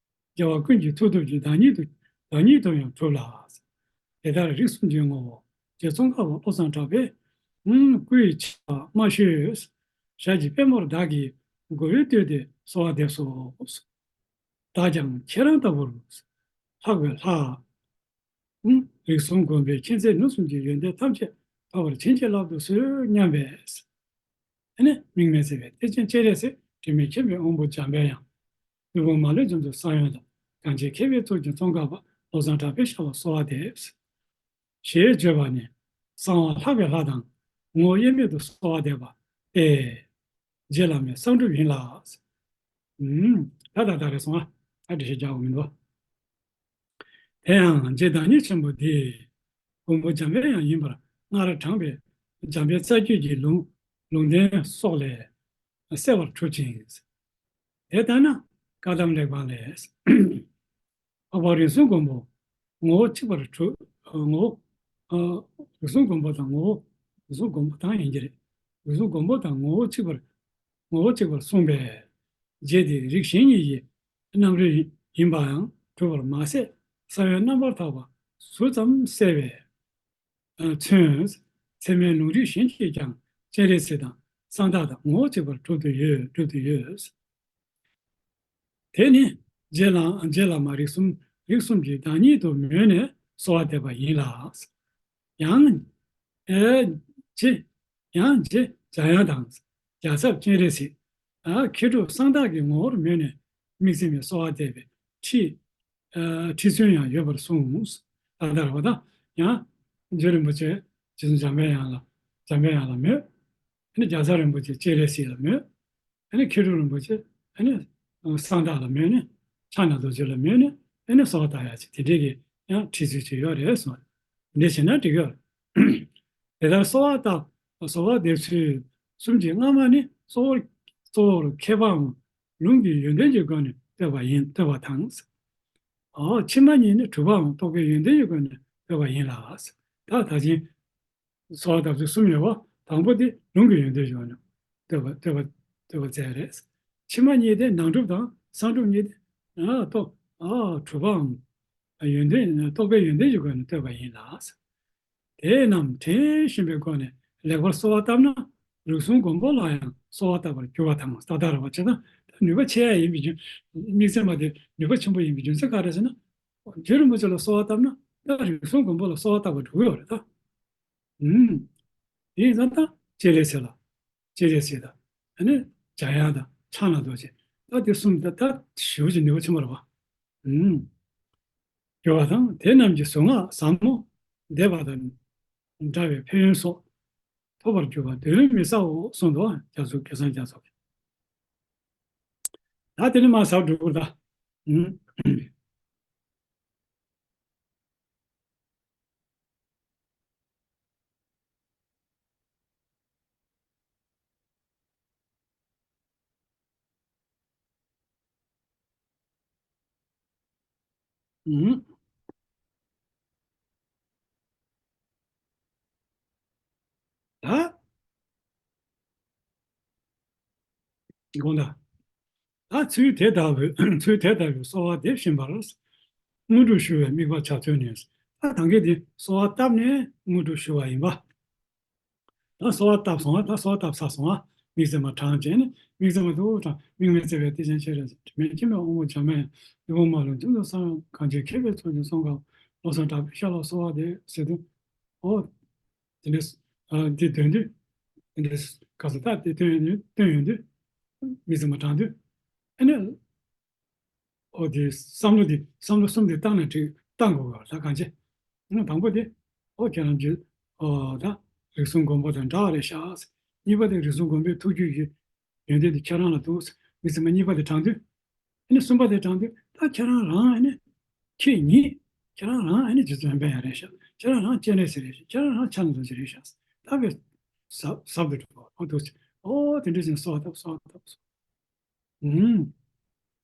རྒྱལ་བ་ཀུན་གྱི་མཐུ་སྟོབས་ཀྱིས་བདག་ཉིད་དུ་བདག་ཉིད་དུ་ཡང་གྲུབ་ལ། དེ་ལྟར་རིགས་གསུམ་གྱི་ངོ་བོ་རྗེ་ཙོང་ཁ་པ་བློ་བཟང་གྲགས་པས། ཨུམ། སྐུ་ཡི་ཕྱག་མ་ཞུས། ཞལ་གྱི་པད་མོར་བདག་གིས་མགོ་བོས་བཏུད་དེ་གསོལ་བ་འདེབས་སོ། བདག་ཀྱང་ཁྱེད་རང་ལྟ་བུར་ལྷག་པའི་ལྷ། ཨུམ། རིགས་གསུམ་མགོན་པོའི་མཁྱེན་བརྩེ་ནུས་གསུམ་གྱི་ཡོན་ཏན་ཐམས་ཅད་ཐོབ་པར་བྱིན་གྱིས་བརླབ་ཏུ་གསོལ་སྙམ་པས། ཨ་ནི་དམིགས་མེད་བརྩེ་བའི་གཏེར་ཆེན་སྤྱན་རས་གཟིགས། དྲི་མེད་མཁྱེན་པའི་དབང་པོ་འཇམ་པའི་དབྱངས། ལུས་ཕུང་མ་ལུས་རྒྱ་མཚོའི་ས་བོན་དང་། གངས་ཅན་མཁས་པའི་གཙུག་རྒྱན་ཙོང་ཁ་པ་བློ་བཟང་གྲགས་པའི་ཞབས་ལ་གསོལ་བ་འདེབས། ཞེས་བརྗོད་པ་ནི་གསང་བ་ལྷག་པའི་ལྷ་དང་ངོ་བོ་དབྱེར་མེད་དུ་གསོལ་བ་འདེབས་པ་སྟེ། རྗེ་བླ་མའི་གསང་སྒྲུབ་ཡིན་ལ། ཨུམ། ད་ད་ད་རེད་སོང་ཨ། ཨ་འགྲེལ་བཤད་རྒྱག་དགོས་མི་འདུག་དེ་ཡང་རྗེ་བདག་ཉིད་ཆེན་པོ་འདི། མགོན་པོ་འཇམ་པའི་དབྱངས་ཡིན་པར་སྔར་དྲངས་པའི་འཇམ་དཔལ་རྩ་རྒྱུད་ཀྱི་ལུང་ལུང་བསྟན་སོགས་ལས་གསལ་བར་གྲུབ་ཅིང་། དེ་ལྟར་ན་བཀའ་གདམས་གླེགས་བམ་ལས། འཕགས་པ་རིགས་གསུམ་མགོན་པོ་ངོ་བོ་གཅིག་པར་གྲུབ། ངོ་བོ། ཨ། རིགས་གསུམ་མགོན་པོ་དང་ངོ་བོ། རིགས་གསུམ་མགོན་པོ་དང་ཡིན་གྱི་རེད། རིགས་གསུམ་མགོན་པོ་དང་ངོ་བོ་གཅིག་པར་ ངོ་བོ་གཅིག་པར་གསུངས་པས། རྗེས་དེ་རིགས་གཞན་གཉིས་ཀྱི་རྣམ་རོལ་ཡིན་པའང་གྲུབ་པར་མ་ཟད། ས་བོན་རྣམ་པར་དག་པ་ཟུར་ཙམ་གསལ་བས། ཨ། མཚོན། ཚད་མའི་ལུང་རིགས་གཞན་གྱིས་ཀྱང་སྤྱན་རས་གཟིགས་དང་གསང་བདག་དང་ངོ་བོ་གཅིག་པར་གྲུབ་ཏུ་ཡོད། གྲུབ་ཏུ་ཡོད། དེ་ནི་རྗེ་བླ་རྗེ་བླ་མ་རིགས་གསུམ། རིགས་གསུམ་གྱི་བདག་ཉིད་དུ་མོས་ནས་གསོལ་བ་འདེབས་པ་ཡིན་ལ། ཡང་། ཨེ། རྗེ། ཡང་རྗེ་འཇམ་དབྱངས་དང་། རྒྱལ་ཚབ་སྤྱན་རས་གཟིགས། ཨ། མཁས་གྲུབ་གསང་བདག་གི་ངོ་བོར་མོས་ནས་དམིགས་བརྩེ་ནས་གསོལ་བ་འདེབས་པའི་ཁྲིད། ཨ། ཁྲིད་ཚུལ་ཡང་ཡོད་པར་གསུངས། ད་ལྟར་བ་དང་ཡང་། རྗེ་རིན་པོ་ཆེ་རྗེ་བཙུན་འཇམ་པའི་དབྱངས་ལ། འཇམ་པའི་དབྱངས་ལ་མོས། ཨ་ནི་རྒྱལ་ཚབ་རིན་པོ་ཆེ་སྤྱན་རས་གཟིགས་ལ་མོས། ཨ་ནི་མཁས་གྲུབ་རིན་པོ་ཆེ། ཨ་ནི་གསང་བདག་ལ་མོས་ནས། ཕྱག་ན་རྡོ་རྗེ་ལ་མོས་ནས། ཨ་ནི་གསོལ་བ་བཏབ་ཡག་ཅིག་དེ་འདྲའི་གི་ཡང་ཁྲིད་ཚུལ་ཅིག་ཡོད་རེད་གསུངས། འདི་བྱས་ན་འགྲིག་གི་ཡོད་རེད། དེ་ལྟར་གསོལ་བ་བཏབ། གསོལ་བ་འདེབས་ཚུལ་གསུམ་གྱི་སྔ་མ་ནི་གཙོ་བོ་གཙོ་བོར་མཁས་པའམ་ལུང་གི་ཡོན་ཏན་གྱི་སྒོ་ནས་བསྟོད་པ་ཡིན། བསྟོད་པ་དང་། ཨོ། ཕྱི་མ་གཉིས་ནི་གྲུབ་པའམ་རྟོགས་པའི་ཡོན་ཏན་གྱི་སྒོ་ནས་བསྟོད་པ་ཡིན་ལ། ད་ད་ཅིང་གསོལ་བ་བཏབ་ཚུལ་གསུམ་ཡོད་པ། དང་པོ་དེ་ལུང་གི་ཡོན་ཏན་གཞུང་ནས་བསྟོད་པ་བསྟོད་པ་བསྟོད་པ་མཛད་རེད། ཕྱི་མ་གཉིས་དེ་ནང་སྒྲུབ་དང་གསང་སྒྲུབ་གཉིས་དེ། ཨ། རྟོགས། ཨ། གྲུབ་པའམ་ཡོན་ཏན། རྟོགས་པའི་ཡོན་ཏན་གྱི་སྒོ་ནས་བསྟོད་པ་ཡིན་ལ། དེ་རྣམས་དྲན་བཞིན་པའི་སྒོ་ནས་ལེགས་པར་གསོལ་བ་བཏབ་ན། རིགས་གསུམ་མགོན་པོ་ལ་ཡང་གསོལ་བ་བཏབ་པར་འགྱུར་བ་དང་། ད་ལྟར་བ་བྱས་ན་ད་ནུས་པ་ཆེ་ཡ་ཡིན་པའི་རྒྱུ། དམིགས་བརྩེ་མ་དེ་ནུས་པ་ཆེན་པོ་ཡིན་པའི་རྒྱུ་མཚན་ག་རེ་ཟེར་ན། རྗེ་རིན་པོ་ཆེ་ལ་གསོལ་བ་བཏབ་ན་ད་རིགས་གསུམ་མགོན་པོ་ལ་གསོལ་བ་བཏབ་པར་འགྲོ་གི་ཡོད་རེད་ད། ཨུམ། དེ་ཡིན་ཙང་ད་སྤྱན་རས་གཟིགས་ལ། སྤྱན་རས་གཟིགས་དང་། ཨ་ནི་འཇམ་དབྱངས་དང་ཕྱག་ན་རྡོ་རྗེ། ད་དེ་གསུམ་ད་ད་ཞེ་པོ་ཅིག་ནུས་པ་ཆེན་པོ་རེད་བ། ཨུམ། འགྱུར་བ་དང་། དེ་རྣམས་ཀྱི་གཟུངས་སྔགས་ཟབ་མོ་བཟླས་པ་དང་འདྲ་བའི་ཕན་ཡོན་སོགས་ཐོབ་པར་འགྱུར་བ་གདོན་མི་ཟའོ་གསུངས་འདུག། རྒྱ་མཚོ་སྐལ་བཟང་རྒྱ་མཚོ་གིས། ད་དེ་ནི་མར་ཟབ་འགྲོ་དགོས་ད། ཨུམ། ཨུམ། ད། དགོངས་དག། ད་ཚུལ་དེ་ལྟ་བུའི། ཚུལ་དེ་ལྟ་བུའི་གསོལ་བ་འདེབས་བཞིན་པར། དངོས་གྲུབ་ཞུ་བའི་དམིགས་པ་བྱ་ཚུལ་ནི། ད་ད་གིན་དེ་གསོལ་བ་བཏབ་ནས་དངོས་གྲུབ་ཞུ་བ་ཡིན་པ། ད་གསོལ་བ་བཏབ་སོང་བ། ད་གསོལ་བ་བཏབ་ཚར་སོང་བ། དམིགས་བརྩེ་མ་བགྲངས་བྱས་ནས། དམིགས་བརྩེ་མ་དུ་བགྲངས། དམིགས་མེད་བརྩེ་བའི་གཏེར་ཆེན་སྤྱན་རས་གཟིགས། དྲི་མེད་མཁྱེན་པའི་དབང་པོ་འཇམ་དཔལ་དབྱངས། ནུས་པ་མ་ལུས་ཀུན་ཏུ་གསལ་བའི། གང་ཕྱིར་མཁས་པའི་ཚོགས་ཀྱིས་བསྲུང་གང་བ། ལམ་སྲང་དྲག་པོའི་ཤ་ལ་གསོལ་བ་འདེབས་ཟེར་དུས། ཨོ། དེ་འདྲས། ཨ། འདི་འདོན་དུས། དེ་འདྲས་ག་ས་ད་དེ་འདོན་ཡོང་དུས། འདོན་ཡོང་དུས། དམིགས་བརྩེ་མ་བགྲངས་དུས། ཨ་ནི། ཨོ་དེ་བསམ་བློ་དེ། བསམ་བློ་གསུམ་དེ་བཏང་ནས་བྲིས། བཏང་དགོས་པ་ལ་གང་བྱེད། ཨ། དང་པོ་དེ། ཨོ་ཁྱེད་རང་ཚོས། ཨོ་ད་རིགས་གསུམ་མགོན་པོ་དང་འདྲ་བ་རེད་ཤག། གཉིས་པ་དེ་རིགས་གསུམ་མགོན་པོའི་ཐུགས་རྒྱུད་ཀྱི་ཡོན་ཏན་དེ་ཁྱེད་རང་ལ་འདུག། དམིགས་བརྩེ་མ་གཉིས་པ་དེ་བགྲངས་དུས། ཨ་ནི་གསུམ་པ་དེ་བགྲངས་དུས། ད་ཁྱེད་རང་རང་ཨ་ནི་ཁྱེད་ཉིད། ཁྱེད་རང་རང་ཨ་ནི་རྗེ་བཙུན་འཇམ་དཔལ་དབྱངས་རེད་ཤག། ཁྱེད་རང་རང་སྤྱན་རས་གཟིགས་རེད་ཤག། ཁྱེད་རང་རང་ཕྱག་ན་རྡོ་རྗེ་རེད་ཤག། ད་བས་ཟབ་ཟབ་ཏུ་འགྲོ་བ། ཨོ་འདུག། ཨོ་དེ་འདྲ་ཅན་གསོལ་བ་བཏབ། གསོལ་བ་བཏབ། ཨུམ།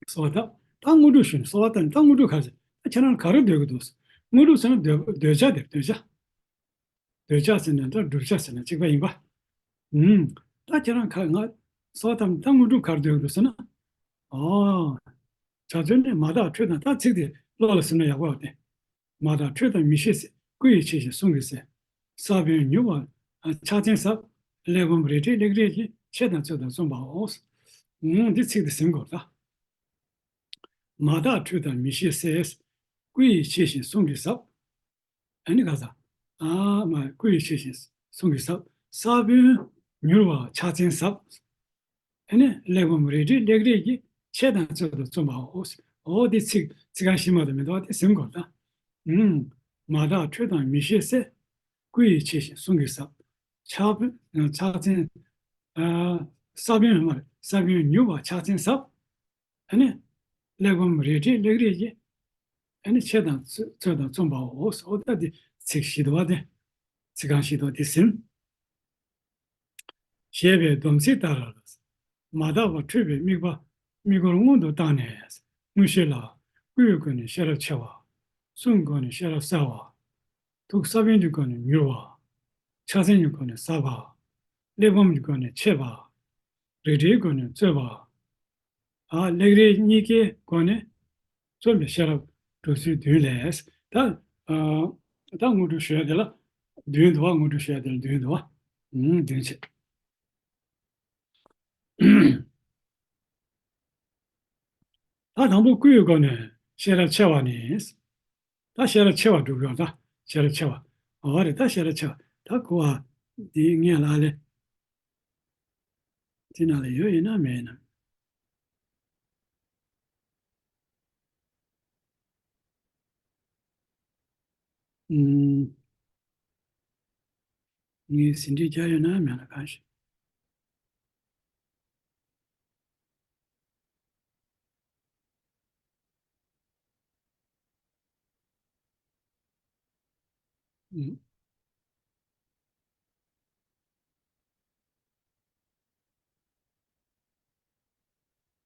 གསོལ་བ་བཏབ། ད་དངོས་གྲུབ་ཞུ་ནས་གསོལ་བ་བཏབ་ནས། ད་དངོས་གྲུབ་ག་རེ། ད་ཁྱེད་རང་ག་རེ་འདོད་ཀྱི་འདུག། དངོས་གྲུབ་ཟེར་ན་འདོད། འདོད་ཆགས་དེ། འདོད་ཆགས། འདོད་ཆགས་ཟེར་ན་འདྲ། བསྒྲུབ་བྱ་ཟེར་ན་གཅིག་པ་ཡིན་པ། ཨུམ། ད་ཁྱེད་རང་ག། ང་གསོལ་བ་བཏབ་ནས་ད་དངོས་གྲུབ་ག་རེ་འདོད་ཀྱི་འདུག་ཟེར་ན། ཨོ། བྱ་ཚུལ་ནི། མ་དག་ཁྲོས་དང་། ད་ཚིག་དེ་བློ་ལ་ཟིན་ན་ཡག་པོ་ཡོད་དེ། མ་དག་ཁྲོས་དང་མི་ཤེས་ཟད། སྐུ་ཡི་ཕྱི་བཞིན་གསུང་གིས་གསལ། ས་བོན་མྱུར་བ་ཕྱག་མཚན་ཟབ། གླེགས་བམ་རལ་གྲི་ལེགས་རིགས་ཀྱིས། འཆད་དང་རྩོད་དང་རྩོམ་པའོ། ཨུམ། འདི་ཚིག་འདི་ཟིན་དགོས་ད། མ་དག་ཁྲོས་དང་མི་ཤེས་ཟད། སྐུ་ཡི་ཕྱི་བཞིན་གསུང་གིས་ཟབ། ཨ་ནི་ག་ས། ཨ་མ། སྐུ་ཡི་ཕྱི་བཞིན་གསུང་གིས་ཟབ། ས་བོན་མྱུར་བ་ཕྱག་མཚན་ཟབ། ཨ་ནི་གླེགས་བམ་རལ་གྲི་ལེགས་རིགས་ཀྱིས། འཆད་དང་རྩོད་དང་རྩོམ་པའོ། ཨོ་འདི་ཚིག། ཚིག་རྐང་བཞི་མ་གཏོགས་མི་འདུག་པ། དེ་ཟིན་དགོས་ད། ཨུམ། མ་དག་ཁྲོས་དང་མི་ཤེས་ཟད། སྐུ་ཡི་ཕྱི་བཞིན་གསུང་གིས་ཟབ། ཕྱག་ཕྱག་མཚན། ཨ། ས་བོན་མ་རེད། ས་བོན་མྱུར་བ་ཕྱག་མཚན་ཟབ། ཨ་ནི་གླེགས་བམ་རལ་གྲི་ལེགས་རིགས་ཀྱིས། ཨ་ནི་འཆད་དང་རྩོད་དང་རྩོམ་པའོ། ཨོ་ད་འདི་ཚིག་བཞི་འདུག་པ། དེ་ཚིག་རྐང་བཞི་འདུག། དེ་ཟིན། ཞེས་པའི་སྡོམ་ཚིག་ལྟར། མ་དག་པ་ཁྲོས་པའི་དམིགས་པ། དམིགས་སྐོར་སྔོན་དུ་བཏང་ནས། དངོས་གཞི་ལ། སྐུ་ཡི་སྒོ་ནས་ཤེས་རབ་ཆེ་བ། གསུང་གི་སྒོ་ནས་ཤེས་རབ་གསལ་བ། ཐུགས་ས་བོན་གྱི་སྒོ་ནས་མྱུར་བ། ཕྱག་མཚན་གྱི་སྒོ་ནས་ཟབ་པ། གླེགས་བམ་གྱི་སྒོ་ནས་འཆད་པ། རིགས་འགྲེའི་སྒོ་ནས་རྩོད་པ། ཨ། ལེགས་རིགས་གཉིས་ཀའི་སྒོ་ནས་རྩོམ་པའི་ཤེས་རབ་སྒྲུབ་ཚུལ་བདུན་ལས། ད། ཨ། ད་དངོས་གྲུབ་ཞུ་ཡ་དེ་ལ་བདུན་འདུག་བ། དངོས་གྲུབ་ཞུ་ཡ་དེ་ལ་བདུན་འདུག་བ། ཨུམ། བདུན་བྱས། ད་དང་པོ་སྐུའི་སྒོ་ནས་ཤེས་རབ་ཆེ་བ་ནི། ད་ཤེས་རབ་ཆེ་བ་སྒྲུབ་ཡོང་། ད་ཤེས་རབ་ཆེ་བ། འོ་རེད། ད་ཤེས་རབ་ཆེ་བ། ད་གོ་བ་འདི་ངས་ལ་ལས། དེ་ནང་ལ་ཡོད་ཡིན་ན་མེད་ན། ཨུམ། ངས་ཟིན་བྲིས་བརྒྱབ་ཡོད་ན་མེད་ན་གང་ཤེས། ཨུམ།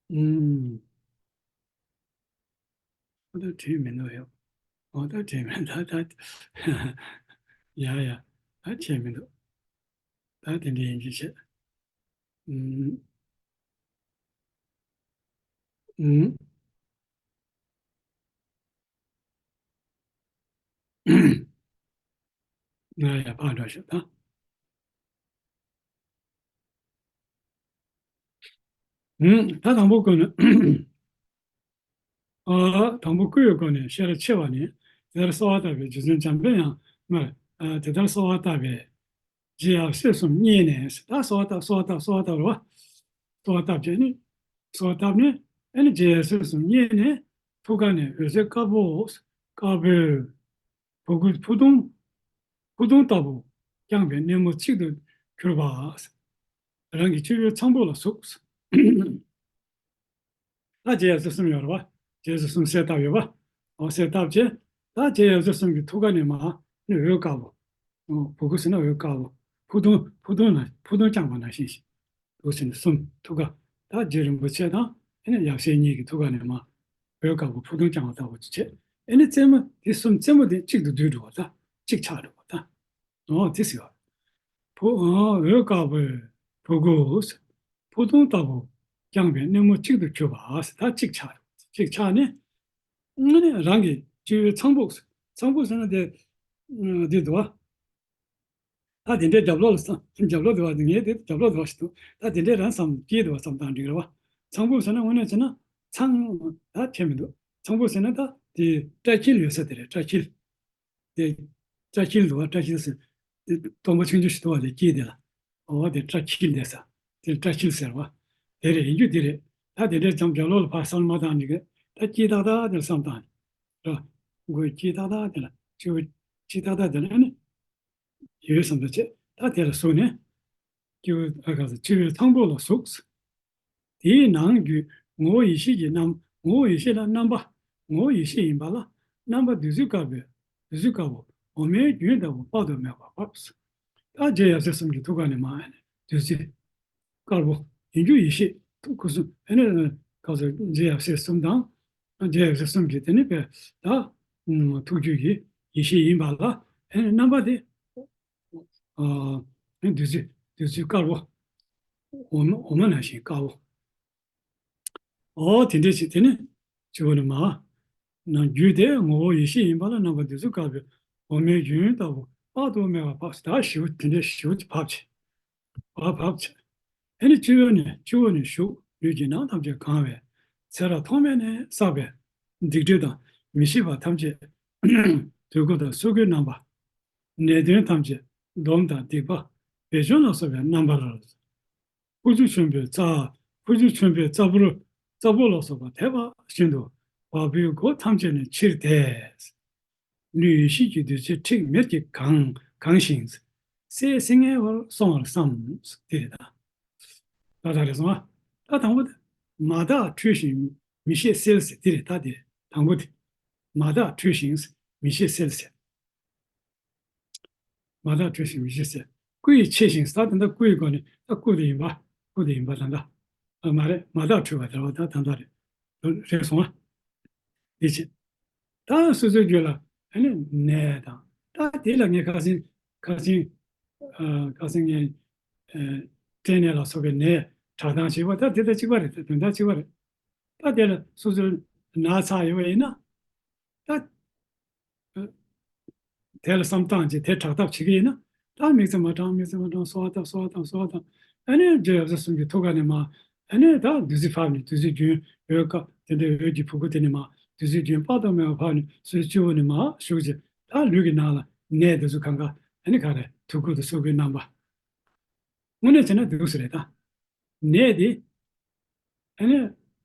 ཨུམ། ཨོ་ད་བྲིས་མི་འདུག་ཡོ། ཨོ་ད་བྲིས་མི་འདུག་ད། ཡ་ཡ། ད་བྲིས་མི་འདུག་ད་དེ་འདྲ་ཡིན་གྱི་བྱས། ཨུམ། ཨུམ། ང་ཡ་ཕར་འགྲོ་ཤོག་ད། ཨུམ། ད་དང་པོ་སྐུ་ནས། ཨ། དང་པོ་སྐུ་ཡི་སྒོ་ནས་ཤེས་རབ་ཆེ་བ་ནི། དེ་ལྟར་གསོལ་བ་བཏབ་པའི་རྗེ་བཙུན་འཇམ་དཔལ་དབྱངས་སྨྲ། ཨ། དེ་ལྟར་གསོལ་བ་བཏབ་པའི་རྗེ་ཡབ་སྲས་གསུམ་མཉེས་ནས། ད་གསོལ་བ་བཏབ། གསོལ་བ་བཏབ། གསོལ་བ་བཏབ་རེད་བ། གསོལ་བ་བཏབ་བྱས་ནས། གསོལ་བ་བཏབ་ནས། ཨ་ནི་རྗེ་ཡབ་སྲས་གསུམ་མཉེས་ནས། ཐུགས་ཀ་ནས་འོད་ཟེར་དཀར་པོ། དཀར་པོའི་བུ་གུ་ཕུ་ཐུང་། ཕུ་ཐུང་ལྟ་བུ་བརྐྱངས་པའི་སྣེ་མོ་གཅིག་ཏུ་གྱུར་པ། རང་གི་སྤྱི་བོའི་ཚངས་བུག་ལ་ཟུག་ད་རྗེ་ཡབ་སྲས་གསུམ་ཡོད་རེད་བ། རྗེ་ཡབ་སྲས་གསུམ་གསལ་བཏབ་ཡོད་བ། འོ་གསལ་བཏབ་བྱས། ད་རྗེ་ཡབ་སྲས་གསུམ་གྱི་ཐུགས་ཀ་ནས་མར་ནི་འོད་དཀར་པོ། འོ་བུ་གུ་ཟེར་ན་འོད་དཀར་པོ། ཕུ་ཐུང་། ཕུ་ཐུང་ན། ཕུ་ཐུང་བརྐྱངས་པ་ནང་བཞིན་ཞིག་འདུག་ཟེར་ནས་གསུམ་ཐུགས་ཀ། ད་རྗེ་རིན་པོ་ཆེ་དང་ཨ་ནི་ཡབ་སྲས་གཉིས་ཀྱི་ཐུགས་ཀ་ནས་མར་འོད་དཀར་པོ་ཕུ་ཐུང་བརྐྱངས་པ་ལྟ་བུ་བྱས། ཨ་ནི་རྩེ་མོ་དེ་གསུམ། རྩེ་མོ་དེ་གཅིག་ཏུ་བསྡུས་འགྲོ་བ་དང་གཅིག་ཆགས་འགྲོ་བ་དང་། འོ་དེ་ཟེར་བ། ཕུ། འོད་དཀར་པོའི་བུ་གུ། ཕུ་ཐུང་ལྟ་བུ་བརྐྱངས་པའི་སྣེ་མོ་གཅིག་ཏུ་གྱུར་པ། ད་གཅིག་ཆགས། གཅིག་ཆགས་ནས། ཨ་ནི་རང་གི་སྤྱི་བོའི་ཚངས་བུག་ཚངས་བུག་ཟེར་ན་དེ། འདི་འདུག་བ། ད་དེ་འདྲའི་རྒྱབ་ལོགས་ལ་བསམ། རྒྱབ་ལོགས་འདུག་བ། ངས་དེ་རྒྱབ་ལོགས་འདུག་བ་ཞིག་འདུག་ད་དེ་འདྲའི་རང་བསམ། སྐྱིད་འདུག་བ་བསམ་བཏང་འགྲིག་རེད་བ། ཚངས་བུག་ཟེར་ན་དངོས་གནས་བྱས་ན་ཚངས། ད་ཁྱད་མི་འདུག་ཚངས་བུག་ཟེར་ན་ད་དེ་བཀྲ་འཁྱིལ་ཡོད་ས་དེ་རེད། བཀྲ་འཁྱིལ། དེ་བཀྲ་འཁྱིལ་འདུག་བ། བཀྲ་འཁྱིལ་ཟེར། དེ་སྟོན་པ་ཆུང་ཆུང་ཞིག་འདུག་བ། དེ་སྐྱིད་དེ་ལ། འོ་དེ་བཀྲ་འཁྱིལ་བསྡད་ས། དེ་བཀྲ་འཁྱིལ་ཟེར་བ། དེ་རེད། ཡིན་རྒྱུ་དེ་རེད། ད་དེ་འདྲའི་ཙམ་རྒྱབ་ལོགས་ལ་ཕར་བསམ་བློ་མ་བཏང་ནས་ད་སྐྱིད་ཏག་ཏག་དེ་ལ་བསམ་བཏང་ནས། རེད་བ། མགོ་སྐྱིད་ཏག་ཏག་དེ་ལ། སྤྱི་བོ་སྐྱིད་ཏག་ཏག་དེ་ལ་ཨ་ནི། ཡོད་བསམ་པ་བྱས། ད་དེ་ལ་ཟུག་ནས། སྤྱི་བོའི། ཨ། ག་ས། སྤྱི་བོའི་ཚངས་བུག་ལ་ཟུག་དེའི་ནང་རྒྱུད་ངོ་བོ་ཡེ་ཤེས་ཀྱི་རྣམ། ངོ་བོ་ཡེ་ཤེས་ལ་རྣམ་པ། ངོ་བོ་ཡེ་ཤེས་ཡིན་པ་ལ་རྣམ་པ་བདུད་རྩི་དཀར་པོའི། བདུད་རྩི་དཀར་པོ་འོ་མའི་རྒྱུན་ལྟ་བུ་དཔག་ཏུ་མེད་པར་བབས། ད་རྗེ་ཡབ་སྲས་གསུམ་གྱི་ཐུགས་ཀ་ནས་མར་ཨ་ནི་བདུད་རྩི་དཀར་པོ། ཡིན་རྒྱུ་ཡེ་ཤེས། ཐུགས་ཁུ་སུམ། ཨ་ནི་ག་ས། རྗེ་ཡབ་སྲས་གསུམ་དང་། རྗེ་ཡབ་སྲས་གསུམ་གྱི་དེ་ནི་པའི་ད་ཐུགས་རྒྱུད་ཀྱི་ཡེ་ཤེས་ཡིན་པ་ལ་ཨ་ནི་རྣམ་པ་དེ། ཨ། བདུད་རྩི། བདུད་རྩི་དཀར་པོ། འོ་མ། འོ་མ་ནང་བཞིན་དཀར་པོ། འོ་དེ་འདྲ་ཞིག་དེ་ནི་སྤྱི་བོ་ནས་མར། ནང་རྒྱུད་དེ་ངོ་བོ་ཡེ་ཤེས་ཡིན་པ་ལ་རྣམ་པ་བདུད་རྩི་དཀར་པོའི་འོ་མའི་རྒྱུན་ལྟ་བུ་དཔག་ཏུ་མེད་པར་བབས། ད་ཞེ་པོ་དེ་འདྲ་ཞེ་པོ་ཅིག་བབས་བྱས། བབས་བབས་བྱས། ཨ་ནི་སྤྱི་བོ་ནས། སྤྱི་བོ་ནས་ཞུགས། ལུས་ཀྱི་ནང་ཐམས་ཅད་གང་བས། ཚེ་རབས་ཐོག་མེད་ནས་བསགས་པའི་སྡིག་སྒྲིབ་དང་མི་ཤེས་པ་ཐམས་ཅད། དུག་ལྔ་དང་སོ་སྐྱེའི་རྣམ་པ། ནད་གདོན་ཐམས་ཅད། སྡོམ་དང་སྡིག་པ། བེ་ཅོན་ལ་སོགས་པའི་རྣམ་པར། ཁུ་བྱུག་ཆེན་པོའི་རྩ། ཁུ་བྱུག་ཆེན་པོའི་རྩ་ཕུར། རྩ་ཕུར་ལ་སོགས་པ་དེད་པ་བཞིན་དུ་བ་སྤུའི་སྒོ་ཐམས་ཅད་ནས་ཕྱིར་ཐལ། ལུས་ཡེ་ཤེས་ཀྱི་བདུད་རྩིས་ཁྲིག་མེར་གྱིས་གང་། གང་ཞིང་། སད་སེར་ངེས་པར་སོང་བར་བསམ། དེ་རེད་ད། ད་ད་རེད་སོང་ཨ། ད་དང་པོ་དེ། མ་དག་འཁྲུལ་ཞིང་མི་ཤེས་སེལ་ཟེར། དེ་རེད་ད། དེ་རེད། དང་པོ་དེ། མ་དག་འཁྲུལ་ཞིང་མི་ཤེས་སེལ་ཟེར། མ་དག་འཁྲུལ་ཞིང་མི་ཤེས་སེལ། སྐུ་ཡི་ཕྱེ་ཞིང་། ད་ད་ལྟ་སྐུ་ཡི་སྒོ་ནས། ད་སྐུ་དེ་ཡིན་པ། སྐུ་དེ་ཡིན་པ་ད་ལྟ། ཨ་མ་རེད། མ་དག་འཁྲུལ་བ་དེ་རེད་བ། ད་ད་ལྟ་རེད། རེད་སོང་ཨ། དེ་བྱས། ད་སོ་སོའི་རྒྱུད་ལ་ཨ་ནི་ནད་དང་། ད་དེ་ལ་ངས་ཁ་སང་། ཁ་སང་། ཨ། ཁ་སང་ངས། ཨ། སྐྲན་ནད་ལ་སོགས་པའི་ནད་ དྲག་སྟངས་བྱེད་པ་ད་དེ་དང་གཅིག་པ་རེད། ད་དོན་དག་གཅིག་པ་རེད། ད་དེ་ལ་སོ་སོའི་ན་ཚ་ཡོད་པ་ཡིན་ན་ད། དེ་ལ་བསམ་སྟངས་ཀྱིས་དེ་དྲག་ཐབས་བྱེད་ཀྱི་ཡིན་ན། ད་དམིགས་བརྩེ་མ་བགྲང་། དམིགས་བརྩེ་མ་བགྲང་། གསོལ་བ་བཏབ། གསོལ་བ་བཏབ། གསོལ་བ་བཏབ། ཨ་ནི་རྗེ་ཡབ་སྲས་གསུམ་གྱི་ཐུགས་ཀ་ནས་མར་ཨ་ནི་ད་བདུད་རྩི་ཕབ་ནས། བདུད་རྩི་རྒྱུན་འོད་དཀར་དེ་འདྲའི་འོད་ཀྱི་ཕྲུ་གུ་དེ་ནས་མར་བདུད་རྩི་རྒྱུན་དཔག་ཏུ་མེད་པ་ཕབ་ནས་སོའི་སྤྱི་བོ་ནས་མར་ཞུགས་བྱས། ད་ལུས་ཀྱི་ནང་ལ་ནད་དེ་ཚོ་གང་ག་ཨ་ནི་ག་རེ་ཐུག་ཁུར་དང་སོ་ཁུར་རྣམ་པ། དངོས་གནས་བྱས་ན་འདུག་སེ་རེད་ད། ནད་དེ་ཨ་ནི་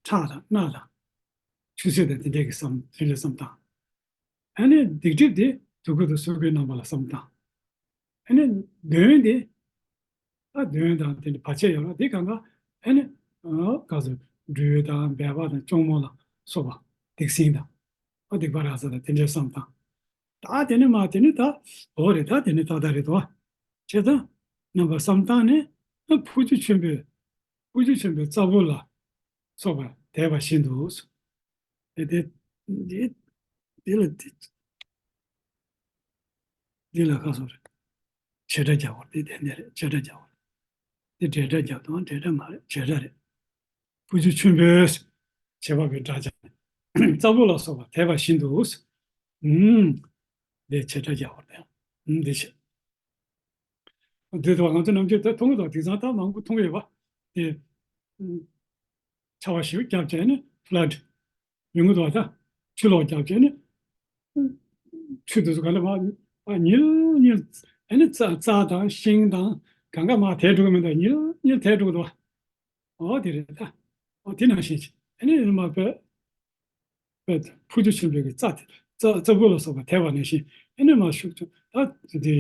ཁྲག་དང་རྣག་དང་ཆུ་སེར་དང་དེ་འདྲའི་གི་བསམ། དེ་འདྲའི་བསམ་སྟངས། ཨ་ནི་སྡིག་སྒྲིབ་དེ་དུག་ཁུ་དང་སོ་ཁུའི་རྣམ་པ་ལ་བསམ་སྟངས། ཨ་ནི་གདོན་དེ། ཨ་གདོན་དང་དེ་འདྲ་བར་ཆད་ཡོད་ར། དེ་གང་ག་ཨ་ནི་ཨ་ག་ཟེར། སྦྲུལ་དང་སྦལ་པ་དང་གཅོང་མོ་ལ་སོགས་པ། སྡིག་སྲིན་དང་། ཨ་སྡིག་པ་ར་ས་དང་དེ་འདྲའི་བསམ་སྟངས། ད་དེ་ནི་མ་དེ་ནི་ད་འོ་རེད། ད་དེ་ནི་ཏག་ཏག་རེད་དོ། བྱས་ཙང་རྣམ་པ་བསམ་སྟངས་ནི་ཨ་ཕུགས་རྒྱུད་ཆེན་པོས། ཕུགས་རྒྱུད་ཆེན་པོས་རྩ་བུ་ལ་སོགས་པ་དེད་པ་བཞིན་དུ། དེ་དེ་དེ་དེ་ལ་དེ་དེ་ལ་ཁ་སོ་རེད། བྱེད་སྒྲ་རྒྱག་པ་དེ་དེ་འདི་རེད། བྱེད་སྒྲ་རྒྱག་པ་དེ་འབྲེལ་སྒྲ་རྒྱག་དང་འབྲེལ་སྒྲ་མ་རེད། བྱེད་སྒྲ་རེད། ཕུགས་རྒྱུད་ཆེན་པོས་བྱེད་པ་གི་སྒྲ་རྒྱག་ནས་རྩ་བུ་ལ་སོགས་པ་དེད་པ་བཞིན་དུ། ཨུམ། དེ་བྱེད་སྒྲ་རྒྱག་པ་དེ། ཨུམ། དེ་བྱེད། དེ་ཚོ་ང་ཚོ་ནམ་རྒྱུན་ད་མཐོང་གི་འདུག་དེང་སང་ད་མང་པོ་མཐོང་གི་ཡོད་པ། དེ་ཆར་པ་ཞིག་བརྒྱབ་བྱས་ནས་ཕླཌ་ཡོང་གི་འདུག་ད་ཆུ་ལོག་བརྒྱབ་བྱས་ནས་ཆུ་དེ་ཚོ་ག་ལ་མ་ཉིལ་ཉིལ། ཨ་ནི་རྩྭ་རྩྭ་དང་ཤིང་དང་གང་ག་མར་དེད་འགྲོ་གི་མི་འདུག་ཉིལ་ཉིལ་དེད་འགྲོ་གི་འདུག་འོ་དེ་རེད་ད། འོ་དེ་ནང་བཞིན་ཨ་ནི་མ་བོད། པའི་ཕུགས་རྒྱུད་ཆེན་པོའི་གི་རྩ་དེ་རྩ་རྩ་བུ་ལ་སོགས་པ་དེད་པ་ནང་བཞིན་ཨེ་ནི་མ་ཤུགས་ཀྱང་ད་དེ་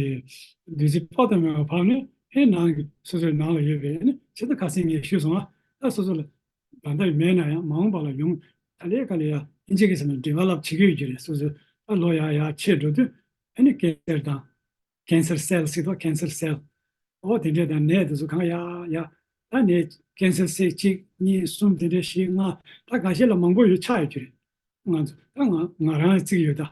བདུད་རྩི་དཔག་ཏུ་མེད་པ་ཕབ་ནས་ཨེ་ནང་གི་སོ་སོའི་ནང་ལ་ཡོད་པའི་ཨེ་ནི་ཇི་ལྟར་ཁ་སང་ངས་ཞུས་སོང་ང་། ད་སོ་སོ་ལ་ད་ལྟ་མེད་ན་ཡང་མ་འོངས་པ་ལ་ཡོང་། ག་ལེ་ག་ལེ་ཡ་ཨིན་ཇི་གི་ཟེར་ན་ཌི་ཝེ་ལོབ་བྱེད་ཀྱི་ཡོད་ཀྱི་རེད། སོ་སོ་ད་ལོ་ཡར་ཡར་ཆེ་འགྲོ་དུས་ཨེ་ནི་ཀེན་སར་དང་། ཀེན་སར་སེལ་ཟེར་དུས་ཀེན་སར་སེལ། འོ་དེ་འདྲས་དང་ནད་དེ་ཚོ་གང་ཡ་ཡ། ད་ནད་ཀེན་སར་སེལ་གཅིག་གཉིས་གསུམ་དེ་འདྲས་བཞི་ལྔ་ད་འགའ་ཤས་ལ་མང་པོ་ཡོད་ཆགས་ཡོད་ཀྱི་རེད། ང་ཚོ་ད་ང་ང་རང་རྩིས་ཡོད་ད།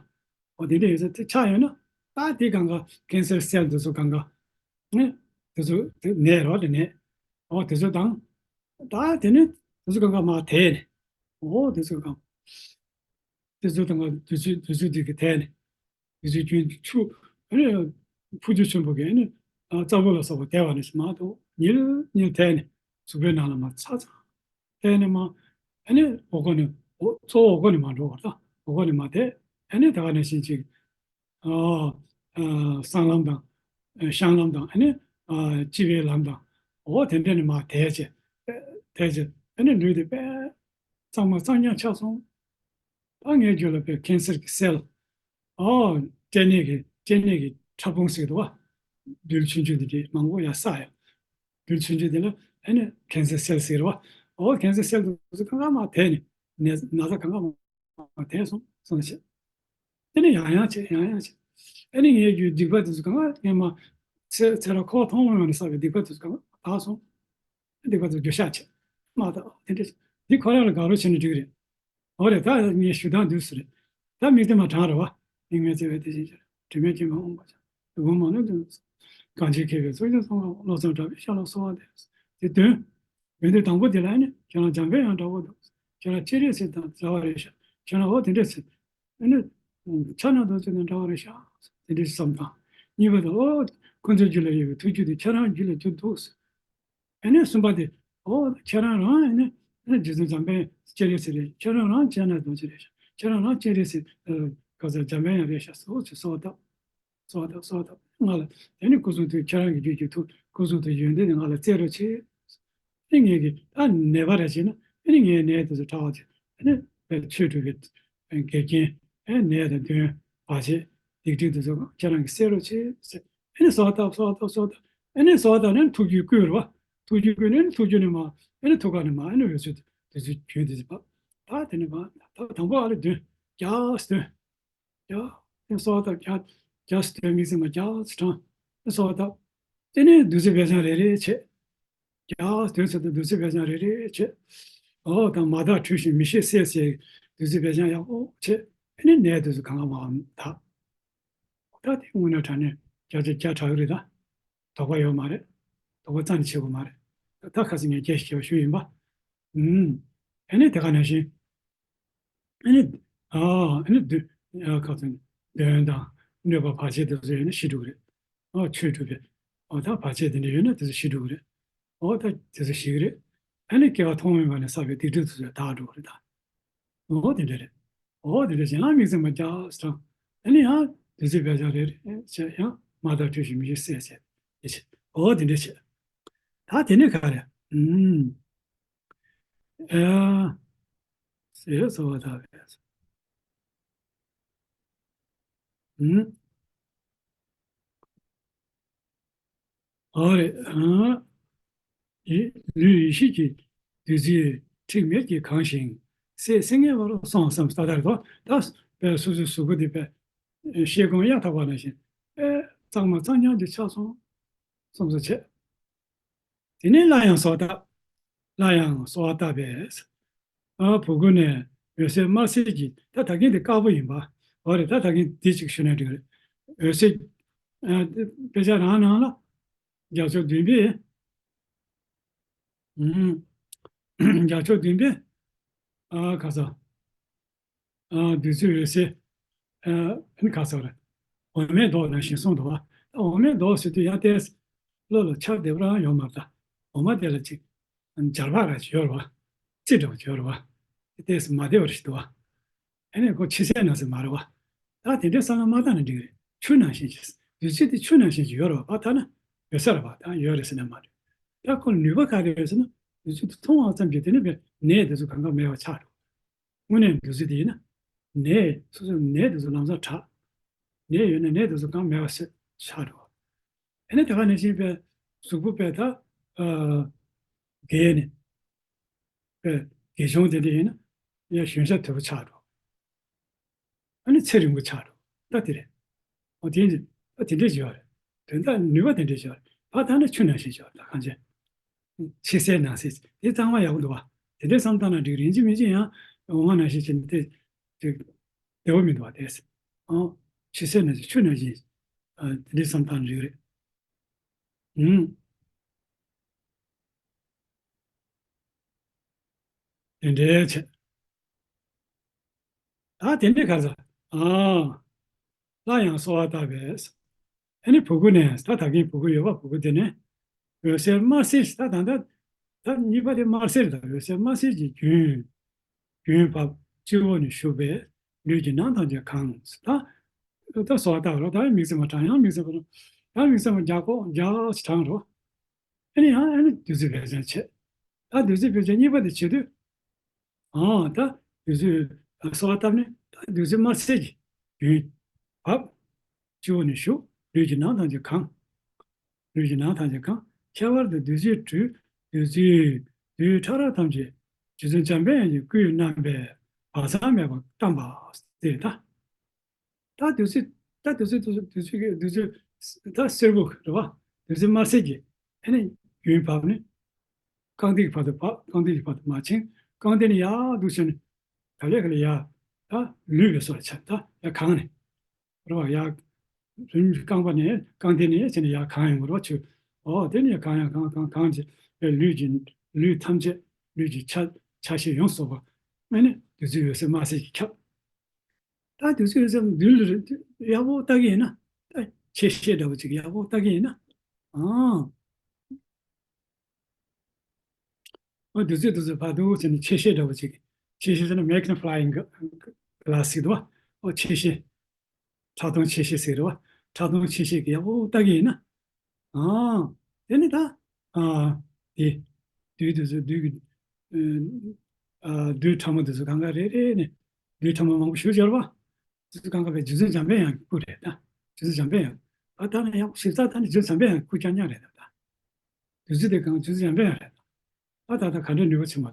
འོ་དེ་འདྲས་ཡོད་ཚད་དེ་ཆགས་ཡོད་ན་ད་དེ་གང་ག་ཀེན་སར་སེལ་དེ་ཚོ་གང་ག་ནད་དེ་ཚོ་དེ་ནད་རོ་དེ་ནད། འོ་དེ་ཚོ་དང་ད་དེ་ནི་དེ་ཚོ་གང་ག་མར་དེད་ནས། འོ་དེ་ཚོ་གང་དེ་ཚོ་དང་དེ་ཚོ་དེ་ཚོ་དེ་གི་དེད་ནས། དེ་ཚོའི་རྒྱུན་ཆུ་ཨ་ནི་ཕུགས་རྒྱུད་ཆེན་པོ་གི་ཨ་ནི་རྩ་བུ་ལ་སོགས་པ་དེད་པ་ནི་མ་གཏོགས་ཉིལ་ཉིལ་དེད་ནས་གཟུགས་པོའི་ནང་ལ་མར་ཚ་ཚ་དེད་ནས་མར་ཨ་ནི་འོག་སྒོ་ནས་འོ་གཙོ་བོ་འོག་སྒོ་ནས་མར་འགྲོ་བ་དང་འོག་སྒོ་ནས་མར་དེད། ཨ་ནི་ད་ག་ནང་བཞིན་ཅིག་ཨ་ཨ་གསང་ལམ་དང་བཤང་ལམ་དང་ཨ་ནི་ཨ་སྤྱི་བོའི་ལམ་དང་འོ་དེ་འདྲ་ནས་མར་དེད་བྱས་དེད་བྱས་ཨ་ནི་ལུས་དེ་དཔེ་གཙང་མ་གཙང་རྐྱང་ཆགས་སོང་། ད་ངའི་རྒྱུད་ལ་དཔེ་ཀེན་སར་གྱི་སེལ། ཨོ། སྐྲན་ནད་ཀྱི་སྐྲན་ནད་ཀྱི་ཕྲ་ཕུང་ཟེར་གྱི་འདུག་བ། རྡུལ་ཆུང་ཆུང་དེ་འདྲས་མང་པོ་ཡར་བསགས་ཡོད། རྡུལ་ཆུང་ཆུང་དེ་ལ་ཨ་ནི་ཀེན་སར་སེལ་ཟེར་བ། ཨོ་ཀེན་སར་སེལ་དེ་ཚོ་གང་ག་མར་དེད་ནས་ནད་ན་ཚ་གང་ག་མར་དེད་སོང་སོང་ཞེས། དེ་ནས་ཡང་ཡང་བྱས་ཡང་ཡང་བྱས། ཨ་ནི་ངའི་རྒྱུད་སྡིག་པ་དེ་ཚོ་གང་ག་ངས་མ་ཚེ་ཚེ་རབས་འཁོར་བ་ཐོག་མ་མེད་ནས་བསགས་པའི་སྡིག་པ་དེ་ཚོ་གང་ག་དག་སོང་། སྡིག་པ་དེ་ཚོ་འགྱོད་བཤགས་བྱས། མ་དག་དེ་འདྲས་འདི་ཁོ་རང་ལ་དགའ་རོགས་བྱས་ན་འགྲིག་གི་རེད། འོ་རེད། ད་ངས་ཞུ་སྟངས་འདུག་སེ་རེད། ད་དམིགས་བརྩེ་མ་བགྲང་རེད་བ། དམིགས་མེད་བརྩེ་བའི་དེ་བཞིན་གཤེགས། དྲི་མེད་མཁྱེན་པ་དབང་པོ་ཆེ། སྡིག་སྒོམ་མ་ལུས་དོན། གང་ཕྱིར་མཁས་པའི་ཚོགས་ཀྱིས་གསུངས་པ། བློ་བཟང་གྲགས་པའི་ཞལ་ལ་གསོལ་བ་འདེབས། དེ་དོན། ཡོན་ཏན་དང་པོ་དེ་ལ་ནི་ཁྱེད་རང་འཇམ་དཔལ་དབྱངས་འདྲ་བོ་འདུག་ཁྱེད་རང་སྤྱན་རས་གཟིགས་དང་འདྲ་བ་རེད་ཤག་ཁྱེད་རང་འོ་དེ་འདྲས་ཟེར། ཨ་ནི། ཕྱག་ན་རྡོ་རྗེ་དང་འདྲ་བ་རེད་ཤག་དེ་འདྲས་བསམ་སྟངས། གཉིས་པ་དེ་འོ། ཁོ་ཚོའི་རྒྱུད་ལ་ཡོད་པའི་ཐུགས་རྒྱུད་དེ་ཁྱེད་རང་རྒྱུད་ལ་གྱུར་འདུག་ཨ་ནི་གསུམ་པ་དེ། ཨོ་ཁྱེད་རང་རང་ཨ་ནི། ཨ་ནི་རྗེ་བཙུན་འཇམ་དཔལ་སྤྱན་རས་གཟིགས་རེད། ཁྱེད་རང་རང་སྤྱན་རས་གཟིགས་རེད་ཤག་ཁྱེད་རང་རང་སྤྱན་རས་གཟིགས། ཨ། ག་ཚོད་འཇམ་དཔལ་དབྱངས་རེད་ཤག་སོགས་ཀྱི་གསོལ་བ་བཏབ། གསོལ་བ་བཏབ་གསོལ་བ་བཏབ་ང་ལ། དེ་ནི་སྐུ་གསུང་ཐུགས་ཁྱེད་རང་གི་རྒྱུད་ཀྱི་ཐུགས་སྐུ་གསུང་ཐུགས་ཡོན་ཏན་དེ་ང་ལ་སྩལ་རོགས་བྱེད། ཨ་ནི་ངེད་ཀྱི་ད་ནད་པ་རེ་བྱས་ན་ཨ་ནི་ངའི་ནད་དེ་ཚོ་དྲག་པ་དེ་ཨ་ནི་བའི་ཆོས་དྲུག་གི་འགལ་རྐྱེན། ཨ་ནད་དང་གདོན་བར་ཆད་སྡིག་སྒྲིབ་དེ་ཚོ་ཁྱེད་རང་གིས་སེལ་རོགས་བྱེད་ཟེར། ཨ་ནི་གསོལ་བ་བཏབ་གསོལ་བ་བཏབ་གསོལ་བ་བཏབ། ཨ་ནི་གསོལ་བ་བཏབ་ནས་ཐུགས་རྒྱུད་བསྐུལ་རེད་བ། ཐུགས་རྒྱུད་བསྐུལ་ནས་ཐུགས་རྒྱུད་ནས་མར་ཨ་ནི་ཐུགས་ཀ་ནས་མར་ཨ་ནི་འོད་ཟེར་དེ་ཚོ་རྒྱུན་དེ་ཚོ་བབས། ད་དེ་ནས་མར་ད་དང་པོ་ཨ་ལས་འདོན། རྒྱགས་འདོན། རྒྱགས། ཨ་ནི་གསོལ་བ་བཏབ། རྒྱགས། རྒྱགས་འདོན། དམིགས་བརྩེ་མར་རྒྱགས་བགྲངས། ཨ་ནི་གསོལ་བ་བཏབ། དེ་ནས་བདུད་རྩི་སྦས་བྱང་རེ་རེ་བྱས། རྒྱགས་འདོན་ཚར་དུས་བདུད་རྩི་སྦས་བྱང་རེ་རེ་བྱས། འོ་ད་མ་དག་འཁྲུལ་ཞིང་མི་ཤེས་བསལ་ཟེར་བདུད་རྩི་སྦས་བྱང་ཡག་པོ་བྱས། ཨ་ནི་ནད་དེ་ཚོ་གང་ག་མར་དག་ད་དེ་དངོས་གནས་དྲང་གནས་བརྒྱ་ཆ་བརྒྱ་དྲག་གི་རེད་ད། དོགས་པ་ཡོད་མ་རེད། དོགས་པ་རྩ་ནས་བྱེད་དགོས་མ་རེད། ད་ཁ་སང་ངས་སྐད་ཆ་བཤད་པ་ཞུས་ཡིན་པ། ཨུམ། ཨ་ནི་དེ་ག་ནང་བཞིན། ཨ་ནི། ཨ་ཨ་ནི་དུ། ཨ་ཁ་སང་དོན་དང་གནོད་པ་བར་ཆད་དེ་ཚོ་ཡོད་ན་ཞི་འགྲོ་གི་རེད། ཨ་ཆོས་སྒྲུབ་པའི། ཨ་ད་བར་ཆད་དེ་འདྲ་ཡོད་ན་དེ་ཚོ་ཞི་འགྲོ་གི་རེད། ཨོ་ད་དེ་ཚོ་ཞི་གི་རེད། ཨ་ནི་སྐྱེ་བ་ཐོག་མའི་བར་ནས་བསགས་པའི་སྡིག་སྒྲིབ་དེ་ཚོ་དག་འགྲོ་གི་རེད་ད། ཨོ་དེ་འདྲ་རེད། ཨོ་དེ་འདྲ་བྱས་ཡང་དམིགས་བརྩེ་མ་རྒྱག་སྲང་། ཨ་ནི་ཡང་དུས་ཚོད་བེད་སྤྱོད་རེ་རེ་བྱས་ཡང་མ་དག་འཁྲུལ་ཞིག་མི་ཞིག་བསལ་བྱས་དེ་བྱས། ཨོ་དེ་འདྲ་བྱས། ད་དེ་ནས་ག་རེ། ཨུམ། ཨ། ཟས་གསོལ་བ་བཏབ་པས། ཨུམ། ཨོ་རེད། ཨ། ཡི་ལུས་ཡིད་བཞིན་གྱི་བདུད་རྩིས་ཁྲིག་མེར་གྱིས་གང་ཞིང་། སྲེད་སེམས་ངན་བར་སོང་བསམ་ད་ལྟར་དོ། ད་པའི་སོ་སོའི་གཟུགས་པོ་འདི་པའི་ཤེལ་སྒོང་གཡའ་དག་པ་ནང་བཞིན་པའི་གཙང་མ་གཙང་རྐྱང་དུ་ཆགས་སོང་བསམ་བཟོ་བྱས། དེ་ནས་སླར་ཡང་གསོལ་བ་བཏབ། སླར་ཡང་གསོལ་བ་བཏབ་པས། ཨ་བུ་གུ་ནས་འོད་ཟེར་དམར་སེར་གྱི་ད་ད་གིན་དེ་དཀར་པོ་ཡིན་པ། འོ་རེད། ད་ད་གིན་དེ་གཅིག་ཞུས་ན་འགྲིག་རེད། འོད་ཟེར། ཨ་དཔེ་ཆ་རང་ནང་ལ། རྒྱ་མཚོ་བདུན་པའི། ཨུམ། རྒྱ་མཚོ་བདུན་པའི། ཨ་ག་ས། ཨ་བདུད་རྩི་འོད་ཟེར། ཨ་ནི་ག་ས་རེད། འོ་མའི་མདོག་ནང་བཞིན་གསུངས་འདུག་བ། འོ་མའི་མདོག་ཟེར་དུས་ཡང་ཏོག་ཙམ་བློ་ལ་འཆར་བདེ་པོ་རང་ཡོང་མ་རེད་ད། འོ་མ་དེ་ལ་ཅིག་འབྱར་བག་ར་ཅིག་ཡོད་རེད་བ། རྩི་འདྲ་བ་ཅིག་ཡོད་རེད་བ། ཏོག་ཙམ་མ་བདེ་བ་རེ་ཞིག་འདུག་བ། ཨ་ནི་ཁོ་ཕྱི་གསལ་ནང་གསལ་མ་རེད་བ། ད་དེ་འདྲའི་བསམ་བློ་མ་བཏང་ན་འགྲིག་གི་རེད། ཆུ་ནང་བཞིན་གྱི། བདུད་རྩི་དེ་ཆུ་ནང་བཞིན་གྱི་ཡོད་རེད་བ། ད་ལྟ་ན་ཡོད་ས་རེད་བ། ད་ཡོད་རེད་ཟེར་ན་མ་རེད། ད་ཁོ་ནུས་པ་ག་རེ་ཡོད་ཟེར་ན། བདུད་རྩི་དེ་འཐུང་བ་ཙམ་གྱིས་དེ་ནི་པའི་ནད་དེ་ཚོ་གང་ག་མེད་པ་ཆགས་འགྲོ། དངོས་གནས་བདུད་རྩི་དེ་ཡིན་ན། ནད་སོ་སོའི་ནད་དེ་ཚོ་ལམ་སང་དྲག། ནད་ཡོད་ན་ནད་དེ་ཚོ་གང་མེད་པ་ཆགས་འགྲོ། ཨ་ནི་དེ་ག་ནང་བཞིན་པའི་གཟུགས་པོ་པའི་ད། ཨ། རྒས་ནས། པའི་རྒས་གྱོང་དེ་འདྲ་ཡིན་ན་ཡང་གཞོན་ཤ་དོད་པོ་ཆགས་འགྲོ། ཨ་ནི་ཚེ་རིང་པོ་ཆགས་འགྲོ། ད་དེ་རེད། འོ་དེ་འདྲ་ཨ་དེ་འདྲས་བྱེད་པ་རེད། དོན་དག་ནུས་པ་དེ་འདྲས་བྱེད་པ་རེད། ཕར་བཏང་ན་ཆུ་ནང་བཞིན་བྱེད་པ་རེད། ད་གང་བྱས། ཕྱི་གསལ་ནང་གསལ་དེ་གཙང་མ་ཡག་པོ་འདུག་བ། དེ་འདྲས་བསམ་བཏང་ན་འགྲིག་རིན་ཆེན་མི་ཆེན་ཡང་འོ་མ་ནང་བཞིན་བྱས་ནས་དེ་དེ་བདེ་བོ་མི་འདུག་བ་དེ། ཨ་ཕྱི་གསལ་ནང་བཞིན་ཆུ་ནང་བཞིན། ཨ་དེ་འདྲས་བསམ་བཏང་ན་འགྲིག་རེད། ཨུམ། དེ་འདྲའི་བྱས། ད་དེ་འདྲའི་ག་ས། ཨ། སླར་ཡང་གསོལ་བ་བཏབ་པས། ཨ་ནི་བུ་གུ་ནས་ད་ད་གིན་བུ་གུ་ཡོད་པ་བུ་གུ་དེ་ནས། འོད་ཟེར་དམར་སེར་ད་ད་ད་ད་གཉིས་པ་དེ་དམར་སེར་དང་འོད་ཟེར་དམར་སེར་གྱི་རྒྱུན། རྒྱུན་བབས་སྤྱི་བོ་ནས་ཞུགས་པས་ལུས་ཀྱི་ནང་ཐམས་ཅད་གང་། ད་ད་གསོལ་བ་བཏབ་རོགས། ད་དམིགས་བརྩེ་མ་དྲང་ཡང་དམིགས་བརྩེ་མ་དྲང་ཡང་དམིགས་བརྩེ་མ་རྒྱག་གོ་རྒྱག་དྲང་རོགས། ཨ་ནི་ཡང་ཨ་ནི་བདུད་རྩི་བེད་སྤྱོད་བྱེད། ད་བདུད་རྩི་བེད་སྤྱོད་གཉིས་པ་དེ་བྱེད་དུས། ཨ་ད་བདུད་རྩི་གསོལ་བ་བཏབ་ནས་ད་བདུད་རྩི་དམར་སེར་གྱི་རྒྱུན་བབས། སྤྱི་བོ་ནས་ཞུགས། ལུས་ཀྱི་ནང་ཐམས་ཅད་གང་། ལུས་ཀྱི་ནང་ཐམས་ཅད་གང་། ཁྱད་པར་དུ་བདུད་རྩིའི་དྲོད། བདུད་རྩིའི་རྡུལ་ཕྲ་རབ་ཐམས་ཅད་རྗེ་བཙུན་འཇམ་དཔལ་དབྱངས་ཀྱི་སྐུའི་རྣམ་པས་བག་ཚ་མེད་པར་བཀྲམ་པ་སྟེ་ད། ད་བདུད་རྩི། ད་བདུད་རྩི་བདུད་རྩི་བདུད་རྩི་བདུད་རྩི་ད་སེར་པོ་རེད་བ། བདུད་རྩི་དམར་སེར་གྱི་ཨ་ནི་རྒྱུན་བབས་ནས་རྐང་མཐིལ་གྱི་བར་དུ་བབས། རྐང་མཐིལ་གྱི་བར་དུ་མ་ཕྱིན། རྐང་མཐིལ་ནས་ཡར་འདུག་བྱས་ནས་ག་ལེ་ག་ལེ་ཡར་ད་ལུས་པའི་སོ་ལ་ཆགས། ད་ཡར་གང་ནས་རེད་བ། ཡར་རིམ་རྐང་པ་ནས་རྐང་མཐིལ་ནས་བྱས་ནས་ཡར་གང་ཡོང་གི་རེད་བ་ཆུ། ཨོ་དེ་ནས་ཡར་གང་ཡང་གང་གང་གང་བྱས་པའི་ལུས་ཀྱི་ལུས་ཐམས་ཅད་ལུས་ཀྱི་ཆ་ཆ་ཤས་ཡོངས་སུ་རྫོགས་པ་ཨ་ནི་བདུད་རྩི་འོད་ཟེར་དམར་སེར་གྱིས་ཁྱབ། ད་དུས་ཚོད་ཙམ་མདུན་ལ་ཡག་པོ་ལྟ་གི་ཡིན་ན། ད་ཆེ་ཤེལ་འདྲ་བོ་ཅིག་ཡག་པོ་ལྟ་གི་ཡིན་ན། ཨང་། ཨོ་དུས་ཚོད་དུས་ཚོད་ཕར་འདུག་ཟེར་ནས་ཆེ་ཤེལ་འདྲ་བོ་ཅིག་ཆེ་ཤེལ་ཟེར་ན་magnifying glass ཟེར་གི་འདུག་བ། ཨོ་ཆེ་ཤེལ། ཁྲག་འཐུང་ཆེ་ཤེལ་ཟེར་གི་འདུག་བ། ཁྲག་འཐུང་ཆེ་ཤེལ་གྱིས་ཡག་པོ་ལྟ་གི་ཡིན་ན། ཨང་། དེ་ནི་ད། ཨ། དེ། བདུད་དེ་ཚོ་བདུད་ཀྱི། ཨ། བདུད་ཕྲ་མོ་དེ་ཚོ་གང་ག་རེ་རེ་ནས། བདུད་ཕྲ་མོ་མང་པོ་ཞེ་པོ་ཅིག་ཡོད་རེད་པ། དེ་ཚོ་གང་ག་བའི་རྗེ་བཙུན་འཇམ་དཔལ་དབྱངས་ཀྱི་སྐུ་རེད་ད། རྗེ་བཙུན་འཇམ་དཔལ་དབྱངས། ཨ་ད་ནི་ཡང་ཞིབ་ཚགས་ད་ནི་རྗེ་བཙུན་འཇམ་དཔལ་དབྱངས་ཀྱི་སྐུ་རྐྱང་རྐྱང་རེད་ད། བདུད་རྩི་དེ་གང་རྗེ་བཙུན་འཇམ་དཔལ་དབྱངས་རེད་ད། ཨ་ད་ད་ག་འདྲའི་ནུས་པ་ཆེན་པོ།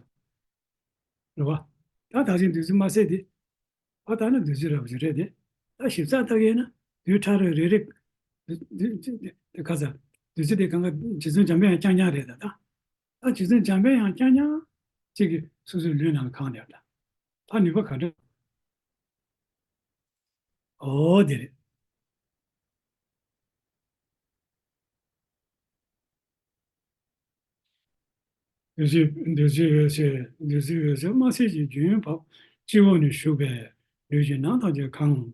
རེད་བ། ད་ད་ཅིང་བདུད་རྩི་དམར་སེར་དེ། ཨ་ད་ནི་བདུད་རྩི་རབ་ཅིག་རེད་དེ། ད་ཞིབ་ཚགས་ལྟ་གི་ཡིན་ན། བདུད་ཕྲ་རབ་རེ་རེ། བདུད་བདུད་བདུད་བདུད་ག་ས། བདུད་རྩི་དེ་གང་ག་རྗེ་བཙུན་འཇམ་དཔལ་དབྱངས་རྐྱང་རྐྱང་རེད་ད་ད། ད་རྗེ་བཙུན་འཇམ་དཔལ་དབྱངས་རྐྱང་རྐྱང་གཅིག་གིས་སོ་སོའི་ལུས་ནང་ལ་གང་ནས་ད། ད་ནུས་པ་ག་འདྲ། ཨོ་དེ་རེད། བདུད་རྩི་བདུད་རྩི་འོད་ཟེར་བདུད་རྩི་འོད་ཟེར་དམར་སེར་གྱི་རྒྱུན་བབས། སྤྱི་བོ་ནས་ཞུགས་པས་ལུས་ཀྱི་ནང་ཐམས་ཅད་གང་།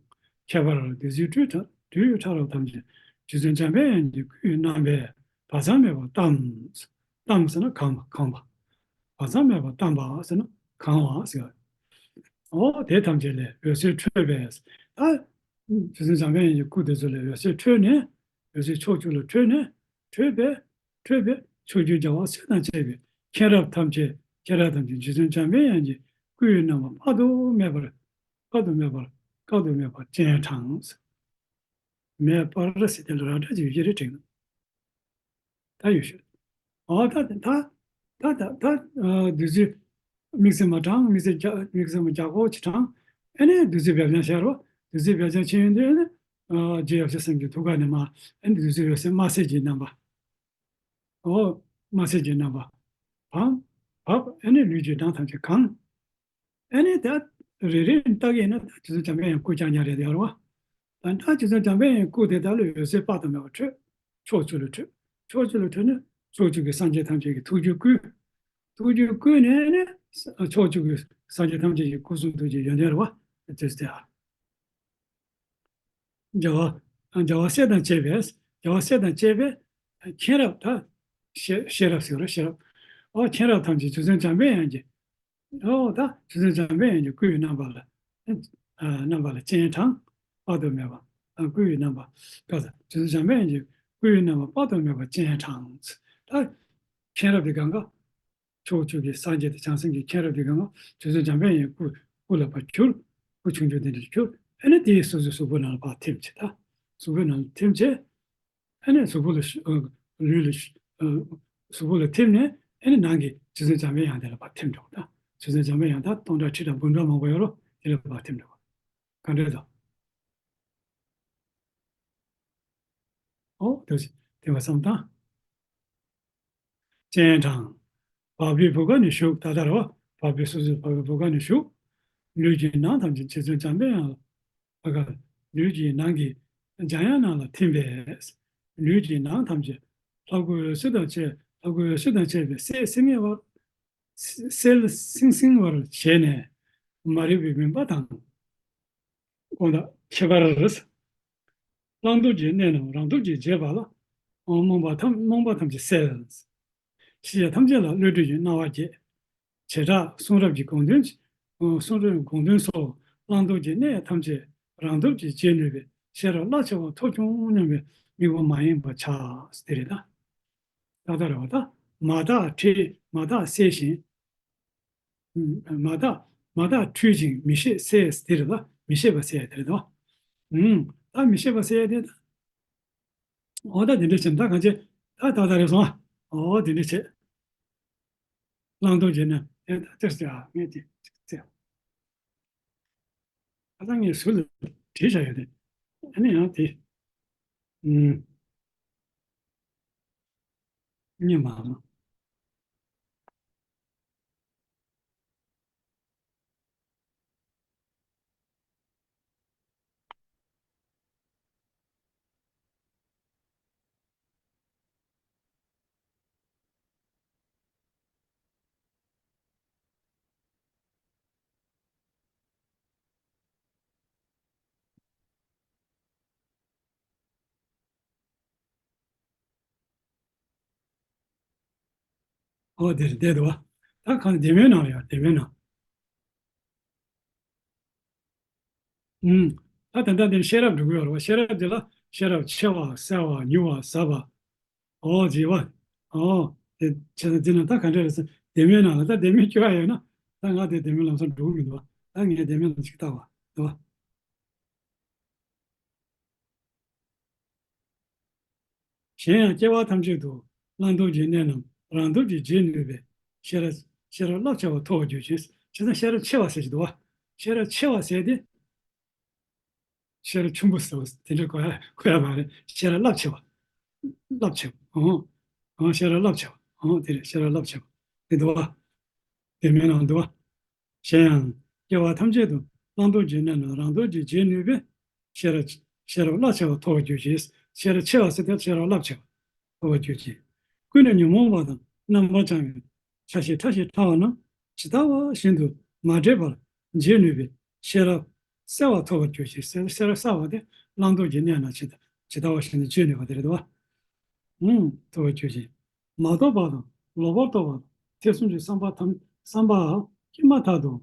ཁྱད་པར་བདུད་རྩིའི་སྤྲོས་བྲལ་དུས་ཕྲ་རབ་ཐམས་ཅད་རྗེ་བཙུན་འཇམ་པའི་དབྱངས་ཀྱི་སྐུའི་རྣམ་པས་བག་ཚ་མེད་པར་གཏམས། གཏམས་ཟེར་ན་གང་བ་གང་བ། བག་ཚ་མེད་པར་གཏམས་པ་ཟེར་ན་གང་བ་ཟེར། འོ་དེ་ཐམས་ཅད་ལས་འོད་ཟེར་འཕྲོས་པས། ད་རྗེ་བཙུན་འཇམ་དཔལ་དབྱངས་ཀྱི་སྐུ་དེ་ཚོ་ལས་འོད་ཟེར་འཕྲོས་ནས་འོད་ཟེར་ཕྱོགས་བཅུ་ལ་འཕྲོས་ནས་འཕྲོས་པས། འཕྲོས་པས་ཕྱོགས་བཅུའི་རྒྱལ་བ་སྲས་དང་བཅས་པའི་མཁྱེན་རབ་ཐམས་ཅད་མཁྱེན་རབ་ཐམས་ཅད་རྗེ་བཙུན་འཇམ་དཔལ་དབྱངས་ཀྱི་སྐུའི་རྣམ་པ་དཔག་ཏུ་མེད་པར་དཔག་ཏུ་མེད་པར་དཔག་ཏུ་མེད་པར་སྤྱན་དྲངས། མེད་པར་ཟེར་དེ་ལ་ར་སྒྲ་ཅིག་ཡོད་ཀྱི་རེད་དྲན། ད་ཡོད་ཤོད། ཨོ་ད་ད་ད་ད་ད་ཨ་བདུད་རྩི་དམིགས་བརྩེ་མ་དྲངས། དམིགས་བརྩེ་རྒྱ་དམིགས་བརྩེ་མ་རྒྱ་སྒོ་ཅིག་དྲངས། ཨ་ནི་བདུད་རྩི་བེ་ལྕང་ཤར་བ། བདུད་རྩི་བེ་ལྕང་ཆེན་ཡོན་ཏན་ཨ་ནི་ཨ་རྗེ་ཡབ་སྲས་སེང་གེ་ཐུགས་ཀ་ནས་མ་ཨ་ནི་བདུད་རྩི་འོད་ཟེར་དམར་སེར་གྱི་རྣམ་པ། ཨོ་དམར་སེར་གྱི་རྣམ་པ། བབས་བབས་ཨ་ནི་ལུས་ཀྱི་ནང་ཐམས་ཅད་གང་། ཨ་ནི་ད་རེ་རེ་ལྟ་གི་ཡིན་ན་ད་རྗེ་བཙུན་འཇམ་དཔལ་དབྱངས་སྐུ་རྐྱང་རྐྱང་རེད་ཡོད་རེད་བ། ད་ད་རྗེ་བཙུན་འཇམ་དཔལ་དབྱངས་སྐུ་དེ་ད་ལོ་འོད་ཟེར་དཔག་ཏུ་མེད་པ་འཕྲོས། ཕྱོགས་བཅུ་ལ་འཕྲོས། ཕྱོགས་བཅུ་ལ་འཕྲོས་ནས་ཕྱོགས་བཅུ་གི་སངས་རྒྱས་ཐམས་ཅད་ཀྱི་ཐུགས་རྒྱུད་བསྐུལ། ཐུགས་རྒྱུད་བསྐུལ་ནས་ནི་ཕྱོགས་བཅུ་གི་སངས་རྒྱས་ཐམས་ཅད་ཀྱི་སྐུ་གསུང་ཐུགས་ཀྱི་ཡོན་ཏན་རེད་བ། དེ་སྟེ། རྒྱལ་བ་རྒྱལ་བ་སྲས་དང་བཅས་པས་རྒྱལ་བ་སྲས་དང་བཅས་པས་མཁྱེན་རབ་ད་ཤེས་ཤེས་རབ་ཟེར་རོ་ཤེས་རབ། ཨོ་མཁྱེན་རབ་ཐམས་ཅད་རྗེ་བཙུན་འཇམ་དཔལ་དབྱངས་ཀྱི་ཨོ་ད་རྗེ་བཙུན་འཇམ་དཔལ་དབྱངས་ཀྱི་སྐུའི་རྣམ་པ་ལ་ཨ་རྣམ་པ་ལ་སྤྱན་དྲངས། དཔག་ཏུ་མེད་པ་ཨ་སྐུའི་རྣམ་པ་ཀ་ས་རྗེ་བཙུན་འཇམ་དཔལ་དབྱངས་ཀྱི་སྐུའི་རྣམ་པ་དཔག་ཏུ་མེད་པ་སྤྱན་དྲངས། ད་མཁྱེན་རབ་དེ་གང་ག་ཕྱོགས་བཅུ་གི་སངས་རྒྱས་དང་བྱང་སེམས་ཀྱི་མཁྱེན་རབ་དེ་གང་ག་རྗེ་བཙུན་འཇམ་དཔལ་དབྱངས་སྐུ་སྐུ་ལ་ཕར་གྱུར། སྐུ་ཆུང་ཆུང་དེ་འདྲ་གྱུར། ཨ་ནི་དེའི་སོ་སོའི་གཟུགས་པོ་ནང་ལ་ཕར་ཐིམ་བྱས་ད། གཟུགས་པོའི་ནང་ལ་ཐིམ་བྱས། ཨ་ནི་གཟུགས་པོ་ལ་ཤ- ཨ་ལུས་ལ་ཤ- ཨ་གཟུགས་པོ་ལ་ཐིམ་ནས་ཨ་ནི་ནང་གི་རྗེ་བཙུན་འཇམ་དཔལ་དབྱངས་དེ་ལ་ཕར་ཐིམ་འགྲོ་ད། རྗེ་བཙུན་འཇམ་དཔལ་དབྱངས་ད་སྟོང་ཕྲག་ཁྲི་ཕྲག་འབུམ་ཕྲག་མང་པོ་ཡོད་རོ། དེ་ལ་ཕར་ཐིམ་འགྲོ། གང་འདྲ་དང་། ཨོ་དེ་དེ་བ་བསམ་དང་། སྤྱན་དྲངས། བ་སྤུའི་བུ་ག་ནས་ཞུགས། ད་ལྟར་བ་བ་སྤུའི་སོ་སོའི་བ་སྤུའི་བུ་ག་ནས་ཞུགས། ལུས་ཀྱི་ནང་ཐམས་ཅད་རྗེ་བཙུན་འཇམ་དཔལ་དབྱངས་ལ་ཕ་ག་ལུས་ཀྱི་ནང་གི་འཇམ་དབྱངས་ནང་ལ་ཐིམ་པས། ལུས་ཀྱི་ནང་ཐམས་ཅད་ལྷ་སྐུ་འོད་ཟེར་དང་བཅས་ལྷ་སྐུ་འོད་ཟེར་དང་བཅས་པའི་སད་སིང་སིང་བར་སད་སིང་སིང་བར་བྱས་ནས་མ་རིག་པའི་མུན་པ་དང་། དགོངས་དག་ཁྱད་པར། བླང་དོར་གྱི་གནས་རྣམས་རང་སྟོབས་ཀྱིས་འབྱེད་པ་ལ། རྨོངས་པ་ཐམས་རྨོངས་པ་ཐམས་ཅད་སེལ། ཤེས་བྱ་ཐམས་ཅད་ལ་བློ་གྲོས་ཀྱི་སྣང་བ་སྐྱེ། བྱེ་བྲག་གསུང་རབ་ཀྱི་དགོངས་དོན་གསུང་རབ་ཀྱི་དགོངས་དོན་སོགས་བླང་དོར་གྱི་གནས་ཐམས་ཅད་རང་སྟོབས་ཀྱིས་འབྱེད་ནུས་པའི་ཤེས་རབ་རླབས་ཆེ་བ་ཐོབ་བྱུང་སྙམ་པའི་དམིགས་པ་མ་ཡེངས་པར་བྱ། དེ་རེད་ད། ཏག་ཏག་རེད་བ་ད། མ་དག་ཁྲེལ་མ་དག་སེལ་ཞིང་། མ་དག་མ་དག་འཁྲུལ་ཅིང་མི་ཤེས་སེལ་དེ་རེད་ལ་མི་ཤེས་པ་སེལ་དེ་རེད་དོ། ཨུམ། ད་མི་ཤེས་པ་སེལ་དེ་ད། འོ་ད་དེ་འདྲ་བྱེད་ད་གང་བྱེད། ད་ད་ད་རེད་སོང་ཨ། འོ་དེ་འདྲ་བྱེད། བླང་དོར་བྱེད་ན་དེ་ད་ཅེར་ཅེར་ཨ་ངས་དེ་ཅེར་ཅེར། ད་ལྟ་ངས་ཟུར་ལ་བྲིས་བཞག་ཡོད་དེ། ཨ་ནི་ཡང་དེ། ཨུམ། སྙན་མ་ལ། ཨོ་དེ་རེད་བསྡད་འདུག་བ། ད་གང་བདེ་མོའི་ནང་ལ་ཡོད་བདེ་མོའི་ནང་། ཨུམ། ད་དེ་འདྲ་དེ་ཤེས་རབ་འགྲོ་གི་ཡོད་རེད་བ། ཤེས་རབ་དེ་ལ་ཤེས་རབ་ཆེ་བ་གསལ་བ་མྱུར་བ་ཟབ་པ། ཨོ་བྱེ་བ། ཨོ་དེ་བྱས་ན་དེ་ན་ད་ག་འདྲ་རེད་ཟེར་བདེ་མོའི་ནང་ལ་ད་བདེ་མོའི་སྐྱོ་བ་ཡོད་ན་ད་ང་དེ་བདེ་མོའི་ལམ་སང་འགྲོ་གི་མི་འདུག་བ། ད་ངས་བདེ་མོའི་ལམ་ཞིག་བལྟ་བ་འདུག་བ། གཞན་ཡང་སྐྱེ་བ་ཐམས་ཅད་དུ་བླང་དོར་གྱི་གནས་རྣམས་རང་སྟོབས་ཀྱིས་འབྱེད་ནུས་པའི་ཤེས་རབ་ཤེས་རབ་རླབས་ཆེ་བ་ཐོབ་པར་གྱུར་ཅིག་བྱས་ཙང་ཤེས་རབ་ཆེ་བ་ཟེར་གྱི་འདུག་བ། ཤེས་རབ་ཆེ་བ་ཟེར་ཏེ། ཤེས་རབ་ཆེན་པོ་ཟེར་བ་དེ་འདྲ་གོ་ཡ་གོ་ཡ་མ་རེད། ཤེས་རབ་རླབས་ཆེ་བ། རླབས་ཆེ་བ། ཨང་། ཨང་། ཤེས་རབ་རླབས་ཆེ་བ། ཨང་། དེ་རེད། ཤེས་རབ་རླབས་ཆེ་བ་དེ་འདུག་བ། དེ་མིན་ནང་འདུག་བ། གཞན་ཡང་སྐྱེ་བ་ཐམས་ཅད་དུ་བླང་དོར་གྱི་གནས་རྣམས་རང་སྟོབས་ཀྱིས་འབྱེད་ནུས་པའི་ཤེས་རབ་ཤེས་རབ་རླབས་ཆེ་བ་ཐོབ་པར་གྱུར་ཅིག་ཤེས་རབ་ཆེ་བ་ཟེར་ཏེ་ཤེས་རབ་རླབས་ཆེ་བ་ཐོབ་པར་གྱུར་ཅིག་ཀུན་ནས་ཉོན་མོངས་པ་དང་རྣམ་པར་བྱང་བའི་ ཕྲ་ཞིང་ཕྲ་ཞིང་ཕྲ་བ་རྣམས་ཇི་ལྟ་བ་བཞིན་དུ་མ་འདྲེས་པར་འབྱེད་ནུས་པའི་ཤེས་རབ་གསལ་བ་ཐོབ་པར་གྱུར་ཅིག་ཤེས་རབ་གསལ་བ་དེ་བླང་དོར་གྱི་གནས་རྣམས་ཇི་ལྟ་ཇི་ལྟ་བ་བཞིན་དུ་འབྱེད་ནུས་པ་དེ་རེད་དོ། ཨུམ། ཐོབ་པར་གྱུར་ཅིག་མ་རྟོགས་པ་དང་ལོག་པར་རྟོག་པ་དང་ཐེ་ཚོམ་གྱི་བསམ་པ་ཐམས་བསམ་པའང་སྐྱེས་མ་ཐག་ཏུ།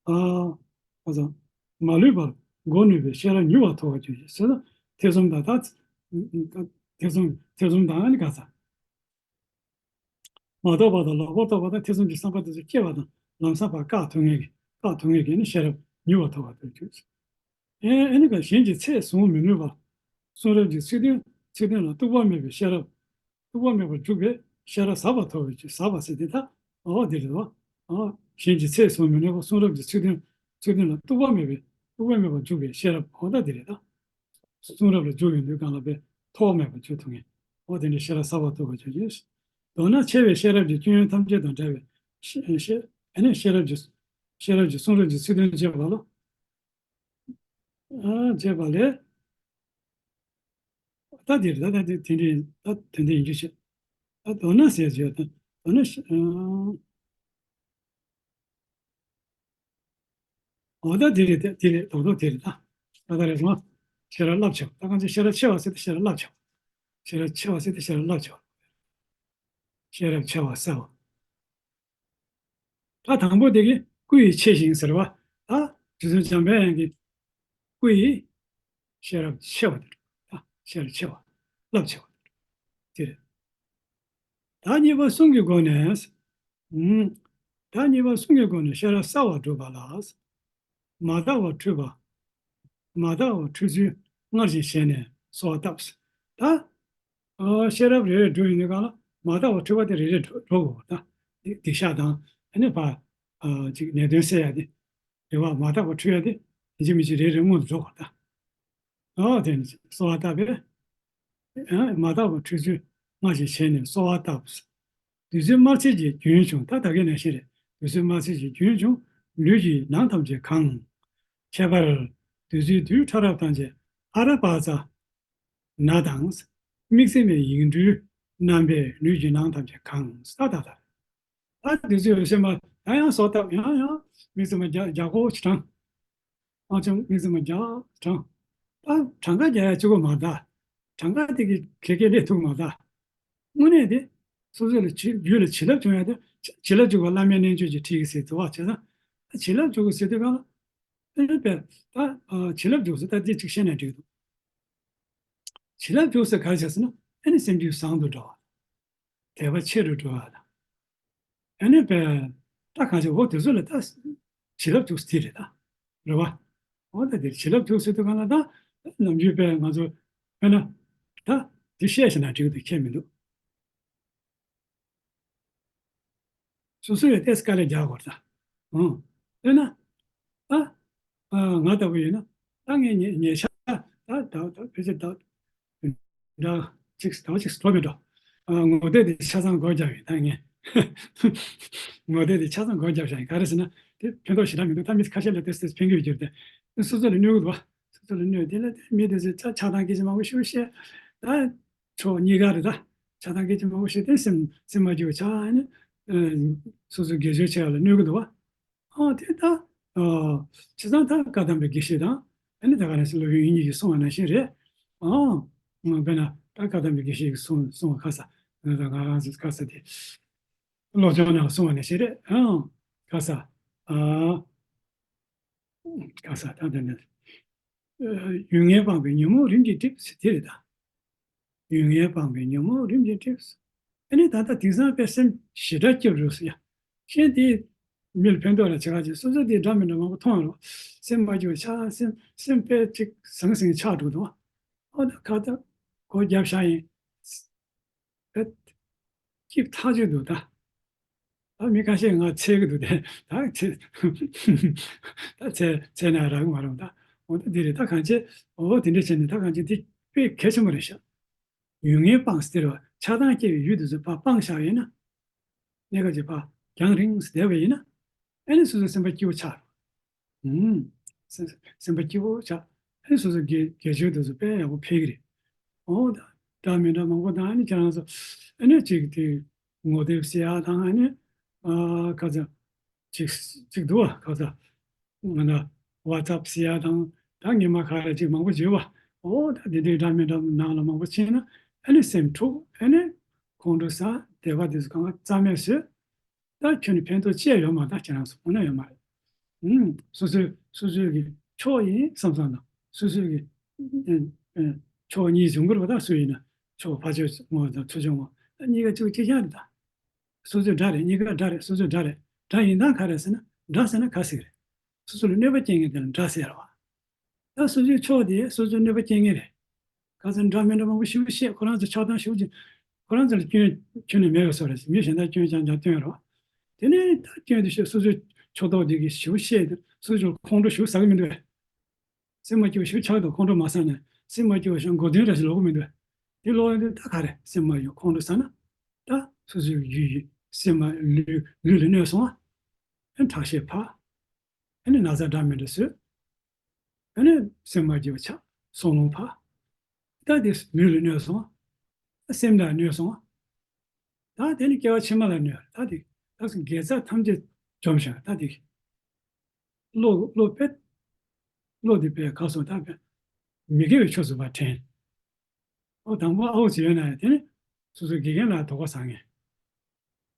ཨ། ཨ་ཙང་། མ་ལུས་པར་འགོག་ནུས་པའི་ཤེས་རབ་མྱུར་བར་ཐོབ་པར་གྱུར་ཅིག་ཟེར་ན་ཐེ་ཚོམ་དང་ད། ཐེ་ཚོམ་ཐེ་ཚོམ་དང་ནི་ག་ས། མ་རྟོགས་པ་དང་ལོག་པར་རྟོག་པ་དང་ཐེ་ཚོམ་གྱི་བསམ་པ་དེ་ཚོ་སྐྱེས་པ་དང་ལམ་སང་ཕར་བཀག་ཐུབ་མཁན་གྱི་བཀག་ཐུབ་མཁན་གྱི་ནི་ཤེས་རབ་མྱུར་བར་ཐོབ་པར་ཐུབ་ཅིག་ཨེ་ཨེ་ནི་ག་གཞན་གྱི་ཚད་བཟུང་མི་ནུས་པ། གསུང་རབ་ཀྱི་ཚིག་དོན་ཚིག་དོན་ལ་གཏུགས་པ་མེད་པའི་ཤེས་རབ། གཏུགས་པ་མེད་པར་འཇུག་པའི་ཤེས་རབ་ཟབ་པ་ཐོབ་པའི་ཕྱིར། ཟབ་པ་ཟེར་དེ་ད་འོ་དེ་རེད་བ། འོ་གཞན་གྱི་ཚད་བཟུང་མི་ནུས་པ་གསུང་རབ་ཀྱི་ཚིག་དོན་ཚིག་དོན་ལ་གཏུགས་པ་མེད་པའི་གཏུགས་པ་མེད་པར་འཇུག་པའི་ཤེས་རབ་འོ་ད་དེ་རེད་ད། གསུང་རབ་ལ་འཇུག་ཡོང་དུས་གང་ལ་བས་ཐོགས་མེད་པར་འཇུག་ཐུབ་མཁན། འོ་དེ་འདྲའི་ཤེས་རབ་ཟབ་པ་ཐོབ་པར་གྱུར་ཅིག་མདོར་ན་ཆེ་བའི་ཤེས་རབ་ཀྱི་སྤྱོད་ཡུལ་ཐམས་ཅད་དང་བྲལ་བའི་ཤེས་ཤེས་ཨ་ནི་ཤེས་རབ་ཀྱི་ཤེས་རབ་ཀྱི་གསུང་རབ་ཀྱི་ཚིག་དོན་བྱེད་པ་ལ། ཨ་བྱས་པ་ལས། ད་འདིར་ད་ད་དེ་དེ་འདྲ་ད་དེ་འདྲ་ཡིན་རྒྱུ་བྱེད། ད་མདོར་ན་ཟེར་བྱས་ད་མདོར་ན་ཤ་ཨ། འོ་ད་དེ་རེད་ད་དེ་རེད་རྡོག་རྡོག་དེ་རེད་ད། ད་ད་རེད་སོང་། ཤེས་རབ་རླབས་ཆེ་བ་ད་གང་ཅི་ཤེས་རབ་ཆེ་བ་ཟེར་ཏེ་ཤེས་རབ་རླབས་ཆེ་བ། ཤེས་རབ་ཆེ་བ་ཟེར་ཏེ་ཤེས་རབ་རླབས་ཆེ་བ། ཤེས་རབ་ཆེ་བ་གསལ་བ། ད་དང་པོ་དེ་གི་སྐུ་ཡི་ཆེ་ཞིང་ཟེར་བ། ད་རྗེ་བཙུན་འཇམ་དཔལ་དབྱངས་ཀྱི་སྐུ་ཡི་ཤེས་རབ་ཆེ་བ་དེ། ད་ཤེས་རབ་ཆེ་བ། རླབས་ཆེ་བ་དེ་རེད། ད་གཉིས་པ་གསུང་གི་སྒོ་ནས། ཨུམ། ད་གཉིས་པ་གསུང་གི་སྒོ་ནས་ཤེས་རབ་གསལ་བར་སྒྲུབ་པ་ལ། མ་དག་པ་འཁྲུལ་པ། མ་དག་པ་འཁྲུལ་ཚུལ་སྔར་བཞིན་བྱས་ནས་གསོལ་བ་བཏབ། ད། ཨ། ཤེས་རབ་རེ་རེ་སྒྲུབ་ཡོང་དུས་གང་ལ་མ་དག་པ་འཁྲུལ་པ་དེ་རེ་རེ་འགྲོ་འགྲོ་དགོས་པ་ད། སྡིག་སྡིག་བཤགས་དང་ཨ་ནི་ཕར། ཨ། ཅིག་ནད་གདོན་སེལ་ཡ་དེ། རེ་བ་མ་དག་པ་འཁྲུལ་ཡ་དེ་ཡིན་གཅིག་མིན་གཅིག་རེ་རེ་སྔོན་དུ་འགྲོ་དགོས་པ་ད། ཨོ་དེ་ནི་གསོལ་བ་བཏབ་པས། ཨ། མ་དག་པ་འཁྲུལ་ཚུལ་སྔར་བཞིན་བྱས་ནས་གསོལ་བ་བཏབ། བདུད་རྩི་དམར་ཆེན་གྱི་རྒྱུན་བྱུང་། ད་ད་གིན་ནང་བཞིན་རེད། བདུད་རྩི་དམར་ཆེན་གྱི་རྒྱུན་བྱུང་། ལུས་ཀྱི་ནང་ཐམས་ཅད་གང་། ཁྱད་པར་བདུད་རྩིའི་རྡུལ་ཕྲ་རབ་ཐམས་ཅད་ཨ་ར་པ་ཙ་ན་དང་། དམིགས་བརྩེ་མའི་ཡིག་འབྲུའི་རྣམ་པས་ལུས་ཀྱི་ནང་ཐམས་ཅད་གང་། ད་ད་ད། ད་དེ་ཚོའི་འོས་ཤེས་མ་ཡང་ཡང་སོ་ཐབས་ཡང་ཡང་དམིགས་བརྩེ་མ་རྒྱག་རྒྱག་གོ་ཅི་དྲང་། ཨང་ཅང་དམིགས་བརྩེ་མ་རྒྱག་དྲང་། ད་གྲངས་ཀ་རྒྱག་ཡ་གཅིག་པོ་མ་རེད་ད། གྲངས་ཀ་དེ་གི་གེ་གེ་ལས་ཐུག་མ་རེད་ད། དངོས་གནས་དེ་སོ་སོ་ལ་བྱི་རྒྱུད་ལ་བྱིན་རླབས་བྱུང་ཡ་དེ་བྱིན་རླབས་བྱུང་བ་བླ་མའི་རྣལ་འབྱོར་གྱི་ཁྲིད་ཀྱི་ཟེར་དུ་བ་བྱས་ཙང་། བྱིན་རླབས་བྱུང་གི་ཟེར་དུས་གང་ལ། ཨེ་ནི་པས་ད་བྱིན་རླབས་བྱུང་ཟེར་ད་དེ་གཅིག་བཤད་ན་འགྲིག་འདུག་བྱིན་རླབས་བྱུང་ཟེར་ག་རེ་བྱས་ཟེར་ན་ཨེ་ནི་སེམས་རྒྱུད་བཟང་དུ་འགྲོ་བ། དད་པ་ཆེ་རུ་འགྲོ་བ་དང་། ཨ་ནི་པས་ད་གང་ཞིག་འོ་དེ་ཚོ་ལ་ད་བྱིན་རླབས་འཇུག་སྟེ་རེད་ད། རེད་བ། འོ་ད་དེ་བྱིན་རླབས་འཇུག་ཟེར་དུས་གང་ལ་ད་ནམ་རྒྱུན་པས་ང་ཚོ་དཔེར་ན་ད་དེ་བཤད་ཤེས་ན་འགྲིག་འདུག་ཁྱད་མི་འདུག་སོ་སོ་ཡང་ཏོག་ཙམ་དཀའ་ལས་རྒྱག་དགོས་ད། ཨང་། དཔེར་ན། ད། ཨ། ང་ལྟ་བུ་ཡིན་ན། ད་ངས་ཉེ་ཉེ་ཆར་ད་ད་ད་ཕལ་ཆེར་ད། འདྲ་ཅིག་ད་ཅིག་སྤྲོ་མི་འགྲོ། ཨ། ངོ་དེབ་དེ་ཆ་ཚང་སྒོ་བརྒྱབ་ཡིན་ད་ངས། ངོ་དེབ་དེ་ཆ་ཚང་སྒོ་བརྒྱབ་བཞག་ཡིན། ག་རེ་ཟེར་ན་དེ་ཕན་ཐོགས་ཞེ་དྲག་མི་འདུག་ད་མི་ཁ་ཤས་ལ་ཏོག་ཙམ་ཕན་གྱི་ཡོད་རྒྱུ་རེད་དེ། སོ་སོ་ལ་གནོད་གི་འདུག་བ། སོ་སོ་ལ་གནོད་དེ་ལ་དེ་མི་དེ་ཚོས་ཆ་ཆགས་སྡང་སྐད་ཆ་མང་པོ་ཞིག་བཤད། ད་ཕྱོགས་གཉིས་ཀ་རེད་ད། ཆགས་སྡང་སྐད་ཆ་མང་པོ་བཤད་དེ་སེམས་སེམས་མ་སྐྱིད་པ་ཆགས་ནས། ཨ། སོ་སོ་དགེ་སྦྱོར་བྱེད་ཡ་ལ་གནོད་གི་འདུག་བ། ཨ། དེ་ད། ཨ། བྱས་ཙང་ད་བཀའ་གདམས་པའི་དགེ་བཤེས་དང་། ཨ་ནི་ད་ག་ནང་བཞིན་སློབ་དཔོན་དབྱིག་གཉེན་གྱིས་གསུངས་པ་ནང་བཞིན་རེད། ཨ། དཔེར་ན་ད་བཀའ་གདམས་པའི་དགེ་བཤེས་ཀྱིས་གསུངས་གསུངས་པ་ཁ་ས། ང་ད་ང་རང་ཚོ་ཁ་ས་དེ། བློ་སྦྱོང་ནང་གསུངས་པ་ནང་བཞིན་རེད། ཨ། ཁ་ས། ཨ། ཁ་ས་ད་དེ་ནས། ཨ། ཡུལ་ངན་སྤངས་པས་ཉོན་མོངས་རིམ་གྱིས་འགྲིབ་ཟེར་དེ་རེད་ད། ཡུལ་ངན་སྤངས་པས་ཉོན་མོངས་རིམ་གྱིས་འགྲིབ། ཨ་ནི་ད་ལྟ་དེང་སང་དཔེ་སེམས་ཞེ་དྲག་སྐྱིད་རུ་སོང་ཡ། གཞན་དེ་མི་ལ་ཕན་ཐོགས་ལ་བྱེད་ག་ཅིག་སོ་སོ་དེ་འདྲ་མི་འདྲ་མང་པོ་མཐོང་རུང་སེམས་མ་སྐྱིད་པ་ཆགས། སེམས་སེམས་དཔེ་ཅིག་ཟང་ཟིང་ཆགས་འགྲོ་འདུག་ཨོ་ད་ཁ་ད་སྒོ་བརྒྱབ་བཞག་ཡིན། ཨེ། སྐྱིད་ཐག་ཆོད་འདུག་ད། ད་མི་ཁ་ཤས་ང་འཚོལ་གི་འདུག་སྟེ། ད་འཚོལ། ད་འཚོལ་འཚོལ་ན་རག་གི་མ་རེད་ད། འོ་ད་འདི་རེད་ད་གང་བྱེད། འོ་དེ་འདྲ་བྱས་ནས་ད་གང་བྱེད་འདི་དཔེ་གལ་ཆེན་པོ་རེད་ཤག་ཡུལ་ངན་སྤངས་ཟེར་བ་ཆགས་སྡང་སྐྱེ་བའི་ཡུལ་དེ་ཚོ་ཕར་སྤངས་བཞག་ཡིན་ན། གནས་སྐབས་ཀྱི་ཕར་རྒྱང་རིང་བསྡད་པ་ཡིན་ན། ཨ་ནི་སོ་སོའི་སེམས་པ་སྐྱིད་པོ་ཆགས། ཨུམ། སེམས་སེམས་པ་སྐྱིད་པོ་ཆགས། ཨ་ནི་སོ་སོ་དགེ་དགེ་སྦྱོར་དེ་ཚོ་དཔེ་ཡག་པོ་འཕེལ་གི་རེད། འོ་ད། འདྲ་མི་འདྲ་མང་པོ་དང་ཨ་ནི་ཁྱེད་རང་ཚོ། ཨ་ནི་གཅིག་དེ། ངོ་དེབ་བཤད་ཡག་དང་ཨ་ནི། ཨ་ཁ་ཚ་ཅིག་ཅིག་འདུག་བ། ཁ་ཚ་ང་ད་ཝ་ཚབ་ཟེར་ཡ་དང་། ད་ངས་མ་ཁ་ར་ཅིག་མང་པོ་བརྗོད་བ། ཨོ་ད་དེ་འདྲའི་འདྲ་མི་འདྲ་ནང་ལ་མང་པོ་ཕྱིན་ན་ཨ་ནི་སེམས་འཁྲུག་ཨ་ནི་ཁོང་ཁྲོ་ཟ། དད་པ་དེ་ཚོ་གང་ག་རྩ་མེད་བཟོས། ད་ཁྱོད་ནི་ཕན་ཐོགས་ཅི་ཡང་ཡོད་མ་རེད། ད་ཁྱེད་རང་ཚོ་དངོས་གནས་ཡོད་མ་རེད། ཨུམ། སོ་སོའི་སོ་སོའི་གི་ཕྱོགས་ཡིན་བསམ་བསམ་དང་། སོ་སོའི་གི་ཨེ་ཨེ་ཕྱོགས་གཉིས་བཟུང་དགོས་པ། ད་སུ་ཡིན་ན་ཕྱོགས་ཕར་ཕྱོགས་ངོ་དང་ཚུར་ཕྱོགས་ངོ་། ད་གཉིས་ཀ་གཅིག་གཅིག་རྐྱང་རེད། ད་སོ་སོའི་དགྲ་རེད། གཉིས་ཀ་དགྲ་རེད། སོ་སོའི་དགྲ་རེད། དགྲ་ཡིན་སྟངས་ག་རེ་ཟེར་ན། དགྲ་ཟེར་ན་ག་ཟེར་གི་རེད། སོ་སོ་ལ་གནོད་པ་སྐྱེལ་མཁན་དེ་ལ་དགྲ་ཟེར་བ། ད་སོ་སོའི་ཕྱོགས་དེ་སོ་སོའི་གནོད་པ་སྐྱེལ་མཁན་རེད། ག་ཚོད་འདྲ་མི་འདྲ་མང་པོ་ཞིག་བཤད། ཁོ་རང་ཚོ་ཆགས་སྡང་ཞིག་བྱེད། ཁོ་རང་ཚོ་ལ་སྐྱོན་ཁྱོན་ནས་མེད་པ་བཟོ་རེད། མི་གཞན་དག་སྐྱོན་རྐྱང་རྐྱང་སྟོན་རོགས། དེ་ནས་ད་སྐྱོན་དེ་བཤད། སོ་སོའི་ཕྱོགས་གཏོགས་དེ་གིས་ཞིག་བཤད། སོ་སོའི་ཁོང་ཁྲོ་ཞིག་ཟ་གི་མི་འདུག་གས། སེམས་མ་སྐྱིད་པ་ཞིག་ཆགས་འདུག་ཁོང་ཁྲོ་མ་ཟ་ན། སེམས་མ་སྐྱིད་པ་ཞིག་མགོ་རྟིང་ར་ཞིག་ལོག་གི་མི་འདུག་དེ་ལོག་ཡོང་དུས་ད་ག་རེ། སེམས་མ་སྐྱིད་ཁོང་ཁྲོ་ཟ་ན། ད་སོ་སོའི་ཡུལ་ཡུལ་སེམས་མ་ལུས་ལུས་ལ་གནོད་སོང་བ། ཨ་ཁྲག་ཤེད་འཕར། ཨ་ནི་ན་ཚ་འདྲ་མི་འདྲ་བཟོས། ཨ་ནི་སེམས་མ་སྐྱིད་པ་ཆགས། སྲོག་རླུང་འཕར། ད་དེ་མིག་ལ་གནོད་སོང་། ད་སེམས་ལ་གནོད་སོང་། ད་དེ་ནི་སྐྱེ་བ་ཕྱི་མ་ལ་གནོད། ད་དེ་ད་དགེ་རྩ་ཐམས་ཅད་འཇོམས་ཤིང་། ད་དེ་བློ་བློ་དཔེ་བློ་དེ་དཔེ་ག་སོང་། ད་དཔེ་མི་དགེ་བའི་ཕྱོགས་སུ་ཕར་འདྲེན། ཨོ་དང་པོ་ཨའུ་ཙི་ཡོད་ན་ཡང་། དེ་ནི་སོ་སོའི་དགེ་རྒན་ལ་དོགས་པ་ཟ་མཁན།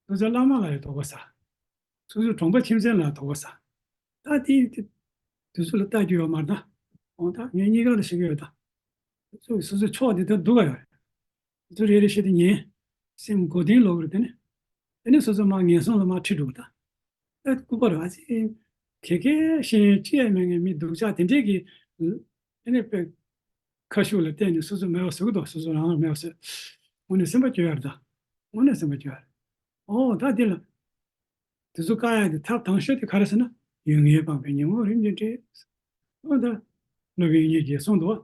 སོ་སོའི་བླ་མ་ལ་ཡང་དོགས་པ་ཟ། སོ་སོའི་གྲོང་པ་ཁྱིམ་མཚེས་ལ་དོགས་པ་ཟ། ད་དེ་དེ་དེ་ཚོ་ལ་ལྟ་རྒྱུ་ཡོད་མ་རེད་ད། འོ་ད་ངས་གཉིས་ཀ་ལ་ཤེས་ཀྱི་ཡོད་ད། སོ་སོ་སོའི་ཕྱོགས་དེ་ད་སྡུག་ག་ཡོད་རེད། དེ་ཚོ་རེ་རེ་བཤད་དེ་ཉན། སེམས་མགོ་རྟིང་སློག་གི་རེད། དེ་ནས་དེ་ནས་སོ་སོ་མར་ངན་སོང་ལ་མར་ཁྲིད་འགྲོ་གི་ད། ད་སྐུ་པར་ཨ་ཙི། ག་གེ་ཤེས་ཡོན་ཅི་ཡང་མེད་མཁན་མི་སྡུག་ཅག་དེ་འདྲས་ཀྱི། ཨེ་ནས་དཔེ་ཁ་ཤུགས་ལ་བརྟེན་ནས་སོ་སོ་མེད་པ་བཟོ་གི་འདུག་སོ་སོ་རང་རང་མེད་པ་བཟོས། དངོས་གནས་སེམས་པ་སྐྱོ་ཡ་རེད་ད། དངོས་གནས་སེམས་པ་སྐྱོ་ཡ་རེད། ཨོ་ད་འདི་ལ། དེ་ཚོ་བཀག་ཡ་དེ་ཐབས་དང་ཤོས་དེ་ག་རེ་ཟེར་ན། ཡུལ་ངལ་སྤངས་པས་ཉོན་མོངས་རིམ་གྱིས་བྲལ། ཨོ་ད། སློབ་དཔོན་དབྱིག་གཉེན་གྱིས་གསུངས་འདུག་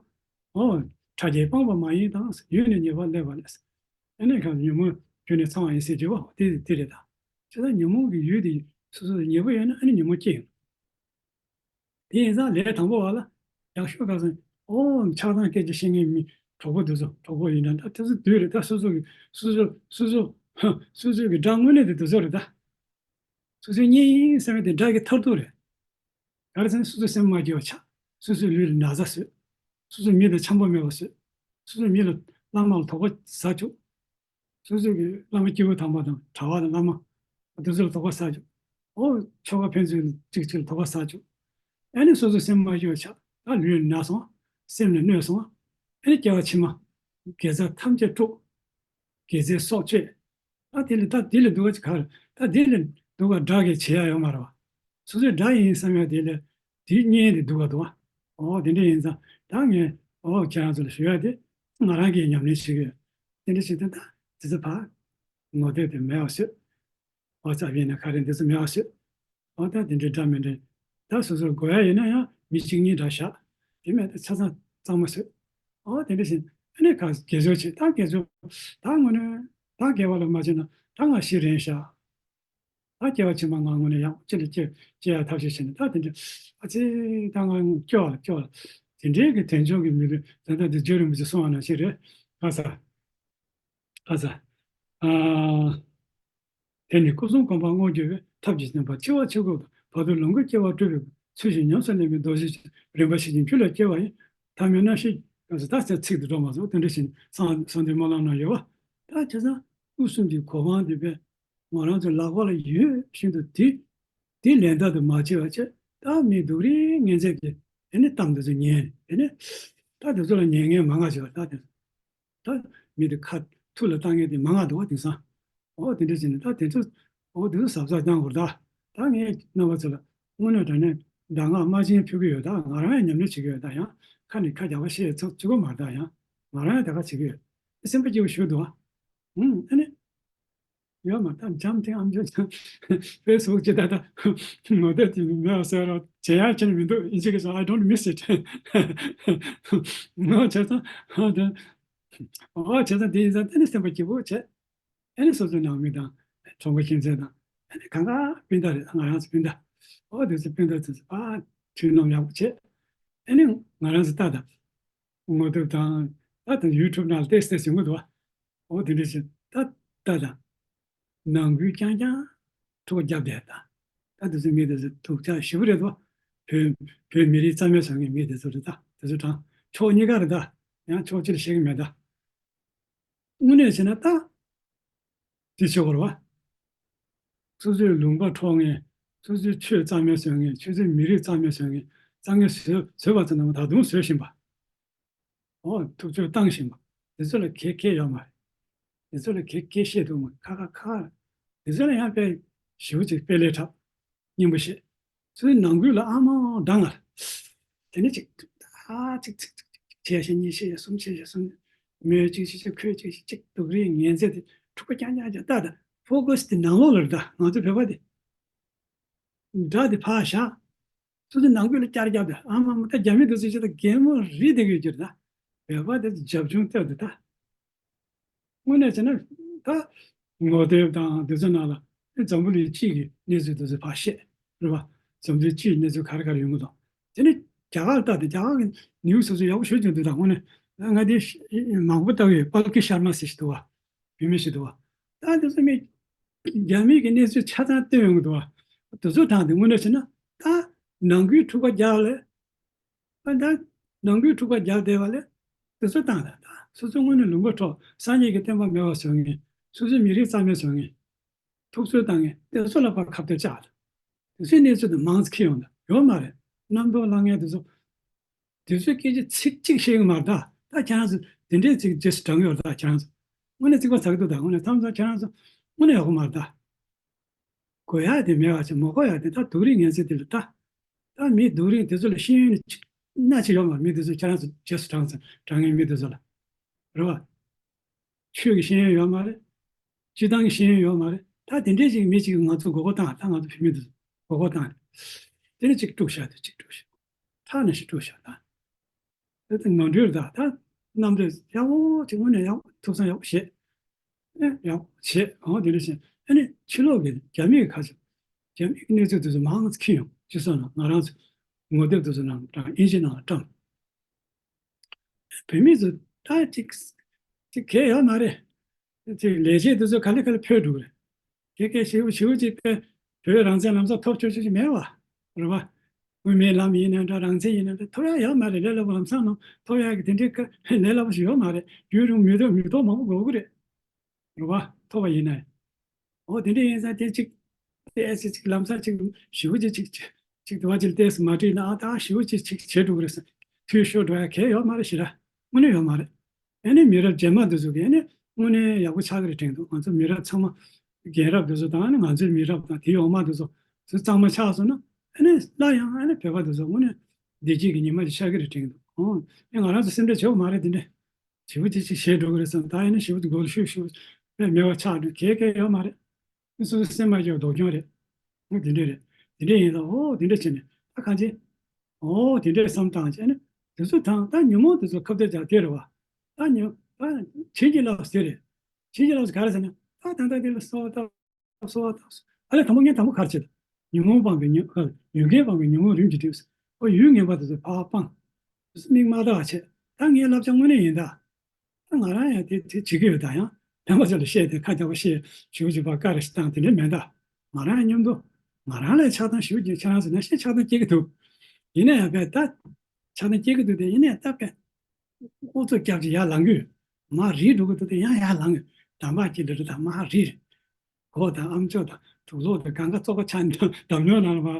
ཨོ། ཕྲ་རྒྱས་སྤངས་པ་མ་ཡིན་དང་། ཡུལ་ནས་ཉེས་པར་བསླད་པ་ལས། ཨ་ནི་གང་ཉོན་མོངས་ཁྱོན་ནས་ཚང་བ་ཡིན་ཟེར་གྱི་བ་དེ་དེ་རེད་ད། བྱས་ཙང་ཉོན་མོངས་ཀྱི་ཡུལ་དེ་སོ་སོ་ལ་ཉེ་པོ་ཡོད་ན་ཨ་ནི་ཉོན་མོངས་སྐྱེ་ཡོང་། དེ་ཡིན་ཙང་ལས་དང་པོ་བ་ལ་ཡག་ཤོས་ག་ཚོད། ཨོ་ཆགས་སྡང་སྐད་ཆ་བཤད་མཁན་མི་གྲོགས་པོ་དེ་ཚོ། གྲོགས་པོ་ཡིན་ན་ད་དེ་ཚོ་བདུད་རེད་ད། སོ་སོ་གི་སོ་སོ་སོ་སོ་སོ་སོ་གི་དགྲ་དངོས་གནས་དེ་དེ་ཚོ་རེད་ད། སོ་སོའི་གཉེན་ཡིན་བསམ་ཡས་དེ་དགྲ་གི་མཐར་ཐུག་རེད། ག་རེ་ཟེར་ན་སོ་སོའི་སེམས་མ་སྐྱིད་པ་ཆགས། སོ་སོའི་ལུས་ལ་ན་ཚ་བཟོས། སོ་སོའི་མི་དང་འཆམ་པོ་མེད་པ་བཟོས། སོ་སོའི་མི་ལ་བླ་མ་ལ་དོགས་པ་ཟ་བཅུག་སོ་སོ་གི་བླ་མ་སྐྱེས་བུ་དམ་པ་དང་གྲྭ་པ་དང་བླ་མ་དེ་ཚོ་ལ་དོགས་པ་ཟ་བཅུག་ཨོ་ཆོ་ག་ཕན་ཚུན་གཅིག་གཅིག་ལ་དོགས་པ་ཟ་བཅུག་ཨ་ནི་སོ་སོའི་སེམས་མ་སྐྱིད་པ་ཆགས། ད་ལུས་ལ་ན་སོང་། སེམས་ལ་གནོད་སོང་། ཨ་ནི་སྐྱེ་བ་ཕྱི་མ་དགེ་རྩ་ཐམས་ཅད་དཀྲུགས། དགེ་རྩའི་སྲོག་གཅོད། ད་དེ་ལས་ད་དེ་ལས་སྡུག་ག་ཅིག་ག་རེ། ད་དེ་ལས་སྡུག་ག་དགྲ་གིས་བྱེད་ཡ་ཡོད་མ་རེད་བ། སོ་སོའི་དགྲ་ཡིན་བསམ་ཡ་དེ་ལས་དེའི་གཉེན་དེ་སྡུག་ག་འདུག་བ། ཨོ་དེ་འདྲ་ཡིན་ཙང་ད་ངས་ཨོ་ཁྱེད་རང་ཚོ་ལ་ཞུ་ཡ་དེ་ང་རང་གིས་ཉམས་ལེན་བྱེད་ཀྱི་ཡོད། དེ་འདྲ་བྱེད་དུས་ད་དེ་ཚོ་ཕར་ངོ་དེབ་དེ་མེད་པ་བཟོས། ཨོ་ཙ་བི་ན་ག་རེ་འདི་ཚོ་མེད་པ་བཟོས། ཨོ་ད་དེ་འདྲའི་འདྲ་མི་འདྲ། ད་སོ་སོར་དགོས་ཡ་ཡིན་ན་ཡང་མི་གཅིག་གཉིས་འདྲ་བཞག་དེ་མེད་ད་ཆ་ཚང་གཙང་མ་བཟོས། ཨོ་དེ་འདྲ་བཞིན་ཨ་ནི་ག་དགེ་སྦྱོར་བྱེད། ད་དགེ་སྦྱོར་ད་དངོས་གནས་ད་དགེ་བ་ལ་མ་བྱས་ན་ད་ང་ཤི་རན་ཤག་ད་སྐྱེ་བ་ཕྱི་མ་ང་དངོས་གནས་ཡག་ཅི་འདྲ་སྐྱེ་སྐྱེ་ཡ་ཐབས་ཤེས་བྱས་ནས། ད་དེ་འདྲ་ཨ་ཙི་ད་ང་སྐྱོ་བ་ལ་སྐྱོ་བ་ལ། དེ་འདྲའི་གི་དལ་འབྱོར་གི་མི་ལུས་ད་ལྟ་དེ་རྗེ་རིན་པོ་ཆེ་གསུངས་པ་ནང་བཞིན་རེད། ཨ་ཙ། ཨ་ཙ། ཨ། དེ་ནི་སྐུ་གསུམ་གོམས་པ་བསྔོ་སྒྱུར་བའི་ཐབས་ཀྱི་བསྙེན་པ་འཆི་བ་ཆོས་སྐུ་དང་བར་དོའི་ལོངས་སྐུའི་སྐྱེ་བ་སྤྲུལ་པའི་སྐུ། ཚུལ་བཞིན་ཉམས་སུ་ལེན་པའི་རྡོ་རྗེ་ཅན། རིམ་པ་ཤེས་བཞིན་རྒྱུད་ལ་སྐྱེ་བ་ཡི། ཐ་མལ་རྣམ་ཤེས་ཀྱི་ད་ཚེ་ཚིག་ཏུ་འགྲོ་མ་སོང་། དེ་འདྲ་བཞིན་གསང་གསང་འདུས་སྨོན་ལམ་ན་ཡོད་པ། ད་བྱས་ཙང་སྐུ་གསུམ་གྱི་གོ་འཕང་དེ་བས་ང་རང་ཚོའི་ལག་པ་ལ་ཡོད་བཞིན་དུ་དེ་དེ་ལན་བརྡ་དུ་མ་བྱས་པ་བྱས། ད་མི་སྡུག་རིགས་ངན་ཚད་ཀྱི་དེ་ནི་གཏམ་དེ་ཚོ་ཉན། དེ་ནི་ད་དེ་ཚོ་ལ་ཉན་མཁན་མང་ང་ཞིག་ད་དེ། ད་མི་དེ་ཁ་ཐུག་ལ་བཏང་མཁན་དེ་མང་ང་འདུག་བ། དེང་སང་ཨོ་དེ་འདྲ་བྱས་ནས་ད་དེ་ཚོ་ཨོ་དེ་ཚོ་གཟབ་གཟབ་གནང་དགོས་རེད་ད། ད་ངས་རྣམ་པ་ཚོ་ལ་དངོས་གནས་དྲང་གནས་གདམས་ངག་དམར་རྗེན་ཕུལ་གྱི་ཡོད། ད་ང་རང་ཡང་ཉམས་ལེན་བྱེད་ཀྱི་ཡོད། ད་ཡང་ཁ་ནས་ཁ་རྒྱག་པ་བཤད་ཚོད་ཚོད་གོ་མ་རེད། ད་ཡང་ང་རང་ཡང་ད་ག་བྱེད་ཀྱི་ཡོད། སེམས་པ་སྐྱིད་པོ་ཞུ་འདུག་ཨ། ཨུམ། ཨ་ནི། ཡོད་མ་ད་འཇམ་ཐིང་ཨམ་ཅོག་ཕེ་སི་བུག་ཅེ་ད་ད་ངོ་དེབ་དེ་མེད་པ་ཟེར་རོ། བྱེད་ཡག་ཁྱེད་མི་འདུག་ཨིན་ཇི་གི་སོང་། I don't miss it. ངོ་བྱས་ཙང་ཨ་ད་ཨོ་བྱས་ཙང་དེ་ཡིན་ཙང་དེ་ནི་སེམས་པ་སྐྱིད་པོ་བྱས། ཨ་ནི་སོ་སོའི་ནང་མི་དང་གྲོགས་པོ་ཁྱིམ་མཚེས་དང་ཨ་ནི་གང་ག་སྤུན་ཟླ་རེད། ང་རང་ཚོ་སྤུན་ཟླ་ཨོ་དེ་ཚོ་སྤུན་ཟླ་ཚོ་ཕར་ཐུན་མོང་ཡག་པོ་བྱས། ཨ་ནི་ང་རང་ཚོ་ལྟ་དང་ངོ་དེབ་དང་ད་དང་ཡུ་ཊུབ་ནང་ལ་ཏོག་ཙམ་ཡོང་གི་འདུག་བ། ཨོ་དེ་འདྲ་བྱས་ད་ལྟ་དང་ནང་ཁུལ་རྐྱང་རྐྱང་ འཁྲུག་པ་བརྒྱབ་བསྡད་ད། ད་དེ་ཚོའི་མི་དེ་ཚོ་སྡུག་ཅག་ཞེ་པོ་རེད་དོ། བོད་བོད་མི་རིགས་རྩ་མེད་བཟོ་མཁན་མི་དེ་ཚོ་རེད་ད། དེ་ཚོ་དྲང་ཕྱོགས་གཉིས་ཀ་རེད་ད། ཡང་ཕྱོགས་གཅིག་ལ་བཤད་ཀྱི་མེད་ད། དངོས་གནས་བྱས་ན་ད་དེ་བྱེད་དགོས་རེད་བ། སོ་སོའི་ལུང་པ་འཕྲོག་མཁན། སོ་སོའི་ཆོས་རྩ་མེད་བཟོ་མཁན། སོ་སོའི་མི་རིགས་རྩ་མེད་བཟོ་མཁན། རྩ་མེད་བཟོས་བཟོས་པ་ཚོ་རྣམས་ད་དུང་བཟོ་བཞིན་པ། འོ་ཐུབ་ཚོད་བཏང་བཞིན་པ། དེ་ཚོ་ལ་གལ་གལ་ཡོད་མ་རེད། དེ་ཚོ་ལ་གལ་གལ་བཤད་ཐུབ་མ་ཁ་ཁ་ཁ། དེ་ཚོ་ལ་ཡང་དཔེ་ཞེ་པོ་ཅིག་དཔེ་ལས་འཁྲབ། སྙན་པོ་བཤད། ཚོའི་ནང་ཁུལ་ལ་ཨ་མ་འདྲ་ང་། དེ་ནས་ཅིག་ཨ་ཅིག་ཅིག་ཅིག་ཅིག་བྱས་ཤིག་གཉིས་བཤད་ཤིག་གསུམ་བཤད་ཤིག་གསུམ། མོས་ཅིག་ཅིག་ཅིག་ཁོས་ཅིག་ཅིག་སྡུག་རུས་ངན་ཚད་དེ་འཁྲུག་པ་རྐྱང་རྐྱང་རྐྱང་ལྟ་ད། ཕོ་ཀ་སི་དེ་ནང་ལོགས་ལ་རེད་ད། ང་ཚོ་བོད་པ་དེ་འདྲ་དེ་ཕར་བཞག་སོ་སོའི་ནང་ཁུལ་ལ་བསྐྱར་བརྒྱབ་སྟེ། ཨ་མ་མ་ད་རྒྱ་མི་དེ་ཚོ་ཅི་ད་གད་མོ་རི་དེ་གི་རྒྱུ་རེད་ད། བོད་པ་དེ་ཚོ་རྒྱབ་ལྗོངས་ལྟོས་དེ་ད། དངོས་གནས་བྱས་ན་ད་ངོ་དེབ་དང་དེ་ཚོ་ནང་ལ་འཛམ་བུ་གླིང་སྤྱི་གི་གནས་ཚུལ་དེ་ཚོ་ཕར་བཤད་རེད་བ། འཛམ་བུ་གླིང་སྤྱི་གི་གནས་ཚུལ་ག་རེ་ག་རེ་ཡོང་གི་འདུག་དེ་ནི་རྒྱ་གར་ལྟ་དེ་རྒྱ་གར་གི་ནིའུ་སི་དེ་ཚོ་ཡག་པོ་ཞེ་པོ་ཅིག་འདུག་ད་དངོས་གནས་ང་དེ་མང་པོ་ལྟ་གི་ཡོད། པལ་ཀི་ཤར་མ་ཟེར་ཞིག་འདུག་བ། བུད་མེད་ཞིག་འདུག་བ། ད་དེ་ཚོ་མི་རྒྱ་མི་གི་གནས་ཚུལ་ཆ་ཚང་སྟོན་ཡོང་གི་འདུག་བ། དེ་ཚོ་དྲངས་ཏེ་དངོས་གནས་བྱས་ན་ད་ནང་ཁུལ་འཁྲུག་པ་རྒྱག་ལས། ཨ་ད་ནང་ཁུལ་འཁྲུག་པ་རྒྱག་བསྡད་པ་ལས་དེ་ཚོ་བཏང་ད། ད་སོ་སོའི་དངོས་གནས་ལུང་པ་འཕྲོག་སངས་རྒྱས་ཀྱི་བསྟན་པ་མེད་པ་བཟོ་མཁན། སོ་སོའི་མི་རིགས་རྩ་མེད་བཟོ་མཁན། ཐུབ་ཚོད་བཏང་མཁན་དེ་ཚོ་ལ་ཕར་ཁ་གཏད་བཅག་ད། དེ་ཚོའི་གནས་ཚུལ་དེ་མང་ཙམ་འཁྱེར་ཡོང་ད་ཡོད་མ་རེད། རྣམ་རྟོག་ལངས་མཁན་དེ་ཚོ། དེ་ཚོའི་སྐད་ཆ་ཚིག་གཅིག་བཤད་གི་མ་རེད་ད། ད་ཁྱེད་རང་ཚོ་དེ་འདྲས་ཚིག་རྗེས་སུ་འབྲང་ཡོད་རེད་ད། ཁྱེད་རང་ཚོ་དངོས་གནས་རྩིག་པ་ཟ་གི་འདུག་ད་དངོས་གནས་མཚམས་མཚམས་ཁྱེད་རང་ཚོ་དངོས་གནས་ཡག་པོ་མ་རེད་ད། དགོས་ཡག་དེ་མེད་པ་བྱས་མ་དགོས་ཡག་དེ་ད་སྡུག་རུས་ངན་ཚད་དེ་ལ་ད། ད་མི་སྡུག་རུས་དེ་ཚོ་ལ་ཤེས་ཡོན་ནི་ཅིག་སྣ་ཆེ་ཡོད་མ་རེད། མི་དེ་ཚོ་ཁྱེད་རང་ཚོ་རྗེས་སུ་འབྲང་ཚེ་འབྲང་མཁན་མི་དེ་ཚོ་ལ། རེད་བ། ཆོས་ཀྱི་ཤེས་ཡོན་ཡོད་མ་རེད། སྤྱི་བཏང་གི་ཤེས་ཡོན་ཡོད་མ་རེད། ད་དེ་འདྲས་ཅིག་མི་ཅིག་ང་ཚོ་མགོ་སྐོར་བཏང་། ད་ང་ཚོ་བུད་མེད་དེ་ཚོ་མགོ་སྐོར་བཏང་། དེ་ནས་ཅིག་དཀྲུགས་བཞག་དེ་ཅིག་དཀྲུགས་བཞག་ཐག་ནས་ཤིག་དཀྲུགས་བཞག་ད། དེ་ནོར་འཁྲུལ་དང་ད་རྣམ་འགྲེལ་ཡག་པོ་ཅིག་དངོས་གནས་ཡག་པོ་ཐུགས་བསམ་ཡག་པོ་བཞེས། ཨེ་ཡག་པོ་བྱེད་ཨང་། དེ་འདྲ་བྱས་ཨ་ནི་ཕྱི་ལོགས་ཀྱི་རྒྱ་མིའི་ཁ་ཆེ་རྒྱ་མིའི་གནས་ཚུལ་དེ་ཚོ་མང་ཙམ་འཁྱེར་ཡོང་། ཅི་སོང་ན་ང་རང་ཚོ་ངོ་དེབ་དེ་ཚོ་ནང་དང་ཨིན་ཇི་ནང་ལ་བཀྲམ། བོད་མི་ཚོ་ད་ཅིག་ཅིག་གལ་ཡོད་མ་རེད། ཅིག་ལས་བྱེད་དེ་ཚོ་ག་ལེ་ག་ལེ་ཕེབས་འགྲོ་གི་རེད། གལ་གལ་ཞེ་པོ་ཞེ་པོ་ཅིག་དཔེ་བོད་རང་བཙན་ལམ་སང་ཐོབ་ཆོག་ཆོག་ཅིག་མེད་བ། རེད་བ། དབུ་མའི་ལམ་ཡིན་ན་འདྲ་རང་བཙན་ཡིན་ན་འདྲ་ཐོབ་ཡ་ཡོད་མ་རེད། ལས་སླ་པོ་ལམ་སང་ནང་ཐོབ་ཡ་གི་དེ་འདྲའི་ཀ་ལས་སླ་པོ་ཞིག་ཡོད་མ་རེད། རྒྱུན་རིང་མི་ཐོབ་མི་ཐོབ་མང་པོ་འགྲོ་གི་རེད། རེད་བ། ཐོབ་པ་ཡིན་ན། འོ་དེ་འདྲ་ཡིན་ཙང་དེ་ཅིག་དེ་ཨེ་ཙི་ཅིག་ལམ་སང་ཅིག་ཞེ་པོ་ཅིག་ཅིག་ཅིག་དུ་བ་ཅིག་ཏོག་ཙམ་མ་བྲིས་ན་ཨ་ད་ཞེ་པོ་ཅིག་ཅིག་བྱེད་འགྲོ་གི་རེད་ཟེར། འཐུས་ཤོར་འགྲོ་ཡ་གལ་ཡོད་མ་རེད་ཞེ་དྲག་དངོས་གནས་ཡོད་མ་རེད། ཨ་ནི་མི་རབས་རྗེས་མ་དེ་ཚོ་གིས་ཨ་ནི་དངོས་གནས་ཡག་པོ་ཆགས་ཀྱི་རེད་དྲན་འདུག་ང་ཚོ་མི་རབས་ཚང་མ་རྒན་རབས་དེ་ཚོ་དང་ཨ་ནི་ང་ཚོའི་མི་རབས་དང་དེའི་འོག་མ་དེ་ཚོ་དེ་གཙང་མ་ཆགས་སོང་ན་ཨ་ནི་སླར་ཡང་ཨ་ནི་བོད་པ་དེ་ཚོ་དངོས་གནས་བདེ་སྐྱིད་ཀྱི་ཉི་མ་ཞིག་ཤར་གྱི་རེད་དྲན་འདུག་ཨོ་ཨ་ང་རང་ཚོ་སེམས་ཁྲལ་བྱེད་དགོས་མ་རེད། དེ་འདྲ་ཞེ་པོ་ཅིག་ཅིག་བྱེད་འགྲོ་གི་རེད་བསམ། ད་ཨ་ནི་ཞེ་པོ་ཅིག་མགོ་ལ་ཤུགས་ཤུགས་པས་མེད་པ་ཆགས་འགྲོ་གལ་གལ་ཡོད་མ་རེད། སོ་སོའི་སེམས་མ་སྐྱིད་པ་སྡུག་གྱོང་རེད། ཨོ་དེ་འདྲ་རེད། དེ་འདྲ་ཡིན་ཙང་ཨོ་དེ་འདྲ་བྱས་ནས་ད་གང་ཅི། ཨོ་དེ་འདྲ་བསམ་བཏང་བྱས་ནས་དེ་ཚོ་དང་ད་ཉོན་མོངས་དེ་ཚོ་ཁ་གཏད་བཅག་དེ་རེད་བ། ད་ཉོན་ད་བྱིན་གྱིས་བརླབས་ཟེར་རེད། བྱིན་གྱིས་བརླབས་ཟེར་ག་རེ་ཟེར་ན་ད་ད་ལྟ་དེ་ལ་གསོལ་བ་བཏབ། གསོལ་བ་བཏབ། ཨ་ལས་དང་པོ་ངས་དང་པོ་ག་རེ་བྱེད། ཉོན་མོངས་སྤངས་པའི་ཉོན་ཨ་ཡོན་ཏན་སྤངས་པའི་ཉོན་མོངས་རིམ་གྱིས་འགྲིབ། ཨོ་ཡུལ་ངན་པ་དེ་ཚོ་ཕར་སྤངས། དེ་ཚོ་མིག་མ་བལྟ་བ་བྱེད། ད་ངའི་བསླབ་བྱ་དངོས་གནས་ཡིན་ད། ད་ང་རང་ཡང་དེ་དེ་བྱེད་ཀྱི་ཡོད་ད། ཡང་དམ་པ་ཚོ་ལ་བཤད་དེ་ཁ་རྒྱག་པ་བཤད་ཞུ་ཞུ་བ་བཀའ་རེ་ཞིག་བཏང་དེ་འདྲ་མེད་ད། ང་རང་ཡང་མཉམ་དུ་ང་རང་ལ་ཆགས་སྡང་ཞེ་པོ་ཅིག་ཁྱེད་རང་ཚོ་ནང་བཞིན་ཆགས་སྡང་སྐྱེ་གི་འདུག་ཡིན་ན་ཡང་བས་ད་ཆགས་སྡང་སྐྱེ་གི་འདུག་དེ་ཡིན་ནའི་ད་བས་ཨུ་ཚུགས་རྒྱབ་ཀྱི་ཡར་ལངས་གི་ཡོད། མར་རིལ་འགྲོ་གི་འདུག་དེ་ཡང་ཡར་ལངས་ཡོད། དམ་པ་གཅིག་ལ་རེ་དང་མར་རིལ། གོག་དང་ཨམ་ཅོག་དང་དུག་ལོག་དང་གང་ག་བཙོག་པ་ཆགས་འདུག་འདམ་ལོག་ནང་ལ་མར་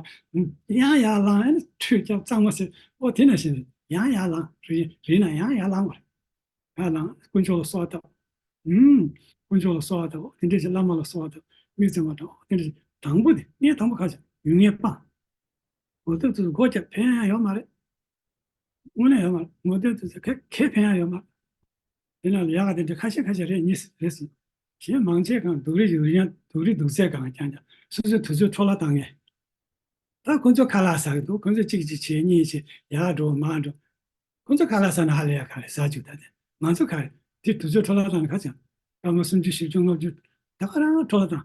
ཡང་ཡར་ལངས་ཨ་ནི་ཁྲུས་རྒྱབ་གཙང་མ་ཟེར་ཨོ་དེ་ནང་བཞིན་ཡང་ཡར་ལངས་རིལ་རིལ་ན་ཡང་ཡར་ལངས་པ་རེད། ཡར་ལངས་དཀོན་མཆོག་ལ་གསོལ་བ་བཏབ། ཨུམ། དཀོན་མཆོག་ལ་གསོལ་བ་བཏབ། དེ་འདྲ་ཞིག་བླ་མ་ལ་གསོལ་བ་བཏབ། དམིགས་བརྩེ་མ་དྲང་། དེ་འདྲ་ཞིག་དང་པོ་དེ་ངས་དང་པོ་ཁ་ཆེ་ཡུལ་ངན་སྤངས། ངོ་དེབ་ཚོས་སྒོ་རྒྱབ་ཕན་ཡང་ཡོད་མ་རེད། དངོས་གནས་ཡོད་མ་རེད། ངོ་དེབ་ཚོས་ག་གས་ཕན་ཡང་ཡོད་མ་རེད། དེ་ནང་ལ་ཡག་ག་དེ་འདྲ་ཁ་ཤས་ཁ་ཤས་རེད་གཉིས་རེད་གསུངས། གཞན་མང་ཆེ་གང་སྡུག་རུས་ཡུལ་ཡང་སྡུག་རུས་སྡུག་ཚད་གང་རྐྱང་རྐྱང་སོ་སོའི་དུས་ཚོད་འཕྲོ་བརླག་བཏང་མཁན། ད་ཁོ་ཚོ་ཁ་ལག་ཟ་གི་འདུག་ཁོ་ཚོ་གཅིག་གཅིག་བྱེད་གཉིས་བྱེད་ཡར་འགྲོ་མར་འགྲོ། ཁོ་ཚོ་ཁ་ལག་ཟ་ན་ཧ་ལས་ཡ་ག་རེ་ཟ་བཅུག་ད་དེ་ང་ཚོ་ག་རེ་དེ་དུས་ཚོད་འཕྲོ་བརླག་བཏང་ན་ག་ཚོད་སྐར་མ་སུམ་ཅུ་བཞི་བཅུ་ལྔ་བཅུ་ད་ག་རང་འཕྲོ་བརླག་བཏང་།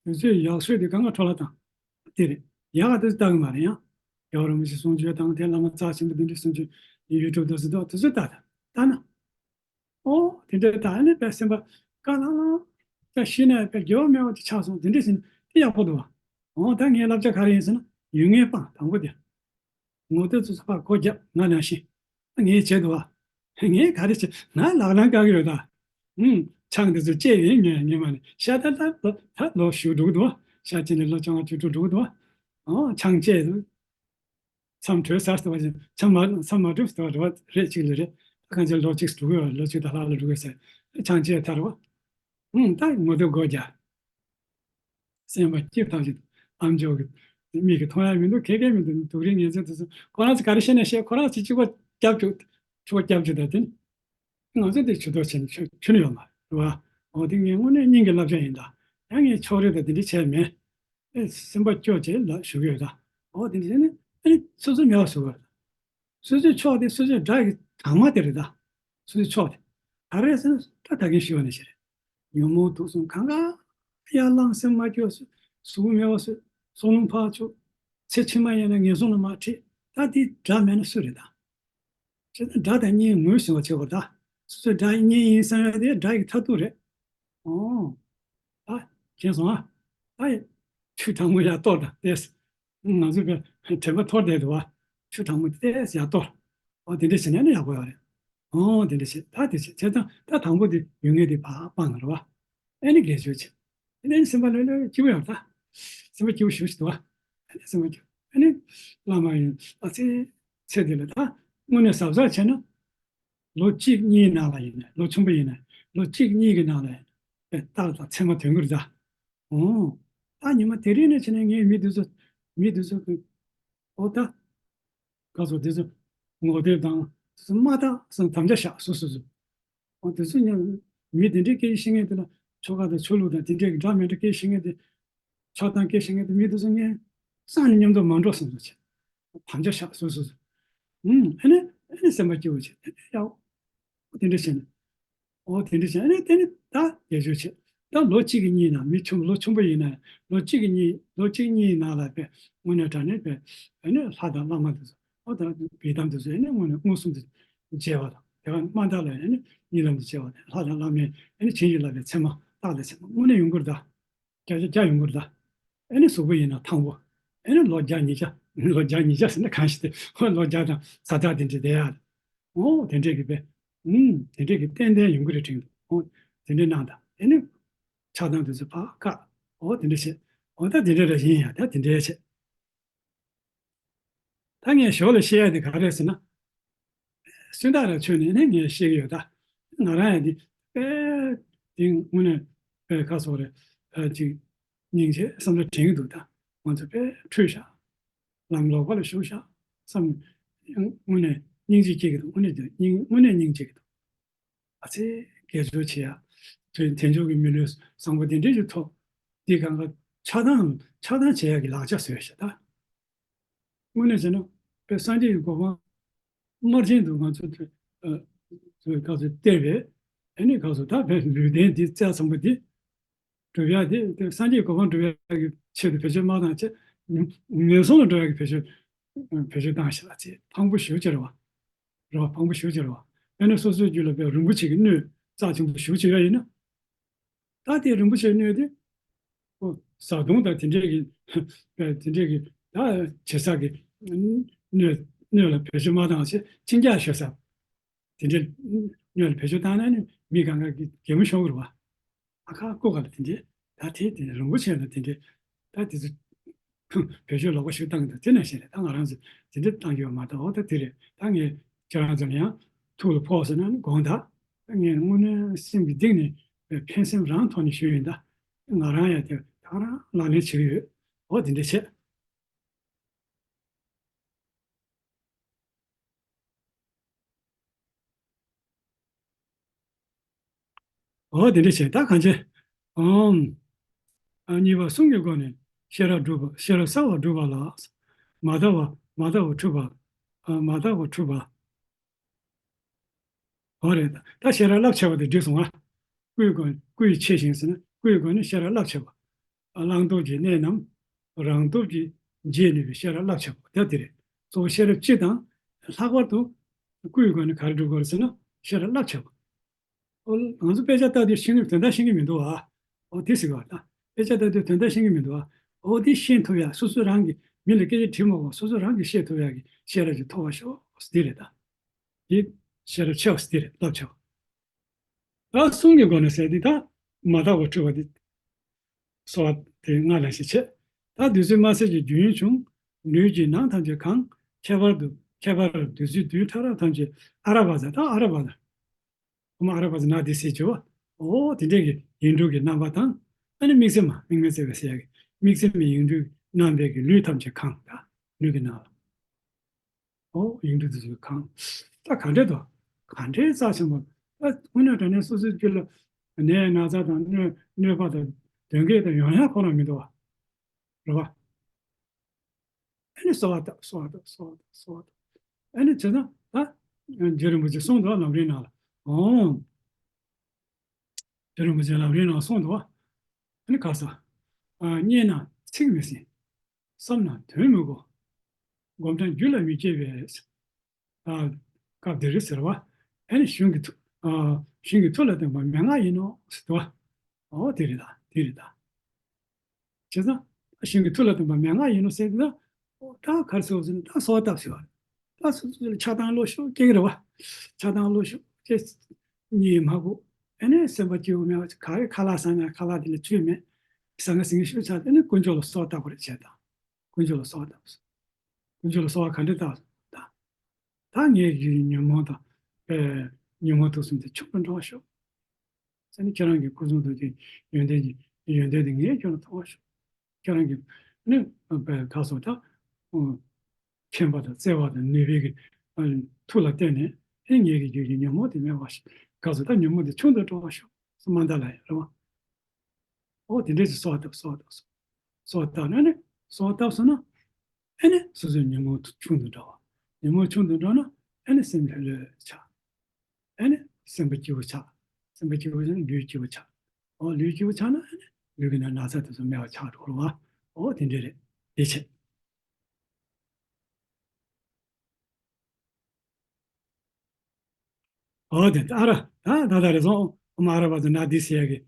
དུས་ཚོད་ཡག་ཤོས་དེ་གང་ག་འཕྲོ་བརླག་བཏང་། དེ་རེད། ཡག་ག་དེ་ལྟ་གི་མ་རེད་ཡང་། རྒྱལ་བ་རིན་པོ་ཆེ་གསུང་ཆོས་དང་དེ་བླ་མ་རྩ་ཆེན་པོ་འདི་འདྲ་གསུང་ཆོས་ཡུ་ཊུབ་དུ་སུ་འདུག་དེ་ཚོ་ལྟ་ད་ལྟ་ན། ཨོ་དེ་འདྲ་ད་ཨ་ནི་དཔེ་སེམས་པ་དཀར་ལྷང་ལྷང་། ད་ཤི་ན་དཔེ་རྒྱལ་བ་མེད་པ་དེ་ཆགས་སོང་། དེ་འདྲ་ཟིན་ དེ་ཡག་པོ་འདུག་བ། འོ་ད་ངའི་བསླབ་བྱ་ག་རེ་ཡིན་ཟེར་ན་ཡུལ་ངེས་སྤང་དང་པོ་དེ། ངོ་དེ་ཚོ་ཚོ་ཕར་སྒོ་བརྒྱབ་ང་ནང་བཞིན། ངས་བྱས་འདུག་བ། ངས་ག་རེ་བྱས་ང་ལག་ལེན་བཀག་གི་ཡོད་ད། ཨུམ། ཆང་དེ་ཚོ་བཅད་ཡིན་ངས་ངས་མ་ནི་ཤ་ད་ད་ད་ད་ལོ་བཞུགས་འགྲོ་གི་འདུག་བ། ཤ་བཅད་ནས་ལོ་བཅོ་ལྔ་བཅུ་དྲུག་འགྲོ་གི་འདུག་བ། འོ་ཆང་བཅད་འདུག་མཚམས་གྲོལ་ཚར་སོང་བ་ཞིག་མཚམས་མ་མཚམས་མ་གྲུབ་སོང་བ་རེད་བ། རེད་གཅིག་ལ་རེད། ད་གང་ཅི་ལོ་གཅིག་འགྲོ་གི་ཡོད། ལོ་གཅིག་དང་ལྷག་ལ་འགྲོ་གི་ཟེར། ཆང་བཅད་ཐར་བ། ཨུམ། ད་ངོ་དེབ་སྒོ་རྒྱག་སེམས་པ་སྐྱིད་ཐག་ཆོད། ཨམ་ཅོག་གི་མིག་གིས་མཐོང་ཡ་མི་འདུག་ག་གེ་མི་འདུག་སྡུག་རུས་ངན་སེམས་དེ་ཚོ་ཁོ་རང་ཚོ་ག་རེ་བཤད་ན་བཤད། ཁོ་རང་ཚོ་གཅིག་པ་སྐྱབས་བཅུག་ཆུ་བ་སྐྱབས་བཅུག་ད་དེ་ནི་ང་ཚོ་དེ་ཇུས་གཏོགས་བྱེད་ཆོ་ཆོ་ནི་ཡོད་མ་རེད་བ། འོ་དེ་ངས་དངོས་གནས་སྙིང་གི་བསླབ་བྱ་ཡིན་ད། ཡང་ངས་ཕྱོགས་རིས་དང་དེ་འདྲ་བྱས་མེད། ཨེ་སེམས་པ་སྐྱོ་བྱས་ལ་ཞུ་གི་ཡོད་ད། འོ་དེ་འདྲ་བྱས་ནས་ཨ་ནི་སོ་སོ་མེད་པ་བཟོ་དགོས་རེད། སོ་སོའི་ཕྱོགས་དེ་སོ་སོའི་དགྲ་ཡི་དྭངས་མ་དེ་རེད་ད། སོ་སོའི་ཕྱོགས་དེ། ག་རེ་ཟེར་ན་ད་ད་གིན་ཞུས་པ་ནང་བཞིན་རེད། ཉོན་མོངས་དུག་གསུམ་གང་ག་ཡར་ལངས་སེམས་མ་སྐྱོ་བཟོ། གཟུགས་མེད་པ་བཟོ། སྲོག་རླུང་ཕར་བཅུག་ཚེ་ཕྱི་མ་ཡིན་ན་ངན་སོང་ལ་མར་ཁྲིད། ད་དེ་དགྲ་མེད་ན་སུ་རེད་ད། བྱས་ཙང་དགྲ་དང་གཉེན་ངོས་ཟིན་པ་བྱེད་དགོས་ད། སོ་སོའི་དགྲ་གཉེན་ཡིན་བསམ་ཡ་དེ་དགྲ་ཡི་མཐར་ཐུག་རེད། ཨོ། ད་མཁྱེན་སོང་ཨ། ད་ཡི་ཆུ་གྲང་མོ་ཡར་གཏོར་དང་ཏེས། ང་ཚོས་པའི་དྲན་པ་འཐོར་བསྡད་འདུག་བ། ཆུ་གྲང་མོ་དེ་ཡར་གཏོར། འོ་དེ་འདྲ་བྱས་ན་ནི་ཡག་པོ་ཡོད་རེད། འོ་དེ་འདྲ་བྱས་ད་དེ་བྱས་བྱས་ཙང་ད་དང་པོ་དེ་ཡུལ་ངེས་དེ་ཕར་སྤང་རེད་བ། ཨེ་ནི་དགེ་སྦྱོར་བྱས། ཨེ་ནི་སེམས་པ་ལྷོད་ལྷོད་སྐྱིད་པོ་ཡོད་ད། སེམས་པ་སྐྱིད་པོ་ཞེ་པོ་ཞིག་འདུག་བ། ཨེ་ནི་སེམས་པ་སྐྱིད། ཨེ་ནི་བླ་མ་ཡིན་ཨ་ཙི། ཚེ་འདི་ལ་ད་དངོས་གནས་གཟབ་གཟབ་བྱས་ན། ལོ་གཅིག་གཉིས་ནང་ལ་ཡིན་ན་ལོ་ཆུང་པ་ཡིན་ན་ལོ་གཅིག་གཉིས་ཀྱི་ནང་ལ་ཡིན་ན་རྟགས་དང་མཚན་མ་ཐོན་གྱི་རེད་ད། འོ། ད་ཉི་མ་དེ་རིང་ནས་བྱས་ནས་ངས་མི་འདི་ཚོ་མི་འདི་ཚོ་གི་ཨོ་ད། ག་ཚོད་འདི་ཚོ་ངོ་དེབ་དང་དེ་ཚོ་མ་དག་སང་དམ་བཅའ་བཞག་སོ་སོ་སོ། ཨོ་དེ་ཚོ་ཉམས་མི་དེ་འདྲའི་སྐད་ཆ་བཤད་མཁན་དེ་ལ་ཆོ་ག་དང་ཆོས་ལུགས་དང་དེ་འདྲའི་གི་འདྲ་མི་འདྲ་སྐད་ཆ་བཤད་མཁན་དེ། ཆགས་སྡང་སྐད་བཤད་མཁན་དེ་མི་དེ་ཚོ་ངས་སང་ཉིན་མཉམ་དུ་མ་འགྲོ་བསམ་བློ་བྱས། དམ་བཅའ་བཞག་སོ་སོ་སོ། ཨུམ་ཨ་ནི་ཨ་ནི་སེམས་པ་སྐྱིད་པོ་བྱས་ཨ་ནི་ཡག་པོ་དེ་འདྲ་བྱས་ནས། ཨོ་དེ་འདྲ་བྱས་ཨ་ནི་དེ་ནི་ད་དགེ་སྦྱོར་བྱས། ད་ལོ་གཅིག་གི་གཉིས་ནང་མི་ཆུང་ལོ་ཆུང་པ་ཡིན་ན་ལོ་གཅིག་གི་གཉིས་ལོ་གཅིག་གཉིས་ནང་ལ་པས་དངོས་གནས་དྲང་གནས་པས་ཨ་ནི་ལྷ་དང་བླ་མ་དེ་ཚོ་ཨོ་ད་བི་དམ་དེ་ཚོ་ཨ་ནི་དངོས་གནས་མངོན་སུམ་དུ་མཇལ་བ་དང་དེ་ག་མ་དག་ལ་ཨ་ནི་གཉིད་ལམ་དུ་མཇལ་བ་དང་ལྷ་དང་བླ་མའི་ཨ་ནི་བྱིན་གྱིས་བརླབས་པའི་མཚན་མ་རྟགས་དང་མཚན་མ་དངོས་གནས་ཡོང་གི་རེད་ད། བརྒྱ་ཆ་བརྒྱ་ཡོང་གི་རེད་ད། ཨེ་ནི་གཟུགས་པོ་ཡིན་ན་ཐང་པོ། ཨེ་ནི་ལོ་བརྒྱ་ཉིས་བརྒྱ། ལོ་བརྒྱ་ཉིས་བརྒྱ་ཟེར་ན་གང་ཞིག་དེ་ལོ་བརྒྱ་དང་ས་ཐག་དེ་འདྲ་བསྡད་ཡ། འོ་དེ་འདྲས་ཀྱི་དཔེ། ཨུམ་དེ་འདྲས་ཀྱི་ཏན་ཏན་ཡོང་གི་རེད་དྲན་འདུག་འོ་དེ་འདྲས་གནང་དང་ཨེ་ནི་ཆགས་སྡང་དེ་ཚོ་ཕར་བཀག་འོ་དེ་འདྲས་བྱེད། འོ་ད་དེ་འདྲས་རེད་ཡིན་ཡ་ད་དེ་འདྲས་བྱེད། ད་ངས་ཞོར་ལ་བཤད་ཡ་དེ་ག་རེ་རེད་ཟེར་ན། སུན་དག་ལ་མཚོན་ནས་ནི་ངས་བཤད་ཀྱི་ཡོད་ད། ང་རང་ཡང་འདི་དཔེ་དེ་དངོས་གནས་དཔེ་ཁ་སོགས་རེད་ཨ་ཅིག་སྙིང་རྗེ་བསམ་བློ་དྲན་གྱི་འདུག་ད་ང་ཚོ་དཔེ་འཁྲུལ་བཞག་ལམ་ལོག་པ་ལ་ཞུགས་བཞག་བསམ། དངོས་གནས་སྙིང་རྗེ་སྐྱེ་གི་འདུག་དངོས་གནས་སྙིང་དངོས་གནས་སྙིང་རྗེ་གི་འདུག་ཨ་ཙི་དགེ་སྦྱོར་བྱེད་ཡ། དེ་དལ་འབྱོར་གྱི་མི་ལུས་བཟང་པོ་དེ་འདྲས་ཀྱི་ཐོག་འདི་གང་ག་ཆགས་སྡང་ཆགས་སྡང་བྱེད་ཡ་གི་ལག་ཆ་བཟོས་ཤག་ད། དངོས་གནས་བྱས་ན་དཔེ་སངས་རྒྱས་ཀྱི་གོ་འཕང་དམར་རྗེན་དུ་ང་ཚོ་དུ་ཨ་དུ་ག་ཚོད་བལྟས་པས་ཨ་ནི་ག་ཚོད་ད་དཔེ་ལུས་རྟེན་འདི་རྩ་ཚང་པོ་འདི་སྒྲུབ་ཡ་དེ་དེ་སངས་རྒྱས་གོ་འཕང་སྒྲུབ་ཡ་གི་ཆེད་དུ་བེད་སྤྱོད་མ་བཏང་བྱས་ངན་སོང་ལ་འགྲོ་ཡ་གི་བེད་སྤྱོད་བེད་སྤྱོད་བཏང་ཞེས་ལ་ཚེ་ཕངས་པོ་ཞེ་པོ་ཅིག་རེད་བ། རེད་བ་ཕངས་པོ་ཞེ་པོ་ཅིག་རེད་བ། དཔེར་ན་སོ་སོའི་རྒྱུད་ལ་དཔེ་རིན་པོ་ཆེ་གི་སྣོད་རྩ་ཆེན་པོ་ཞེ་པོ་ཅིག་ཡོད་ཡིན་ན། ད་དེ་རིན་པོ་ཆེའི་སྣོད་དེ། ཨོ། བཟའ་བཏུང་དང་དེ་འདྲས་ཀྱི། དེ་འདྲས་ཀྱི་ད་བྱེད་ས་ཀྱི་སྣོད་སྣོད་ལ་བེད་སྤྱོད་མ་བཏང་བ་བྱས་གཅིན་སྐྱག་ཤོར་ས། དེ་འདྲས་སྣོད་ལ་བེད་སྤྱོད་བཏང་ན་ནི་མི་གང་ག་གི་གད་མོ་ཤོར་གི་རེད་བ། ཨ་ཁ་ཀོ་ག་ལ་དེ་འདྲས་ད་དེ་དེ་རིན་པོ་ཆེ་ལ་དེ་འདྲས་ད་དེ་ཚོ། བེད་སྤྱོད་ལོག་པ་ཞིག་བཏང་གི་འདུག་དེ་ནང་བཞིན་རེད་ད་ང་རང་ཚོ་དེ་འདྲ་བཏང་གི་ཡོད་མ་གཏོགས་འོ་ད་དེ་རེད་ད་ངས་ཁྱེད་རང་ཚོ་ལ་ཡང་ཐུགས་ལ་ཕོག་ཟེར་ན་ནི་དགོངས་དག་ད་ངས་དངོས་གནས་སེམས་ཀྱི་གཏིང་ནས་ཕན་སེམས་རང་ཐོག་ནས་ཞུས་ཡིན་ད་ང་རང་ཡང་དེ་ད་རང་ལག་ལེན་བྱེད་ཀྱི་ཡོད་འོ་དེ་འདྲ་བྱས། འོ་དེ་འདྲ་བྱས་ད་གང་བྱེད། ཨོམ། ཨ་གཉིས་པ་གསུང་གི་སྒོ་ནས་ཤེས་རབ་སྒྲུབ་པ་ཤེས་རབ་གསལ་བར་སྒྲུབ་པ་ལ། མ་དག་པ་མ་དག་པ་འཁྲུལ་པ། ཨ་མ་དག་པ་འཁྲུལ་པ། འོ་རེད་ད་ད་ཤེས་རབ་རླབས་ཆེ་བ་དེ་འགྲིག་སོང་ང་། སྐུའི་སྒོ་སྐུའི་ཆེ་ཞིང་ཟེར་ན་སྐུའི་སྒོ་ནས་ཤེས་རབ་རླབས་ཆེ་བ། བླང་དོར་གྱི་གནད་རྣམས་རང་སྟོབས་ཀྱིས་འབྱེད་ནུས་པའི་ཤེས་རབ་རླབས་ཆེ་བ་དེ་དེ་རེད། གཙོ་བོ་ཤེས་རབ་སྤྱི་དང་ལྷག་པར་དུ་སྐུའི་སྒོ་ནས་ག་རེ་སྒྲུབ་དགོས་རེད་ཟེར་ན་ཤེས་རབ་རླབས་ཆེ་བ། ཨོ་ང་ཚོ་དཔེ་ཆ་ལྟ་དུས་ཤེས་ནུས་དོན་དག་ཤེས་ཀྱི་མི་འདུག་ཨ། ཨོ་དེ་ཟེར་བ་ད། དཔེ་ཆ་ལྟ་དུས་དོན་དག་ཤེས་ཀྱི་མི་འདུག་བ། འོ་དེ་ཤེས་ཐུབ་ཡ། སོ་སོ་རང་གིས་མི་ལ་སྐད་ཆ་དྲིས་མ་དགོས། སོ་སོ་རང་གིས་ཤེས་ཐུབ་ཡ་གི་ཤེས་རབ་ཅིག་ཐོབ་པར་ཤོག་ཟེར་དེ་རེད་ད། དེ་ཤེས་རབ་ཆེ་བ་ཟེར་དེ་རེད། སྟོབས་ཆེ་བ། ད་གསུང་གི་སྒོ་ནས་ཟེར་དེ་ད་མ་དག་པ་འཁྲུལ་བ་དེ། གསོལ་བ་དེ་སྔར་ལས་ཤིག་བྱེད། ད་བདུད་རྩི་དམར་སེར་གྱི་རྒྱུན་བྱུང་། ལུས་ཀྱི་ནང་ཐམས་ཅད་གང་། ཁྱད་པར་དུ་ཁྱད་པར་བདུད་རྩི་རྡུལ་ཕྲ་རབ་ཐམས་ཅད་ཨ་ར་བ་ཛ། ད་ཨ་ར་བ་ཛ། ཨོཾ་ཨ་ར་བ་ཛ་ན་དྷཱིཿ་ཟེར་གྱི་བ། འོ་དེ་འདྲས་ཀྱི་ཡིག་འབྲུ་གི་རྣམ་པ་དང་། ཨ་ནི་དམིགས་བརྩེ་མ། དམིགས་མེད་བརྩེ་བའི་ཟེར་ཡ་གི་དམིགས་བརྩེ་མའི་ཡིག་འབྲུའི་རྣམ་པའི་གི་ལུས་ཐམས་ཅད་གང་། ད་ལུས་ཀྱི་ནང་ལ། ཨོ་ཡིག་འབྲུ་དེ་ཚོ་གང་། ད་ག་འདྲས་དོ། ག་འདྲས་རྩ་ཆེན་པོ། ད་དངོས་གནས་དྲང་གནས་སོ་སོའི་རྒྱུད་ལ་ནད་ན་ཚ་དང་གནོད་གནོད་པ་དང་གདོན་བགེགས་དང་ཡོང་ཡ་ཁོ་རང་མི་འདུག་བ། རེད་བ། ཨ་ནི་གསོལ་བ་བཏབ། གསོལ་བ་བཏབ། གསོལ་བ་བཏབ། གསོལ་བ་བཏབ། ཨ་ནི་བྱས་ཙང་ད་རྗེ་རིན་པོ་ཆེས་གསུངས་འདུག་བ། ལམ་རིམ་ནང་ལ། ཨོ། རྗེ་རིན་པོ་ཆེས་ལམ་རིམ་ནང་གསུངས་འདུག་བ། ཨ་ནི་ག་ས། ཨ། རྙེད་ན་ཚིག་མི་ཟིན། བསམ་ན་དོན་མི་གོ། སྒོམ་གྲངས་རྒྱུད་ལ་མི་སྐྱེ་བས། ཨ། སྐབས་འདིར་ཟེར་བ། ཨ་ནི་གཞུང་གི་ཐུགས། ཨ། གཞུང་གི་ཐུགས་ལ་བརྟེན་པ་མན་ངག་ཡིན་ནོ་ཟེར་དུས། ཨོ་དེ་རེད་ད། དེ་རེད་ད། བྱས་ཙང་གཞུང་གི་ཐུགས་ལ་བརྟེན་པ་མན་ངག་ཡིན་ནོ་ཟེར་དུས། ཨོ་ད་ག་རེ་ཟེར་བ་ཟེར་ན། ད་གསོལ་བ་བཏབ་ཟེར་བ། ད་སོ་སོ་ལ་ཆགས་སྡང་བློ་ཤུགས་སྐྱེ་གི་རེད་བ། ཆགས་སྡང་བློ་ཤུགས་སྐྱེ། གཉིད་མ་ཁུག་ཨ་ནི་སེམས་པ་སྐྱིད་པོ་མེད་པ། ག་རེ་ཁ་ལག་ཟ་ན་ཁ་ལག་དེ་ལ་བཅུད་མེད། ཟ་ང་ཟིང་ཤུགས་ཆག་ཨ་ནི་དཀོན་མཆོག་ལ་གསོལ་བ་བཏབ་པ་རེད་བྱས་ད། དཀོན་མཆོག་ལ་གསོལ་བ་བཏབ། དཀོན་མཆོག་ལ་གསོལ་བ་ག་འདྲ་བཏབ་ད། ད་ངའི་རྒྱུད་ཉོན་མོངས་དང་། ཨེ། ཉོན་མོངས་དུག་གསུམ་དེ་ཆུང་དུ་འགྲོ་བར་ཤོག་ཟེར་ནས། ཁྱེད་རང་གི་སྐུ་གསུང་ཐུགས་ཀྱི་ཡོན་ཏན་གྱི་ཡོན་ཏན་དེ་ངའི་རྒྱུད་ལ་ཐོབ་པར་ཤོག་ཁྱེད་རང་གི་ནི་བའི་ག་སོ་ད། མཁྱེན་པ་དང་བརྩེ་བ་དང་ནུས་པའི་གི་ཐུགས་ལ་བརྟེན་ནས། ཨེ། ངའི་གི་རྒྱུད་ཀྱི་ཉོན་མོངས་དེ་མེད་པར་ཤོག་ག་སོ་ད་ཉོན་མོངས་དེ་ཆུང་དུ་འགྲོ་བར་ཤོག་སྨན་ད་ལ་ཡ་རེད་བ། ཨོ་དེ་འདྲས་ཀྱི་གསོལ་བ་བཏབ། གསོལ་བ་བཏབ་སོང་། གསོལ་བ་བཏབ་ནས་ནི་གསོལ་བ་བཏབ་སོང་ན། ཨེ་ནི་སོ་སོའི་ཉོན་མོངས་ཆུང་དུ་འགྲོ་བ། ཉོན་མོངས་ཆུང་དུ་འགྲོ་ན་ཨེ་ནི་སེམས་ལྷོད་ལྷོད་ཆགས། ཨེ་ནི་སེམས་པ་སྐྱིད་པོ་ཆགས། སེམས་པ་སྐྱིད་པོ་ཆགས་ན་ལུས་སྐྱིད་པོ་ཆགས། ཨོ་ལུས་སྐྱིད་པོ་ཆགས་ན་ཨེ་ནི་ལུས་ཀྱི་ནང་ན་ཚ་དེ་ཚོ་མེད་པ་ཆགས་འགྲོ་རེད་བ། ཨོ་དེ་འདྲས་རེད། དེ་བྱས། ཨོ་དེ་ཨ་ར། ད་ད་ད་རེ་སོང་། ཨོཾ་ཨ་ར་བ་ཛ་ན་དྷཱིཿ་ཟེར་ཡ་གི།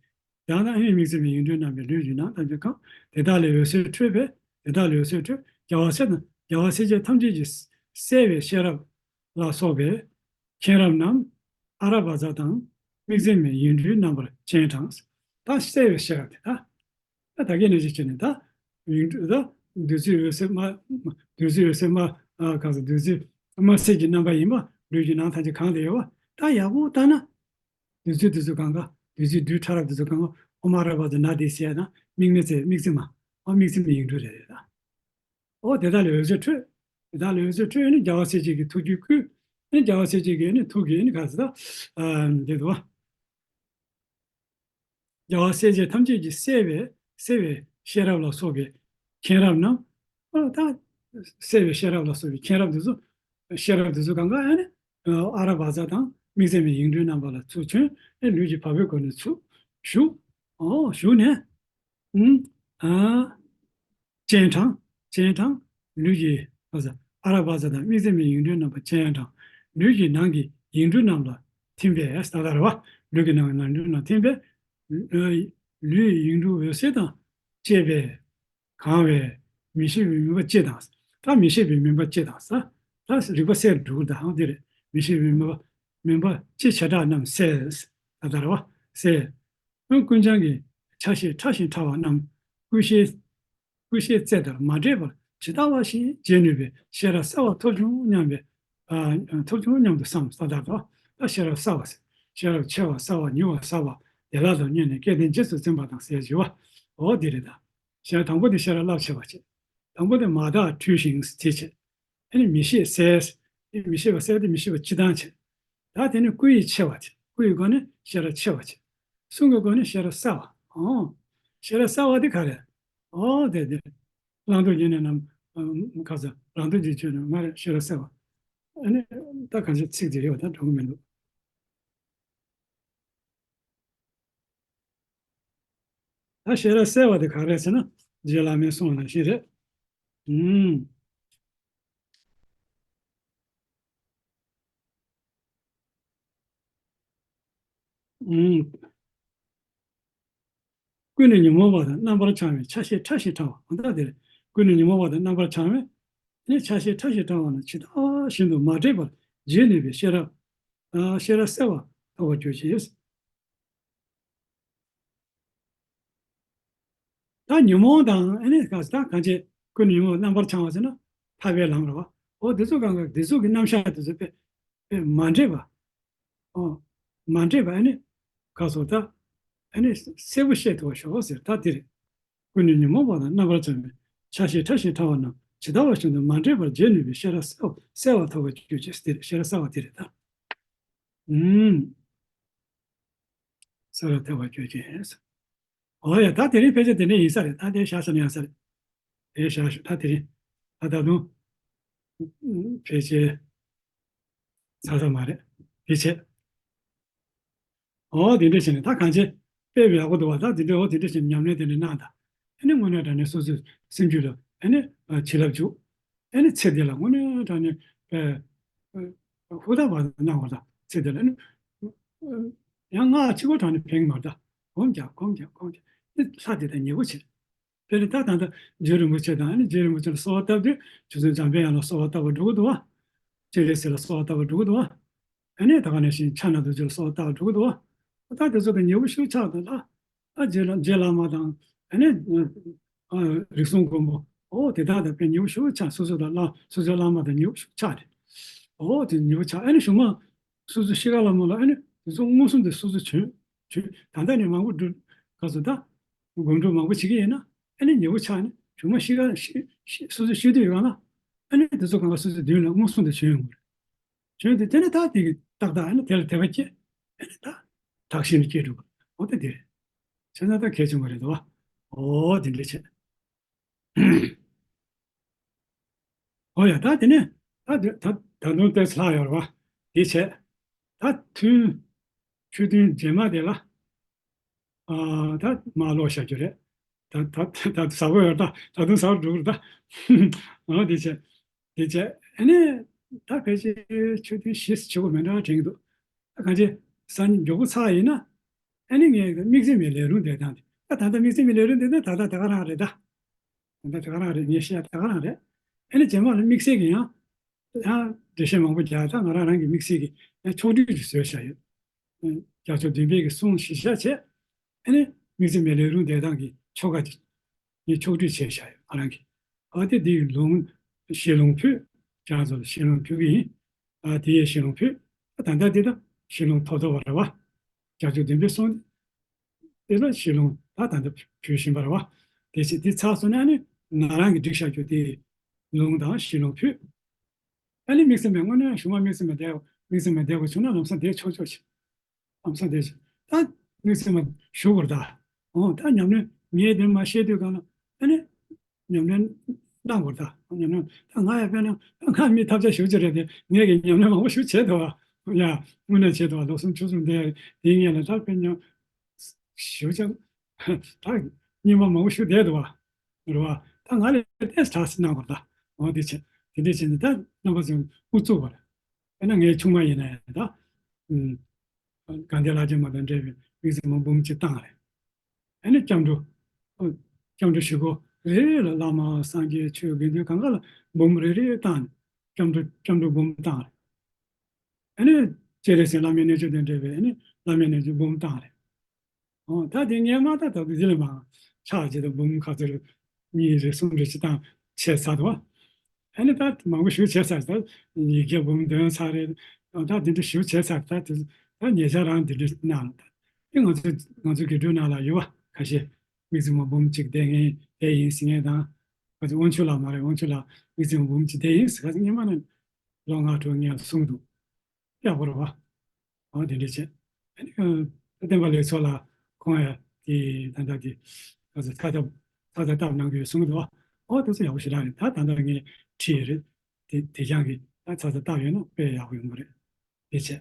ཡང་ན་ཨེ་ནི་དམིགས་བརྩེ་མའི་ཡིག་འབྲུའི་རྣམ་པའི་ལུས་ཀྱི་ནང་ཐམས་ཅད་གང་། དེ་དག་ལས་འོད་ཟེར་འཕྲོས་པས། དེ་དག་ལས་འོད་ཟེར་འཕྲོས། རྒྱལ་བ་སྲས་དང་རྒྱལ་བ་སྲས་བཅས་ཐམས་ཅད་ཀྱིས་གསལ་བའི་ཤེས་རབ་ལ་སོགས་པའི་མཁྱེན་རབ་རྣམས་ཨ་ར་བ་ཛ་དང་དམིགས་བརྩེ་མའི་ཡིག་འབྲུའི་རྣམ་པར་སྤྱན་དྲངས། ད་གསལ་བའི་ཤེས་རབ་དེ་ད། ད་ད་གིན་ནས་ཅིག་བྱས་ནས་ད། ཡིག་འབྲུ་ད། བདུད་རྩི་འོད་ཟེར་དམར། བདུད་རྩི་འོད་ཟེར་དམར། ཨ་གང་ཟེར། བདུད་རྩི་དམར་སེར་གྱི་རྣམ་པ་ཡིན་པ་ལུས་ཀྱི་ནང་ཐམས་ཅད་གང་དུ་ཡོད་པ། ད་ཡག་པོ་ལྟ་ན། བདུད་རྩི་དེ་ཚོ་གང་ག་བདུད་རྩི་རྡུལ་ཕྲ་རབ་དེ་ཚོ་གང་ག་ཨོཾ་ཨ་ར་བ་ཛ་ན་དྷཱིཿ་ཟེར་ཡ་དང་དམིགས་མེད་བརྩེ། དམིགས་བརྩེ་མ། ཨོ་དམིགས་བརྩེ་མའི་ཡིག་འབྲུ་རེད་རེད་ད། ཨོ་དེ་དག་ལས་འོད་ཟེར་འཕྲོས། དེ་དག་ལས་འོད་ཟེར་འཕྲོས་ནས་རྒྱལ་བ་སྲས་བཅས་ཀྱི་ཐུགས་རྒྱུད་བསྐུལ། ནས་རྒྱལ་བ་སྲས་བཅས་ཀྱི་ནི་ཐུགས་ཀྱི་ནི་ག་ཟེར་ད། ཨ་འདི་འདུག་བ། རྒྱལ་བ་སྲས་བཅས་ཐམས་ཅད་ཀྱིས་གསལ་བའི་གསལ་བའི་ཤེས་རབ་ལ་སོགས་པའི་མཁྱེན་རབ་རྣམས། ཨ་ད་གསལ་བའི་ཤེས་རབ་ལ་སོགས་པའི་མཁྱེན་རབ་དེ་ཚོ། ཤེས་རབ་དེ་ཚོ་གང་ག་ཨ་ནི་ཨ་ར་བ་ཛ་དང་དམིགས་བརྩེ་མའི་ཡིག་འབྲུའི་རྣམ་པ་ལ་ཚུར་བྱོན། ཨེ་ལུས་ཀྱི་བ་སྤུའི་སྒོ་ནས་ཚུར་ཞུགས། ཨོ་ཞུགས་ནས། ཨུམ། ཨ། སྤྱན་དྲངས། སྤྱན་དྲངས། ལུས་ཀྱི་བ་ཟ་ཨ་ར་བ་ཛ་དང་དམིགས་བརྩེ་མའི་ཡིག་འབྲུའི་རྣམ་པ་སྤྱན་དྲངས། ལུས་ཀྱི་ནང་གི་ཡིག་འབྲུ་རྣམས་ལ་ཐིམ་པས། ད་ལྟ་རེད་བ། ལུས་ཀྱི་ནང་གི་ཡིག་འབྲུ་རྣམས་ཐིམ་པས། ལུས་ཡིག་འབྲུ་འོད་ཟེར་དང་བཅས་པས་གང་བས། མི་ཤེས་པའི་མུན་པ་ཅི་དང་། ད་མི་ཤེས་པའི་མུན་པ་ཅི་དང་ཟེར། ད་རིག་པ་གསལ་འགྲུབ་དང་དེ་རེད། མི་ཤེས་པའི་མུན་པ། མུན་པ་ཅི་བྱེ་བྲག་རྣམས་བསལ། ད་ལྟ་རེད་བ། བསལ། ཀུན་ཀུན་ཀྱང་གི་ཆ་ཤས་ཕྲ་ཞིང་ཕྲ་བ་རྣམས་ཀུན་ཤེས་ཀུན་ཤེས་རྩལ་དང་མ་འདྲེས་པར་ཇི་ལྟ་བ་བཞིན་འབྱེད་ནུས་པའི་ཤེས་རབ་གསལ་བ་ཐོབ་བྱུང་སྙམ་པའི། ཨ། ཐོབ་བྱུང་སྙམ་དུ་བསམ་ས། ད་ལྟ་ད་ཤེས་རབ་གསལ་བ་ཟེར། ཤེས་རབ་ཆེ་བ་གསལ་བ་མྱུར་བ་གསལ་བ་བདེ་བླག་ཏུ་མྱོང་ནས་སྐལ་ལྡན་རྗེས་སུ་འཛིན་པ་དང་ཟེར་བ། འོ་འདི་རེད་ད། ཤེས་རབ་དང་པོ་དེ་ཤེས་རབ་རླབས་ཆེ་བ་བྱེད། དང་པོ་དེ་མ་དག་འཁྲུལ་ཞིང་དེ་བྱེད། དེ་ནི་མི་ཤེས་གསལ། དེ་མི་ཤེས་པ་གསལ་ཏེ་མི་ཤེས་པ་སྤྱི་དང་བྱེད། ད་དེ་ནི་སྐུ་ཡི་ཆེ་བ་བྱེད། སྐུ་ཡི་སྒོ་ནས་ཤེས་རབ་ཆེ་བ་བྱེད། གསུང་གི་སྒོ་ནས་ཤེས་རབ་གསལ་བ། ཨོ། ཤེས་རབ་གསལ་བ་དེ་ག་རེ། ཨོ་དེ་དེ། བླང་དོར་གྱི་གནས་རྣམས། ཨ། ག་ཟེར། རང་དོན་གྱི་ཆོས་རྣམས་ང་རེ་ཤེས་རབ་གསལ་བ། ཨ་ནི་ད་གང་ཞིག་ཚིག་དེ་ཡོད་ད་འགྲོ་གི་མི་འདུག་ད་ཤེས་རབ་གསལ་བ་དེ་ག་རེ་ཟེར་ན། རྗེ་བླ་མའི་གསུང་ནང་བཞིན་རེད། ཨུམ། ཨུམ། ཀུན་ནས་ཉོན་མོངས་པ་དང་རྣམ་པར་བྱང་བའི་ཆ་ཤས་ཕྲ་ཞིང་ཕྲ་བ། འོ་ད་དེ་རེད། ཀུན་ནས་ཉོན་མོངས་པ་དང་རྣམ་པར་བྱང་བའི་ནི་ཆ་ཤས་ཕྲ་ཞིང་ཕྲ་བ་རྣམས་ཇི་ལྟ་བ་བཞིན་དུ་མ་འདྲེས་པར་འབྱེད་ནུས་པའི་ཤེས་རབ། ཨ། ཤེས་རབ་གསལ་བ་ཐོབ་པར་གྱུར་ཅིག། ད་ཉོན་མོངས་དང་ཨ་ནི་ག་ད་གང་བྱེད། ཀུན་ནས་ཉོན་མོངས་རྣམ་པར་བྱང་བ་ཟེར་ན་ཐར་པའི་ལམ་རེད་བ། འོ་དེ་ཚོ་གང་ག་དེ་ཚོ་གི་རྣམ་གཞག་དེ་ཚོ་དཔེ་དཔེ་མ་འདྲེས་པ། ཨོ། མ་འདྲེས་པ་ཨ་ནི་ག་སོ་ད་ཨ་ནི་གསལ་པོ་ཤེས་ཐུབ་པར་ཤོག་ཟེར། ད་དེ་རེད། ཀུན་ནས་ཉོན་མོངས་པ་དང་རྣམ་པར་བྱང་བའི་ཆ་ཤས་ཕྲ་ཞིང་ཕྲ་བ་རྣམས་ཇི་ལྟ་བ་བཞིན་དུ་མ་འདྲེས་པར་འབྱེད་ནུས་པའི་ཤེས་རབ་གསལ་བ་གསལ་བ་ཐོབ་པར་གྱུར་ཅིག། དེ་རེད། ཤེས་རབ་གསལ་བ་དེ་རེད་ད། ཨུམ། གསལ་བ་ཐོབ་པར་གྱུར་ཅིག། ཨོ་ཡ། ད་དེ་རིང་ཕལ་ཆེར་དེ་འདྲ་ཡིན་ས་རེད། ད་དེ་བཞག་ས་ནས་ཡང་ས་རེད། དེ་བཞག་ཞུ། ད་དེ་རིང་ད་ད་དུང་ཕལ་ཆེར་ཚར་ས་མ་རེད། དེ་བྱས། ཨོ་དེ་འདྲ་བྱས་ནས་ད་གང་བྱེད། དཔེ་ཡག་པོ་འདུག་བ། ད་དེ་འདྲ། ཨོ་དེ་འདྲ་བྱས་ནས་ཉམས་ལེན་དེ་འདྲ་གནང་དང་། ཨ་ནི་དངོས་གནས་དྲང་གནས་སོ་སོའི་སེམས་རྒྱུད་ལ་ཨ་ནི་བྱིན་རླབས་འཇུག། ཨ་ནི་ཚེ་འདི་ལ་དངོས་གནས་དྲང་གནས་དཔེ་ཧུར་ཐག་པ་གནང་བ་དང་། ཚེ་འདི་ལ་ཨ་ནི་ཡང་སྔགས་གཅིག་པོ་དྲང་གནས་ཕན་གྱི་མ་རེད་ད། སྒོམ་རྒྱག་སྒོམ་རྒྱག་སྒོམ་རྒྱག། ཨ་ནི་ལྷ་དེ་དང་ཉེ་པོ་བྱེད། དཔེར་ན་ད་ད་ལྟ་རྗེ་རིན་པོ་ཆེ་དང་ཨ་ནི་རྗེ་རིན་པོ་ཆེ་ལ་གསོལ་བ་བཏབ་དུས་རྗེ་བཙུན་འཇམ་དཔལ་དབྱངས་ལ་གསོལ་བ་བཏབ་པ་འགྲོ་གི་འདུག་བ། སྤྱན་རས་གཟིགས་ལ་གསོལ་བ་བཏབ་པ་འགྲོ་གི་འདུག་བ། ཨ་ནི་ད་ག་ནང་བཞིན་ཕྱག་ན་རྡོ་རྗེ་ལ་གསོལ་བ་བཏབ་པ་འགྲོ་གི་འདུག་བ། ད་དེ་ཚོ་དང་ཉེ་པོ་ཞེ་པོ་ཆགས་འདུག་ལ། ད་རྗེ་ལ་རྗེ་བླ་མ་དང་ཨ་ནི་ཨ་རིགས་གསུམ་མགོན་པོ། ཨོ་དེ་དག་དང་དཔེ་ཉེ་པོ་ཞེ་པོ་ཆགས། སོ་སོ་དང་བླ་སོ་སོའི་བླ་མ་དང་ཉེ་པོ་ཞེ་པོ་ཆགས་ཏེ། ཨོ་དེ་ཉེ་པོ་ཆགས། ཨ་ནི་གཞུག་མ་སོ་སོ་ཤི་ཁ་ལ་མོ་ལ་ཨ་ནི་དེ་ཚོ་མངོན་སུམ་དུ་སོ་སོ་བྱོན་བྱོན། ད་ལྟ་ནས་མང་པོ་འགྲོ་ག་ཚོད་ད་སྒོམ་སྒྲུབ་མང་པོ་བྱེད་ཀྱི་ཡིན་ན་ཨ་ནི་ཉེ་པོ་ཆགས་ནས་གཞུག་མ་ཤི་ཁ་ཤི་ཤི་སོ་སོ་ཤི་དུས་ཡོད་ན་ཨ་ནི་དེ་ཚོ་གང་ག་སོ་སོའི་མདུན་ལ་མངོན་སུམ་དུ་བྱོན་ཡོང་གི་རེད། བྱོན་དུས་དེ་ནས་ད་དེ་གི་ཏག་ཏག་ཨ་ནི་དེ་ལ་དད་པ་སྐྱེ། ཨ་ནི་ད་དག་ཤིང་ལ་སྐྱེ་འགྲོ་གི་རེད། འོ་ད་དེ་རེད། བྱས་ན་ད་གལ་ཆེན་པོ་རེད་དོ། འོ་དེ་འདྲ་བྱས། ཨོ་ཡ། ད་དེ་ནས་ད་དེ་ད་ད་དུང་ཏོག་ཙམ་ལྷག་ཡོད་རེད་བ། དེ་བྱས། ད་ཐུན་ཆོས་ཐུན་རྗེས་མ་དེ་ལ་ཨ་ད་མར་ལོག་བཞག་རྒྱུ་རེད། ད་ད་ད་ཟ་བོ་ཡོད། ད་ད་དུང་ཟ་བར་འགྲོ་གི་རེད་ད། ཨོ་དེ་བྱས། དེ་བྱས་ཨ་ནི་ད་ཕལ་ཆེར་ཆོས་ཐུན་བཞི་བྱེད་དགོས་མེད་འདྲ་དྲན་གྱི་འདུག། ད་གང་ཅི་སང་ཉིན་མགྱོགས་པོ་ཚར་ཡིན་ན་ཨ་ནི་ངས་དམིགས་བརྩེ་མའི་ལས་རུང་བསྡད་སྟངས་དེ། ད་ད་ལྟ་དམིགས་བརྩེ་མའི་ལས་རུང་བསྡད་ན་ད་ལྟ་དེ་ག་རང་རེད་ད། ད་ལྟ་དེ་ག་རང་རེད། ངས་བཤད་ཡ་དེ་ག་རང་རེད། ཨ་ནི་རྗེས་མ་ལ་དམིགས་བསལ་གྱི་ཡང་ཡང་འགྲེལ་བཤད་མང་པོ་རྒྱག་ད་ང་རང་རང་གི་དམིགས་བསལ་གྱི་ཡང་ཕྱོགས་བསྡུས་ཀྱི་བཟོས་བཞག་ཡོད། རྒྱལ་མཆོག་བདུན་པའི་གི་གསུང་གཞི་བཞག་བྱས། ཨ་ནི་དམིགས་བརྩེ་མའི་ལས་རུང་བསྡད་སྟངས་ཀྱི་ཆོ་ག་དེ་ངས་ཕྱོགས་བསྡུས་བྱས་བཞག་ཡོད་ང་རང་གིས། ཨ་དེ་འདི་ལུང་ཞལ་ལུང་ཕུལ། ཁྱེད་རང་ཚོ་ལ་ཞལ་ལུང་ཕུལ་གི་ཡིན། ཨ་དེ་ཡས་ཞལ་ལུང་ཕུལ། ཨ་ད་ལྟ་འདི་ད་ཞལ་ལུང་ཐོག་ཐོག་པ་རེད་བ། རྒྱལ་མཆོག་བདུན་པའི་གསུང་དེ་ལ་ཞལ་ལུང་ད་ད་ལྟ་ཕུལ་བཞིན་པ་རེད་བ། དེ་ཕྱིར་དེ་ཚར་སོང་ན་ཨ་ནི་ང་རང་གིས་བསྒྲིགས་བཞག་རྒྱུ་དེ་ལུང་དང་ཞལ་ལུང་ཕུལ། ཨ་ནི་དམིགས་བརྩེ་མའི་དངོས་གནས་གཞུག་མ་དམིགས་བརྩེ་མའི་བསྡད་དམིགས་བརྩེ་མའི་བསྡད་དགོས་བྱུང་ན་ལམ་སང་བསྡད་ཆོག་ཆོག་ཅིག། ཨམ་ས་དེ་ད་དམིགས་བརྩེ་མ་ཞུ་དགོས་རེད་ད། འོ་ད་ཉམས་ལེན་ངས་དེ་མ་བཤད་དུས་གང་ལ་ཨ་ནི་ཉམས་ལེན་གནང་དགོས་རེད་ད། ཉམས་ལེན་ད་ང་ཡང་དཔེར་ན་ད་ང་མི་ཐབས་ཆག་ཞེ་པོ་ཅིག་རེད་དེ། ངས་ཀྱི་ཉམས་ལེན་མང་པོ་ཞེ་པོ་བྱས་འདུག་བ། ཡ་དངོས་གནས་བྱས་འདུག་བ། ལོ་སུམ་ཅུ་ཙམ་འདས་དེའི་སྔོན་ལ་ད་དཔེར་ན་ཞེ་པོ་ཅིག་ད་སྙན་པ་མང་པོ་ཞུ་བསྡད་འདུག་བ། རེད་བ། ད་ང་ལ་ཏོག་ཙམ་གྲགས་སུ་གནང་དགོས་རེད་ད། འོ་དེ་བྱས་དེ་འདྲས་བྱས་ནས་ད་རྣམ་པ་ཚོས་ཨུ་ཚུགས་པ་རེད། དཔེར་ན་ངའི་ཆུང་མ་ཡིན་ན་ཡང་ད། ཨུམ། དགའ་ལྡན་ལྷ་ཆེན་མ་དང་འབྲེལ་བའི་དམིགས་བརྩེ་མ་འབུམ་གཅིག་བཏང་རེད། ཨ་ནི་སྐྱབས་འགྲོ། ཨུ། སྐྱབས་འགྲོ་ཞུ་སྒོ་རེ་རེ་ལ་བླ་མ་སངས་རྒྱས་ཆོས་དགེ་འདུན་གང་ག་ལ་འབུམ་རེ་རེ་བཏང་ནས་སྐྱབས་འགྲོ་སྐྱབས་འགྲོ་འབུམ་བཏང་རེད། ཨ་ནི་སྤྱན་རས་གཟིགས་བླ་མའི་རྣལ་འབྱོར་དང་འབྲེལ་བའི་ཨ་ནི་བླ་མའི་རྣལ་འབྱོར་འབུམ་བཏང་རེད། ཨོ་ད་དེ་ངས་མ་ད་ད་དེ་ལས་མང་ཕྱག་གཅིག་དང་འབུམ་ག་ཚོད་རེད། གཉིས་རེད་གསུམ་རེད་ཅིག་བཏང་བྱས་ཚར་འདུག་བ། ཨ་ནི་ད་མང་པོ་ཞེ་པོ་བྱས་ཚར། ད་ཡི་གེ་འབུམ་འདོན་ཚར་རེད། ཨོ་ད་དེ་འདྲ་ཞེ་པོ་བྱས་ཚར། ད་དེ་ད་ཉེ་ཆར་རང་དེ་འདྲ་གནང་ལ། ད་དེ་ང་ཚོ་ང་ཚོ་དགེ་ཕྲུག་ནང་ལ་ཡོད་བ་ཁ་ཤས། དམིགས་བརྩེ་མ་འབུམ་གཅིག་བསྡད་མཁན་བསྡད་ཡིན་ཟེར་མཁན་དང་། ང་ཚོ་དབང་ཕྱུག་ལགས་མ་རེད། དབང་ཕྱུག་ལགས་དམིགས་བརྩེ་མ་འབུམ་གཅིག་བསྡད་ཡིན་ཟེར་ག་ཚོད་སྔོན་མ་ནས་ལོ་ལྔ་དྲུག་སྔོན་ལ་གསུངས་འདུག་ཡག་པོ་རེད་བ། འོ་དེ་འདྲ་བྱས། ཨ་ནི་ཨ་བསྟན་པ་ལེགས་ཚོགས་ལགས་ཁོང་ཡང་དེ་ད་ལྟ་དེ་ག་ཚོད་ཚ་ཐབས་ཚ་ཚ་བཏབ་གནང་གི་ཡོད་གསུངས་འདུག་བ། འོ་དེ་ཚོ་ཡག་པོ་ཞེ་དྲག་རེད། ད་ད་ལྟ་ངས་ཁྲིད་ཡོད་རེད། དེ་དེ་རྐྱང་གི་ད་ཚ་ཚ་བཏབ་ཡོད་ན་དཔེ་ཡག་པོ་ཡོང་གི་རེད། དེ་བྱས།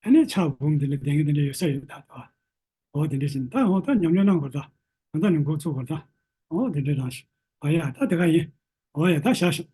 ཨ་ནི་ཕྱག་འབུམ་དེ་ལ་ལྡན་གི་དེ་འདྲ་ཡོད་ས་ཡོད་ད་དོ། འོ་དེ་འདྲ་བྱས་ནས་ད་འོ་ད་ཉམས་ལེན་གནང་དགོས་ད། ད་ལྟ་ནས་འགོ་ཚུགས་དགོས་ད། འོ་དེ་འདྲ་གནང་ཞིག་ཨ་ཡ་ད་དེ་ག་ཡིན། འོ་ཡ་ད་བཞག་ཞིག